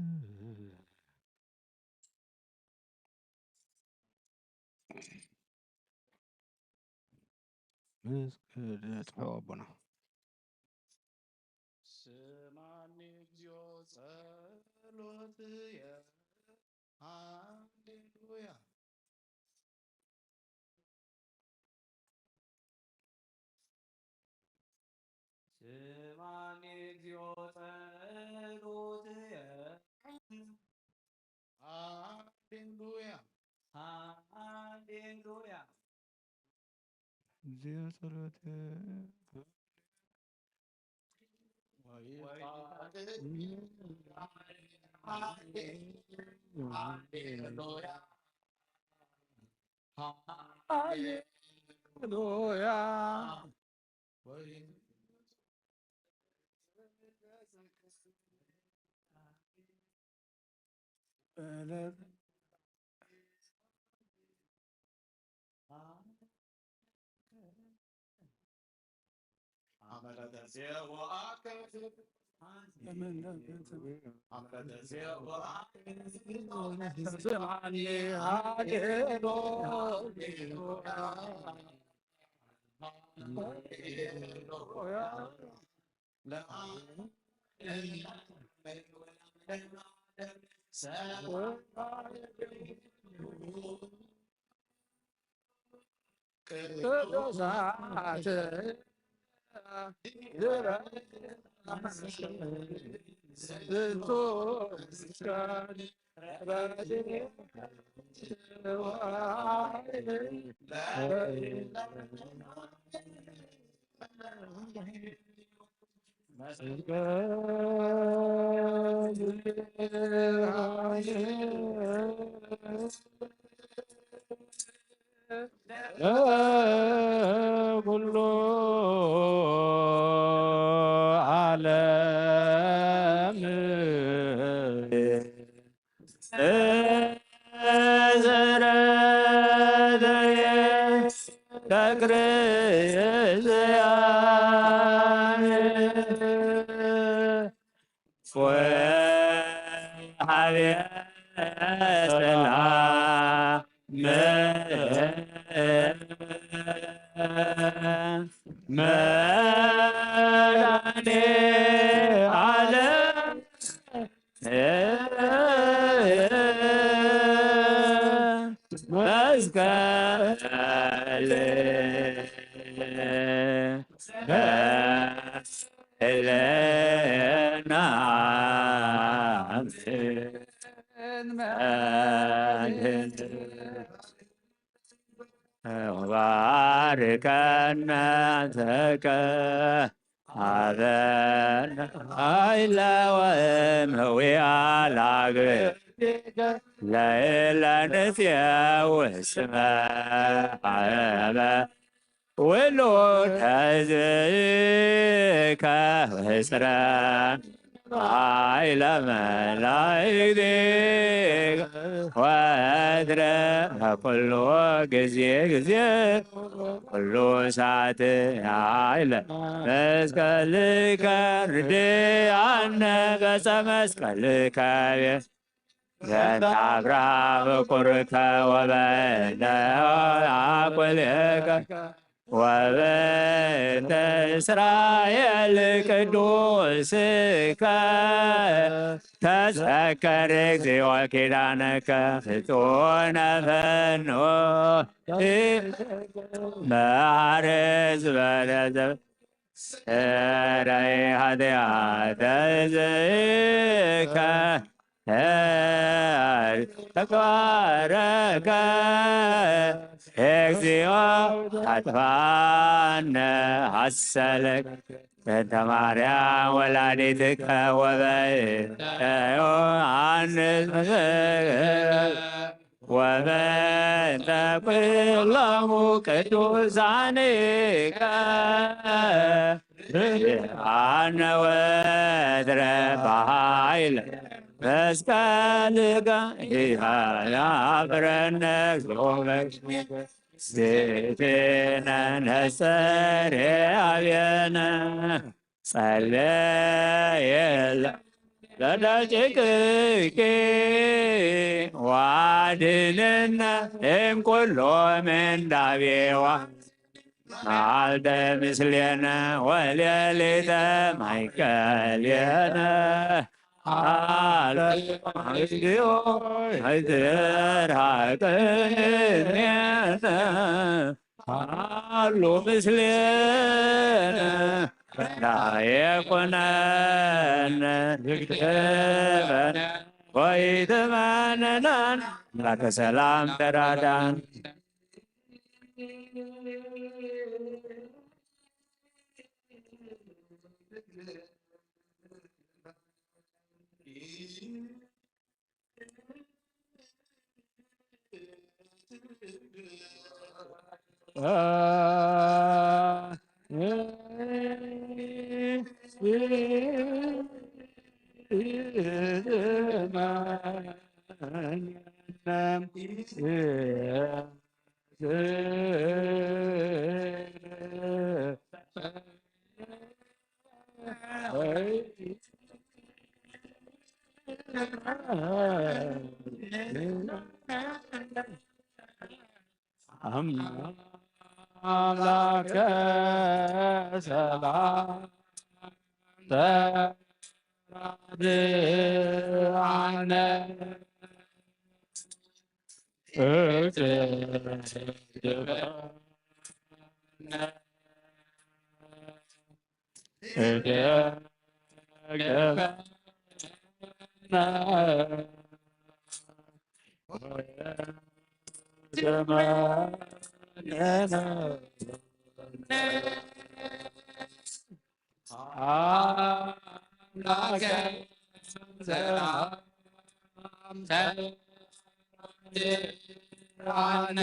መስቀል ኣጥፍኦ ኣቦና። ስማኒ እግዚኦ ጸሎትየ። ሃሌሉያ። ስማኒ እግዚኦ ጸሎትየ። ሃሌሉያ። ሃሌሉያ። እግዚኦ ጸሎትየ። ሃሌሉያ። ቅዱሳት ለኩሉ ዓለም ዘረደየ ለክርስቲያን ወሃብየ ሰላም መድኃኔ ዓለም መስቀል ለነ መድኃኒት ባርከነ ተቀ ሀበነ ኃይለ ወእምዊ አላግብከ ለእለ ንትየው ስመ ሀበ ውሉድ ህዝብከ ወፅረ ኃይለ መላእክቲከ ወትረ ኩሉ ጊዜ ጊዜ ኩሉ ሰዓት ኃይለ መስቀልከ ርድኣነ ገጸ መስቀልከ ቤ ዘንተ አብርሃም ኩርከ ወበነ አቁሌከ ወበንተ እስራኤል ቅዱስከ ተዘከር እግዚኦ ኪዳነከ ፍጹነ ፈኖ መሐረዝ በለዘ ስረይ ኃጢአተ ሕዝብከ ተግባረከ እግዚኦ አጥፋነ ሐሰለከ በእንተ ማርያም ወላዲትከ ወበእንተ ዮሐንስ ምስክር ወበእንተ ኩሎሙ ቅዱሳንከ ርድአነ ወትረ በኃይለ መስቀልከ ኢያፍረነ እግዚኦ በቅድሜከ ዜቴነ ነጸሬ አብየነ ጸለየ ለደቂቅኪ ዋድንነ እምኩሎ ምንዳቤዋ መዓልተ ምስሌነ ወሌሊተ ማይከልየነ አለ እግዚኦ አይትርሐቅኔነ አሉ ምስሌነ ዳየኮነነ ይግደፈነ ወይትመነናን አምላከ ሰላም ተራዳን። አምላከ ሰላም ተራድአነ አምላከ ሰላም ተራድአነ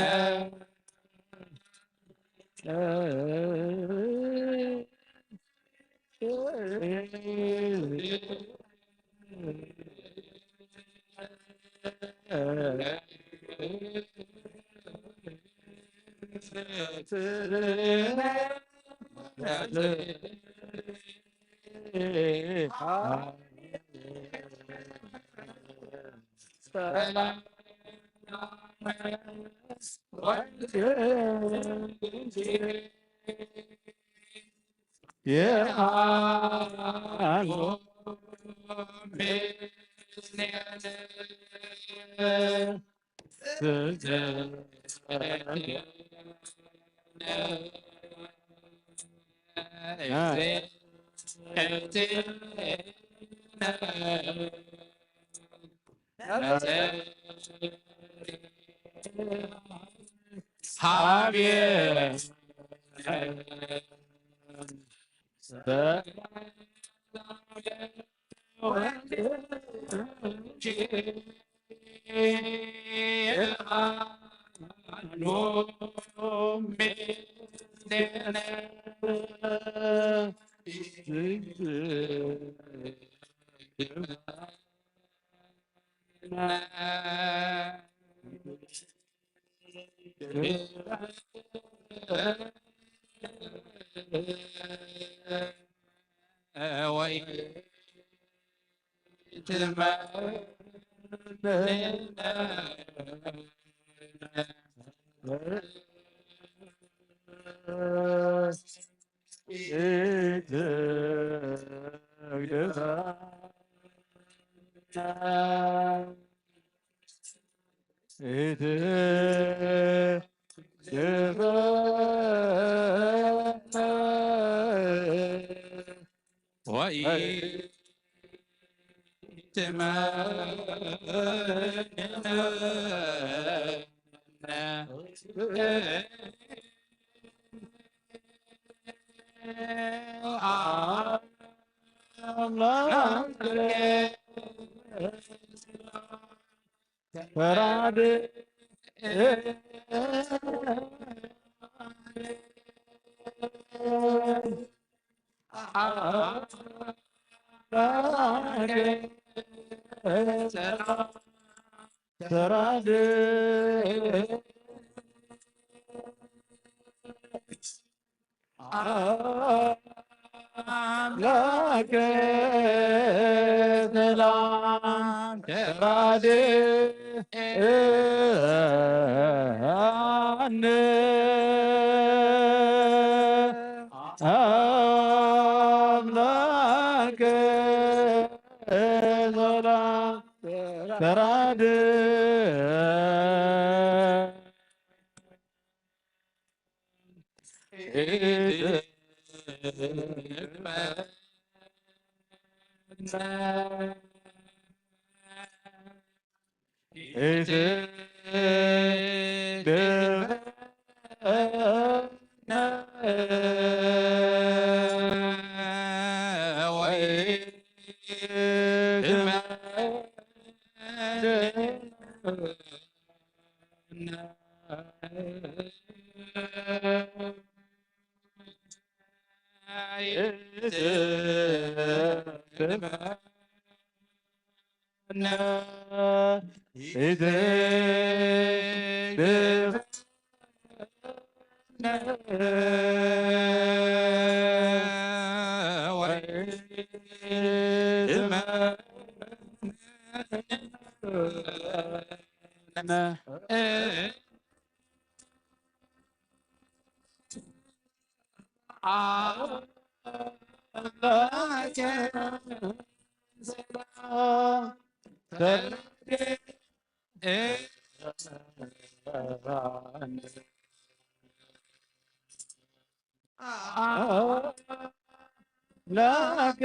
ኣምላክ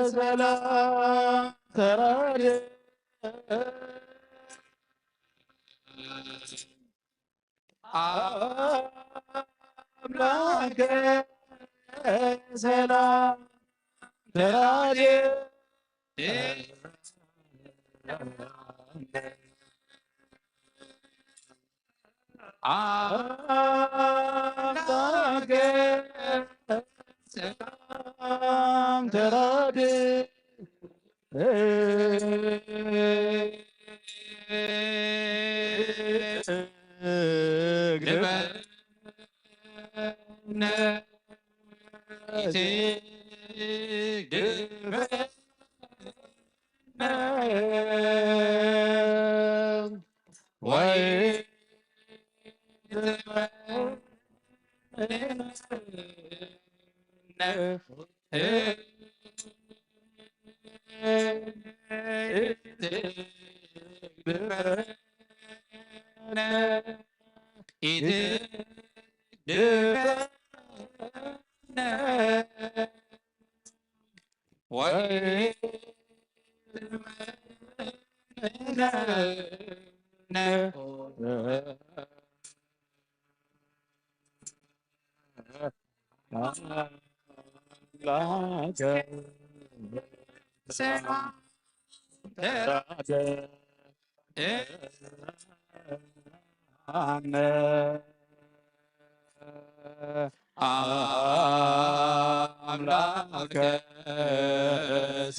ሰላም ተራድእ ኣነ ኣምላክ ሰላም ተራድእ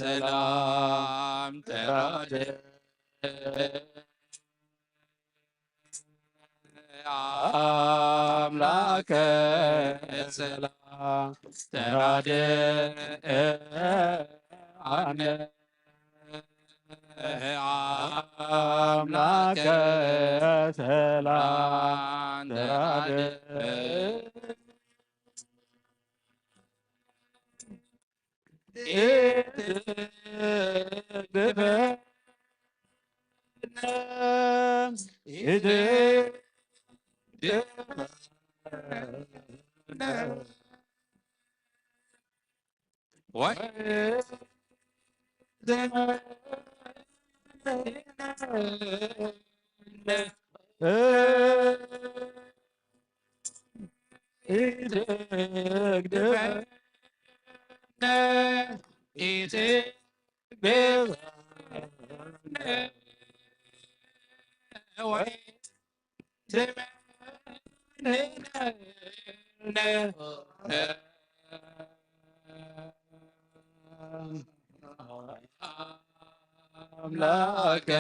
ሰላም ተራድእ ኣምላከ ሰላም ተራድእ ኣነ ኣምላከ ሰላም ተራድእ ኣምላከ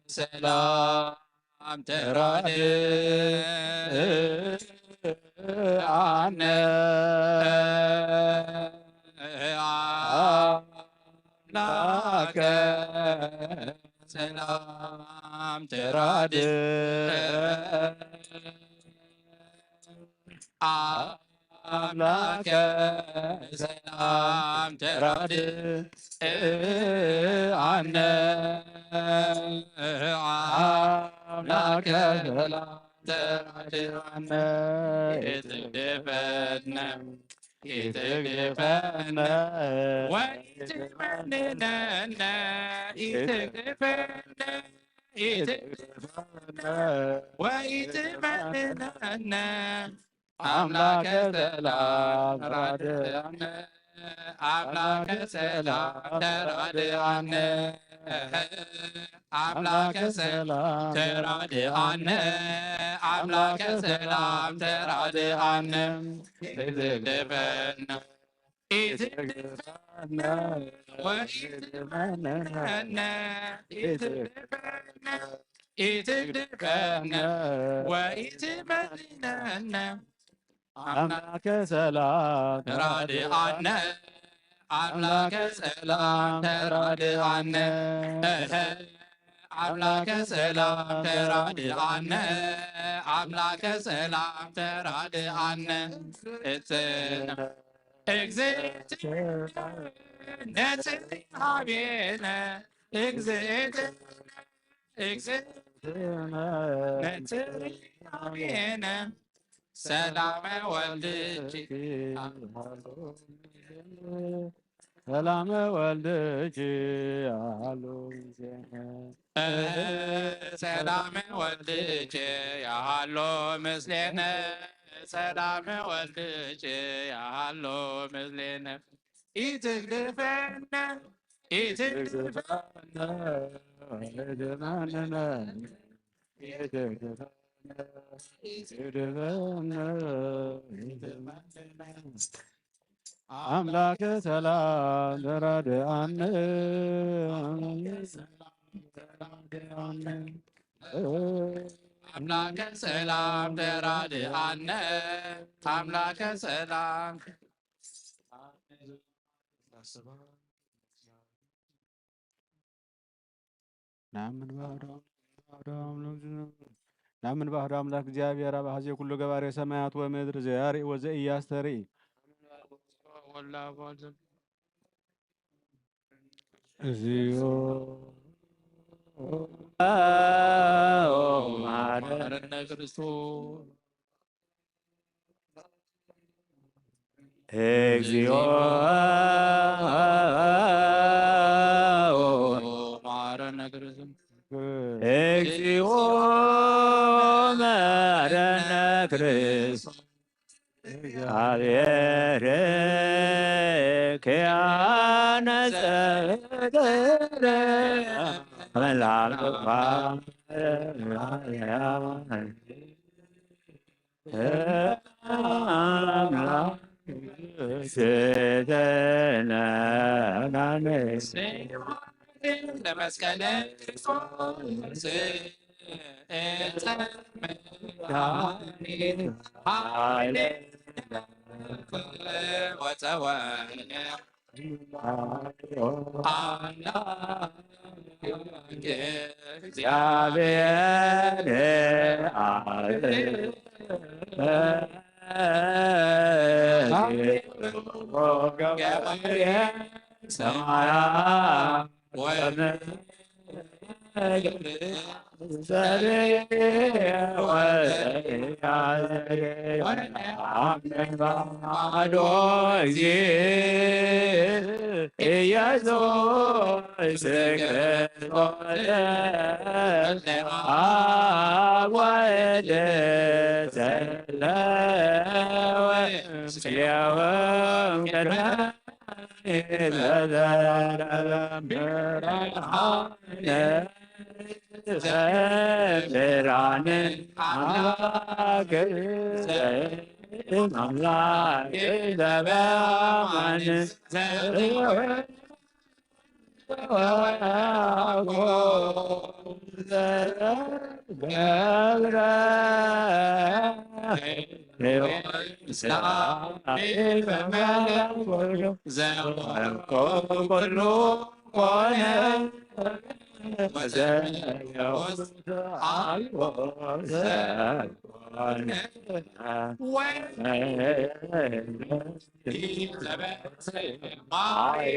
ሰላም ተራድእ ኣነ ኣምላከ ሰላም ተራድእ ኣምላከ ሰላም ተራድእ ኣነ ኣምላከ ሰላም ተራድእ ኣነ ኢትግደፈነ ኢትግደፈነ ወኢትመንነነ ኢትግደፈነ ኢትግደፈነ ወኢትመንነነ ኣምላከ ሰላም ተራድኣነ ኣምላከ ሰላም ተራድኣነ ኣምላከ ሰላም ተራድኣነ ኣምላከ ሰላም ተራድኣነ ኢትግደፈነ ኢትግደፈነ ወኢትመንነነ ኢትግደፈነ ኢትግደፈነ ወኢትመንነነ ኣምላከ ሰላም ተራድኣነ ኣምላከ ሰላም ተራድኣነ ኣምላከ ሰላም ተራድኣነ ኣምላከ ሰላም ተራድኣነ እጽነ እግዝእትነ ነጽሪ ሃቤነ እግዝእትነ እግዝእትነ ነጽሪ ሃቤነ ሰላመ ወልድኪ ሰላመ ወልድኪ ኣሉ ሰላመ ወልድኪ ያሃሎ ምስሌነ ሰላመ ወልድኪ ያሃሎ ምስሌነ ኢትግድፈነ ኢትግድፈነ ኢትግድፈነ ኢትግድፈነ ኢትግድፈነ ኣምላከ ሰላም ተራድኣነ ኣምላከ ሰላም ተራድኣነ ኣምላከ ሰላም ናምን ባህዶ ናምን ባህዶ ኣምላክ እግዚኣብሔር ኣብ ኣዜ ኩሉ ገባሬ ሰማያት ወምድር ዘያርኢ ወዘኢያስተርኢ እግዚኦ ማረነ ክርስቶስ እግዚኦ ማረነ ክርስቶስ እግዚኦ ማረነ ክርስቶስ እግዚአብሔር ኪያነ ጸገረ መላልባ ተነጋነስ ለመስቀለ ክርስቶስ እፀ መድኃኒት ኃይለ ወፀወነ እግዚአብሔር አብ ሰማያ ወምድር ወዘያዘ ወነአምን በአሐዱ እግዚእ ኢየሱስ ክርስቶስ አብ ወልድ ጸለወ ምስሌሆም ቅድመ ለዘለዓለም ብርሃነ ዘብርሃነ አምላክ አምላክ ዘበአማን ገብረ ኩሉ ኮነ ወዘውስጥ አልቦ ዘኮነ ወዘበሰማይ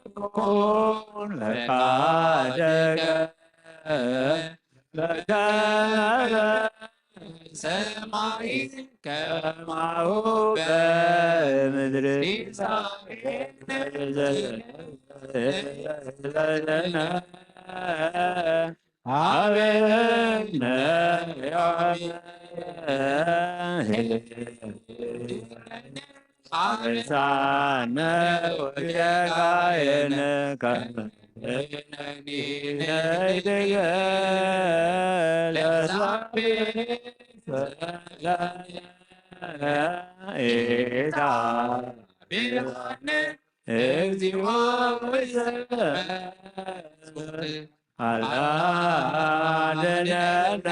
ወይኩን ፈቃድከ በከመ በሰማይ ከማሁ በምድሪ። ሲሳየነ ዘለለነ ሀበነ ዮም አበሳነ ወጌጋየነ ከመ ንሕነኒ ንሕድግ ለሳብእ ሰላም ኢታ ብርሃነ እግዚኦ አድነነ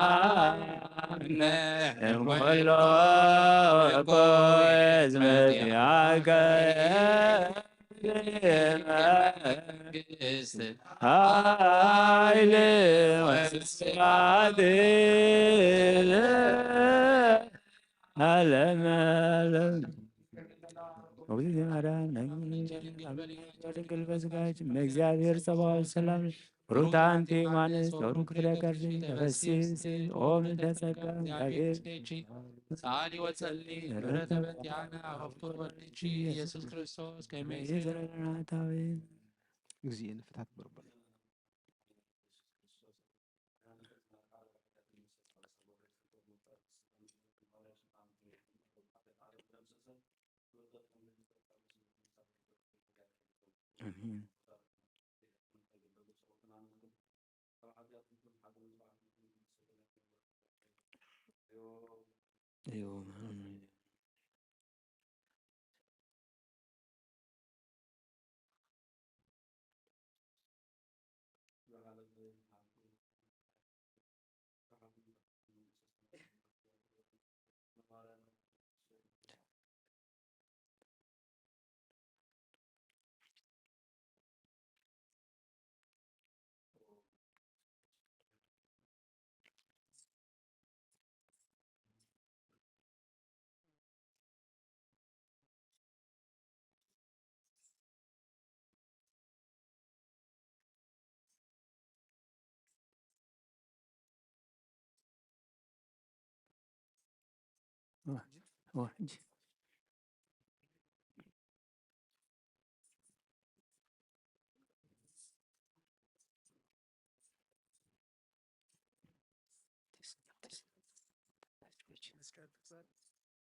ወባርክነ እምኩሉ እኩይ እስመ ዚአከ መንግስት ኃይል ወስብሐት ለዓለመ ዓለም። ወእግዝእትነ ማርያም ድንግል በስጋኪ እመ እግዚአብሔር ጸባኦት ሰላም ሩታ አንቲ እማንስት ወሩ ክፍለ ከርሲ ተፈሲ ኦ ምልዕተ ጸጋ እግዚአብሔር ሳሊ ወጸሊ ምሕረተ በእንቲአነ አወፍቱ ወልድኪ ኢየሱስ ክርስቶስ ከመ ይእቲ ዘለናታዊ። እግዚእነ ፍታት በርበረ። አሜን።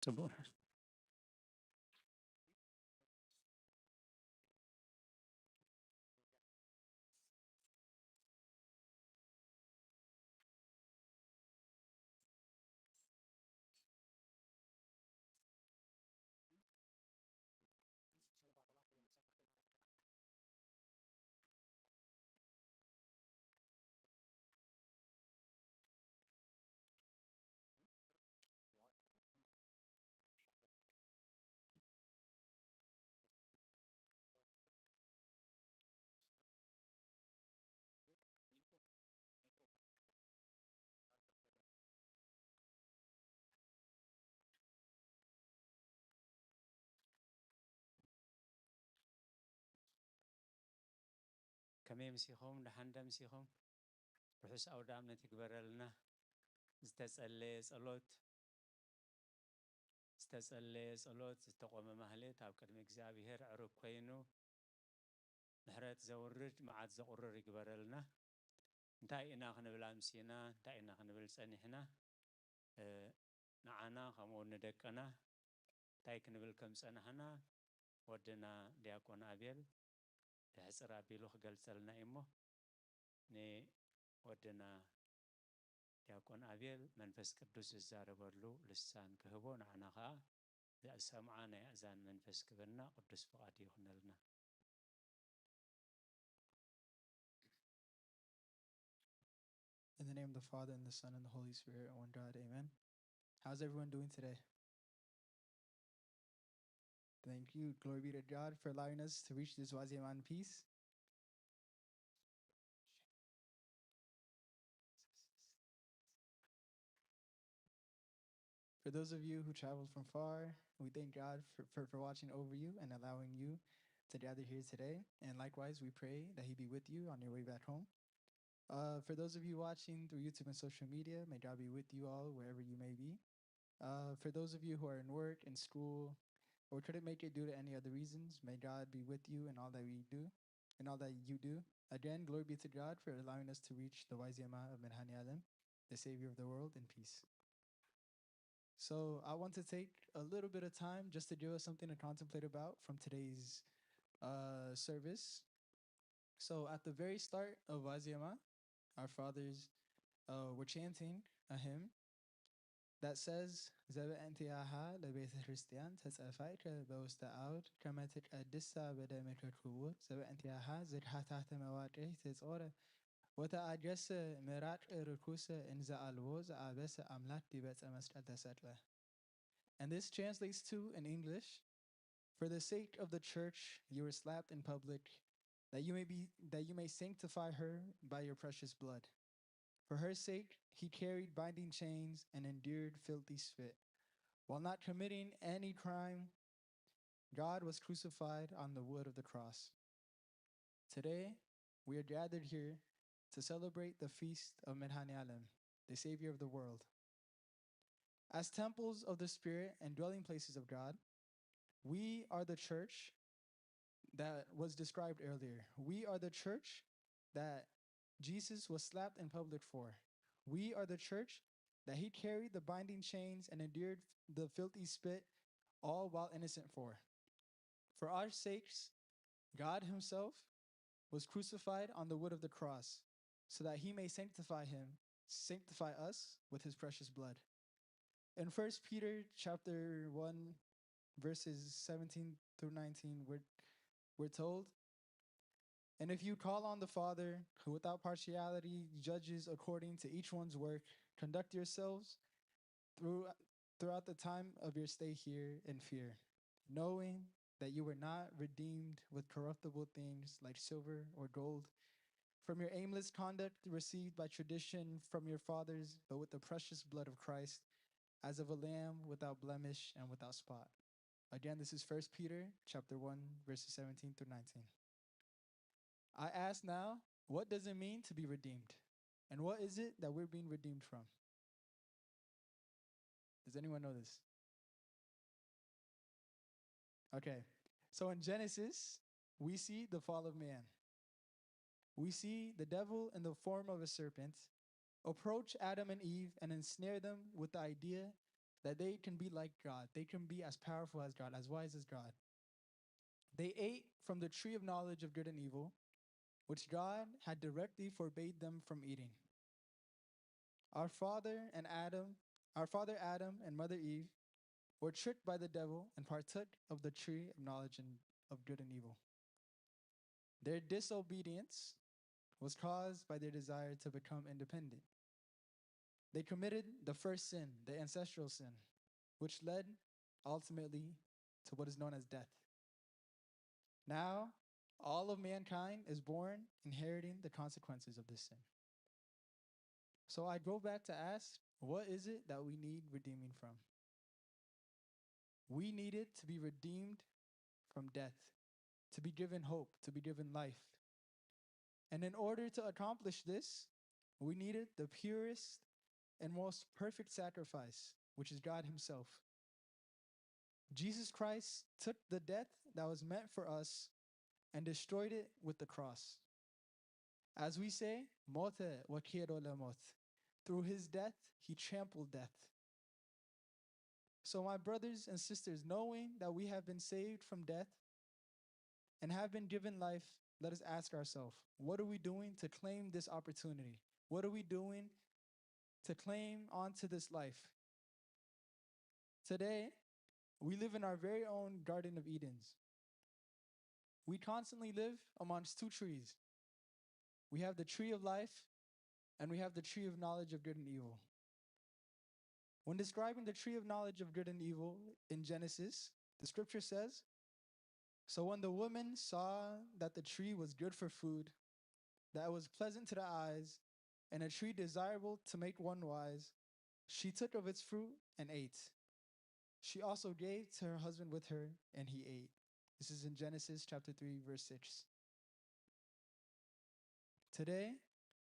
ጽቡቕ። ከመይ ምሲኹም? ደሓን ዶ ምሲኹም? ርሑስ ኣውደ ኣመት ይግበረልና። ዝተጸለየ ጸሎት፣ ዝተጸለየ ጸሎት፣ ዝተቖመ ማህሌት ኣብ ቅድሚ እግዚኣብሔር ዕሩግ ኮይኑ ምሕረት ዘውርድ መዓት ዘቑርር ይግበረልና። እንታይ ኢና ክንብል ኣምሲና? እንታይ ኢና ክንብል ጸኒሕና? እ፣ ንዓና ከምኡ እውን ንደቅና እንታይ ክንብል ከም ጸናሕና ወድና ዲያቆን ኣቤል ብሕጽር ኣቢሉ ክገልጸልና እዩ እሞ፣ ንወድና ዲያቆን ኣቤል መንፈስ ቅዱስ ዝዛረበሉ ልሳን ክህቦ፣ ንዓና ኸኣ ዘሰምዓ ናይ ኣእዛን መንፈስ ክበና ቅዱስ ፍቓድ ይኹነልና። In the name of the Father, and the Son, and the Holy Spirit, one God. Amen. How's everyone doing today? Thank you. Glory be to God for allowing us to reach this Wazema in peace. For those of you who traveled from far, we thank God for, for, for watching over you and allowing you to gather here today. And likewise, we pray that He be with you on your way back home. Uh, for those of you watching through YouTube and social media, may God be with you all wherever you may be. Uh, for those of you who are in work, in school, or couldn't make it due to any other reasons, may God be with you in all that we do, in all that you do. Again, glory be to God for allowing us to reach the Wazema of Medhani Alem, the Savior of the world, in peace. So I want to take a little bit of time just to give us something to contemplate about from today's uh, service. So at the very start of Wazema, our fathers uh, were chanting a hymn that says, "ዘበእንቲኣሃ ለቤተ ክርስቲያን ተጸፋይከ በውስተ አውድ ከመ ትቀድሳ በደምከ ክቡር፣ ዘበእንቲኣሃ ዝግሃታተ መዋቅሕ ተጾረ ወተአገሰ ምራቅ ርኩሰ እንዘ አልቦ ዘአበሰ አምላክ ዲበ ዕፀ መስቀል ተሰቅለ." And this translates to, in English, "For the sake of the church you were slapped in public, that you may be that you may sanctify her by your precious blood. For her sake he carried binding chains and endured filthy spit. While not committing any crime, God was crucified on the wood of the cross." Today, we are gathered here to celebrate the feast of Medhani Alem, the Savior of the world. As temples of the Spirit and dwelling places of God, we are the church that was described earlier. We are the church that Jesus was slapped in public for. We are the church that he carried the binding chains and endured the filthy spit, all while innocent for. For our sakes, God himself was crucified on the wood of the cross so that he may sanctify him, sanctify us with his precious blood. In First Peter chapter one, verses seventeen through nineteen, we're, we're told, "And if you call on the Father, who without partiality judges according to each one's work, conduct yourselves through, throughout the time of your stay here in fear, knowing that you were not redeemed with corruptible things like silver or gold from your aimless conduct received by tradition from your fathers, but with the precious blood of Christ, as of a lamb without blemish and without spot." Again, this is First Peter chapter one, verses seventeen through nineteen. I ask now, what does it mean to be redeemed? And what is it that we're being redeemed from? Does anyone know this? Okay, so in Genesis, we see the fall of man. We see the devil in the form of a serpent approach Adam and Eve and ensnare them with the idea that they can be like God. They can be as powerful as God, as wise as God. They ate from the tree of knowledge of good and evil, which God had directly forbade them from eating. Our father and Adam, our father Adam and mother Eve were tricked by the devil and partook of the tree of knowledge and of good and evil. Their disobedience was caused by their desire to become independent. They committed the first sin, the ancestral sin, which led ultimately to what is known as death. Now, all of mankind is born inheriting the consequences of this sin. So I go back to ask, what is it that we need redeeming from? We needed to be redeemed from death, to be given hope, to be given life. And in order to accomplish this, we needed the purest and most perfect sacrifice, which is God Himself. Jesus Christ took the death that was meant for us and destroyed it with the cross. As we say, ሞተ ወኪየዶ ለሞት. Through His death, He trampled death. So, my brothers and sisters, knowing that we have been saved from death and have been given life, let us ask ourselves, what are we doing to claim this opportunity? What are we doing to claim onto this life? Today, we live in our very own Garden of Edens. We constantly live amongst two trees. We have the tree of life and we have the tree of knowledge of good and evil. When describing the tree of knowledge of good and evil in Genesis, the scripture says, "So when the woman saw that the tree was good for food, that it was pleasant to the eyes, and a tree desirable to make one wise, she took of its fruit and ate. She also gave to her husband with her, and he ate." This is in Genesis chapter three, verse six. Today,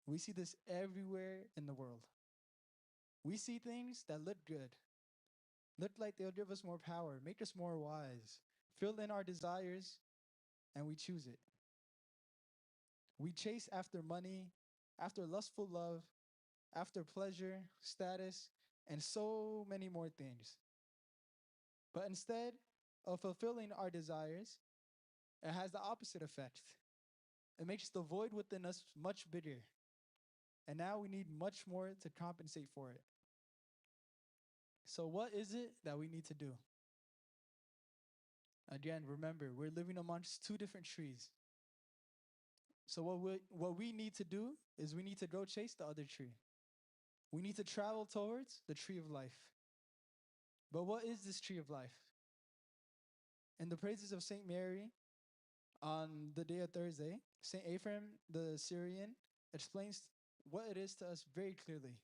we see this everywhere in the world. We see things that look good, look like they'll give us more power, make us more wise, fill in our desires, and we choose it. We chase after money, after lustful love, after pleasure, status, and so many more things. But instead of fulfilling our desires, it has the opposite effect. It makes the void within us much bigger. And now we need much more to compensate for it. So, what is it that we need to do? Again, remember, we're living amongst two different trees. So, what we, what we need to do is we need to go chase the other tree. We need to travel towards the tree of life. But what is this tree of life? In the praises of Saint Mary on the day of Thursday, Saint Ephraim the Syrian explains what it is to us very clearly.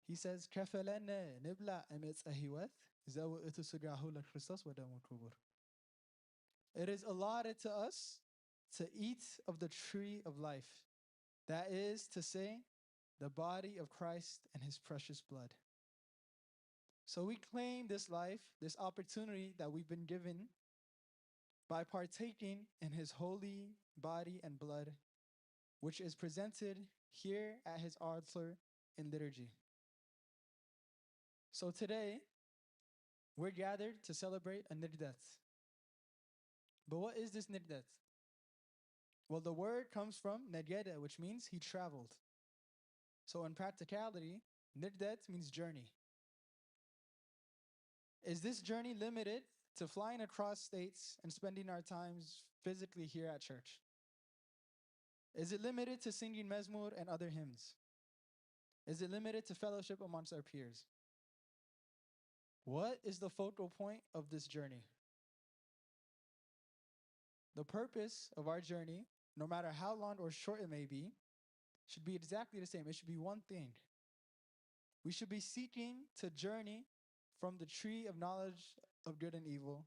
He says, "ከፈለነ ንብላዕ ዕፀ ህይወት ዘውእቱ ስጋሁ ለክርስቶስ ወደሙ ክቡር." It is allotted to us to eat of the tree of life, that is to say, the body of Christ and his precious blood. So we claim this life, this opportunity that we've been given by partaking in his holy body and blood, which is presented here at his altar in liturgy. So today, we're gathered to celebrate a ንግደት. But what is this ንግደት? Well, the word comes from ነገደ, which means he traveled. So in practicality, ንግደት means journey. Is this journey limited to flying across states and spending our times physically here at church? Is it limited to singing መዝሙር and other hymns? Is it limited to fellowship amongst our peers? What is the focal point of this journey? The purpose of our journey, no matter how long or short it may be, should be exactly the same. It should be one thing. We should be seeking to journey from the tree of knowledge of good and evil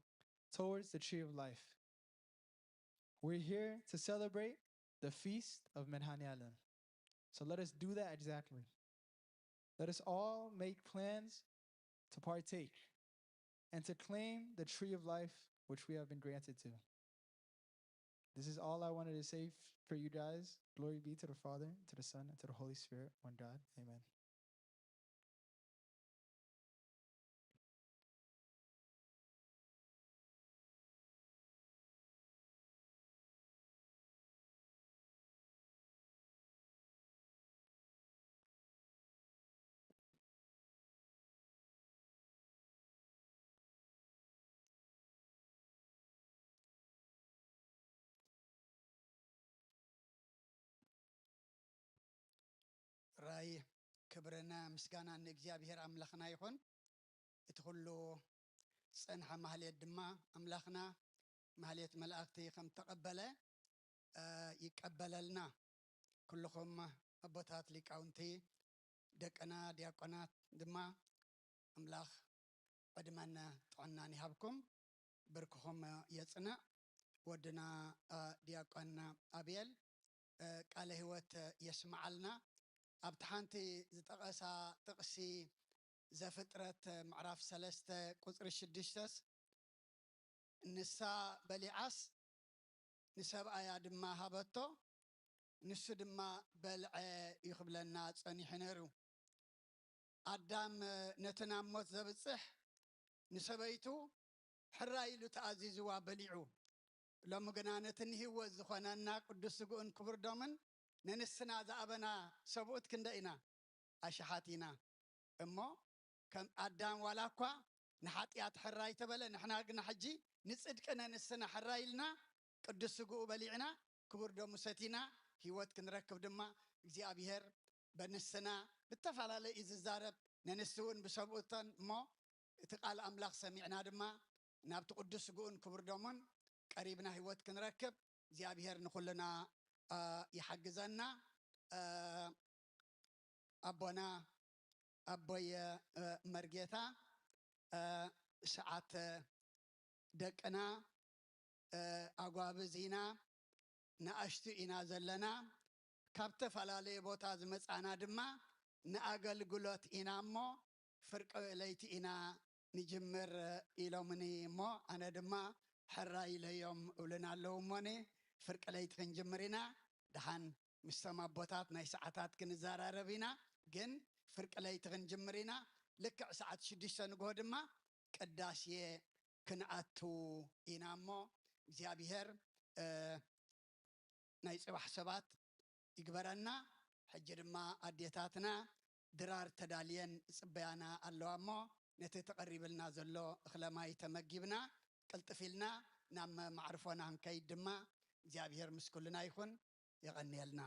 towards the tree of life. We're here to celebrate the feast of መድኃኔዓለም. So let us do that exactly. Let us all make plans to partake and to claim the tree of life which we have been granted to. This is all I wanted to say f- for you guys. Glory be to the Father, to the Son, and to the Holy Spirit, one God. Amen. ራይ ክብርን ምስጋናን ንእግዚኣብሔር ኣምላኽና ይኹን። እቲ ኩሉ ዝጸንሐ ማህሌት ድማ ኣምላኽና ማህሌት መላእኽቲ ከም ተቐበለ፣ እ፣ ይቀበለልና። ኩልኹም ኣቦታት ሊቃውንቲ፣ ደቅና ዲያቆናት ድማ ኣምላኽ ዕድመን ጥዕናን ይሃብኩም፣ ብርክኹም የጽንዕ። ወድና፣ እ፣ ዲያቆን ኣብየል፣ እ፣ ቃለ ህይወት የስምዓልና። ኣብቲ ሓንቲ ዝጠቐሳ ጥቕሲ ዘፍጥረት ምዕራፍ ሰለስተ ቁጽሪ ሽዱሽተስ፣ ንሳ በሊዓስ ንሰብኣያ ድማ ሃበቶ፣ ንሱ ድማ በልዐ እዩ ክብለና ጸኒሑ ነይሩ። ኣዳም ነቲ ናብ ሞት ዘብጽሕ ንሰበይቱ ሕራይ ኢሉ ተኣዚዝዋ በሊዑ። ሎሚ ግና ነቲ ንህይወት ዝኾነና ቅዱስ ስግኡን ክቡር ደሙን ነንስና ዝኣበና ሰብኡት ክንደይ ኢና? ኣሽሓት ኢና። እሞ ከም ኣዳም ዋላ እኳ ንሓጢኣት ሕራይ ተበለ፣ ንሕና ግና ሕጂ ንጽድቂ ነንስና ሕራይ ኢልና ቅዱስ ስግኡ በሊዕና ክቡር ደሙ ሰቲና ህይወት ክንረክብ ድማ እግዚኣብሔር በንስና ብተፈላለየ እዩ ዝዛረብ። ነንስ እውን ብሰብኡተን እሞ እቲ ቃል ኣምላኽ ሰሚዕና ድማ ናብቲ ቅዱስ ስግኡን ክቡር ደሙን ቀሪብና ህይወት ክንረክብ እግዚኣብሔር ንኹልና ይሓግዘና። ኣቦና ኣቦየ መርጌታ፣ ሰዓት ደቅና ኣጓብዝ ኢና፣ ንኣሽቱ ኢና ዘለና። ካብ ዝተፈላለየ ቦታ ዝመጻና ድማ ንኣገልግሎት ኢና እሞ ፍርቂ ለይቲ ኢና ንጅምር ኢሎምኒ እሞ ኣነ ድማ ሕራይ ኢለዮም እብሉና ኣለዉ እሞኒ ፍርቂ ለይቲ ክንጅምር ኢና። ደሓን ምስቶም ኣቦታት ናይ ሰዓታት ክንዘራረብ ኢና፣ ግን ፍርቂ ለይቲ ክንጅምር ኢና። ልክዕ ሰዓት ሽዱሽተ ንግሆ ድማ ቅዳሴ ክንኣቱ ኢና እሞ እግዚኣብሔር ናይ ጽባሕ ሰባት ይግበረና። ሕጂ ድማ ኣዴታትና ድራር ተዳልየን ይጽበያና ኣለዋ እሞ ነቲ ተቐሪብልና ዘሎ እኽለ ማይ ተመጊብና ቅልጥፍ ኢልና ናብ ማዕርፎና ክንከይድ ድማ እግዚኣብሔር ምስ ኩልና ይኹን። የቐንየልና።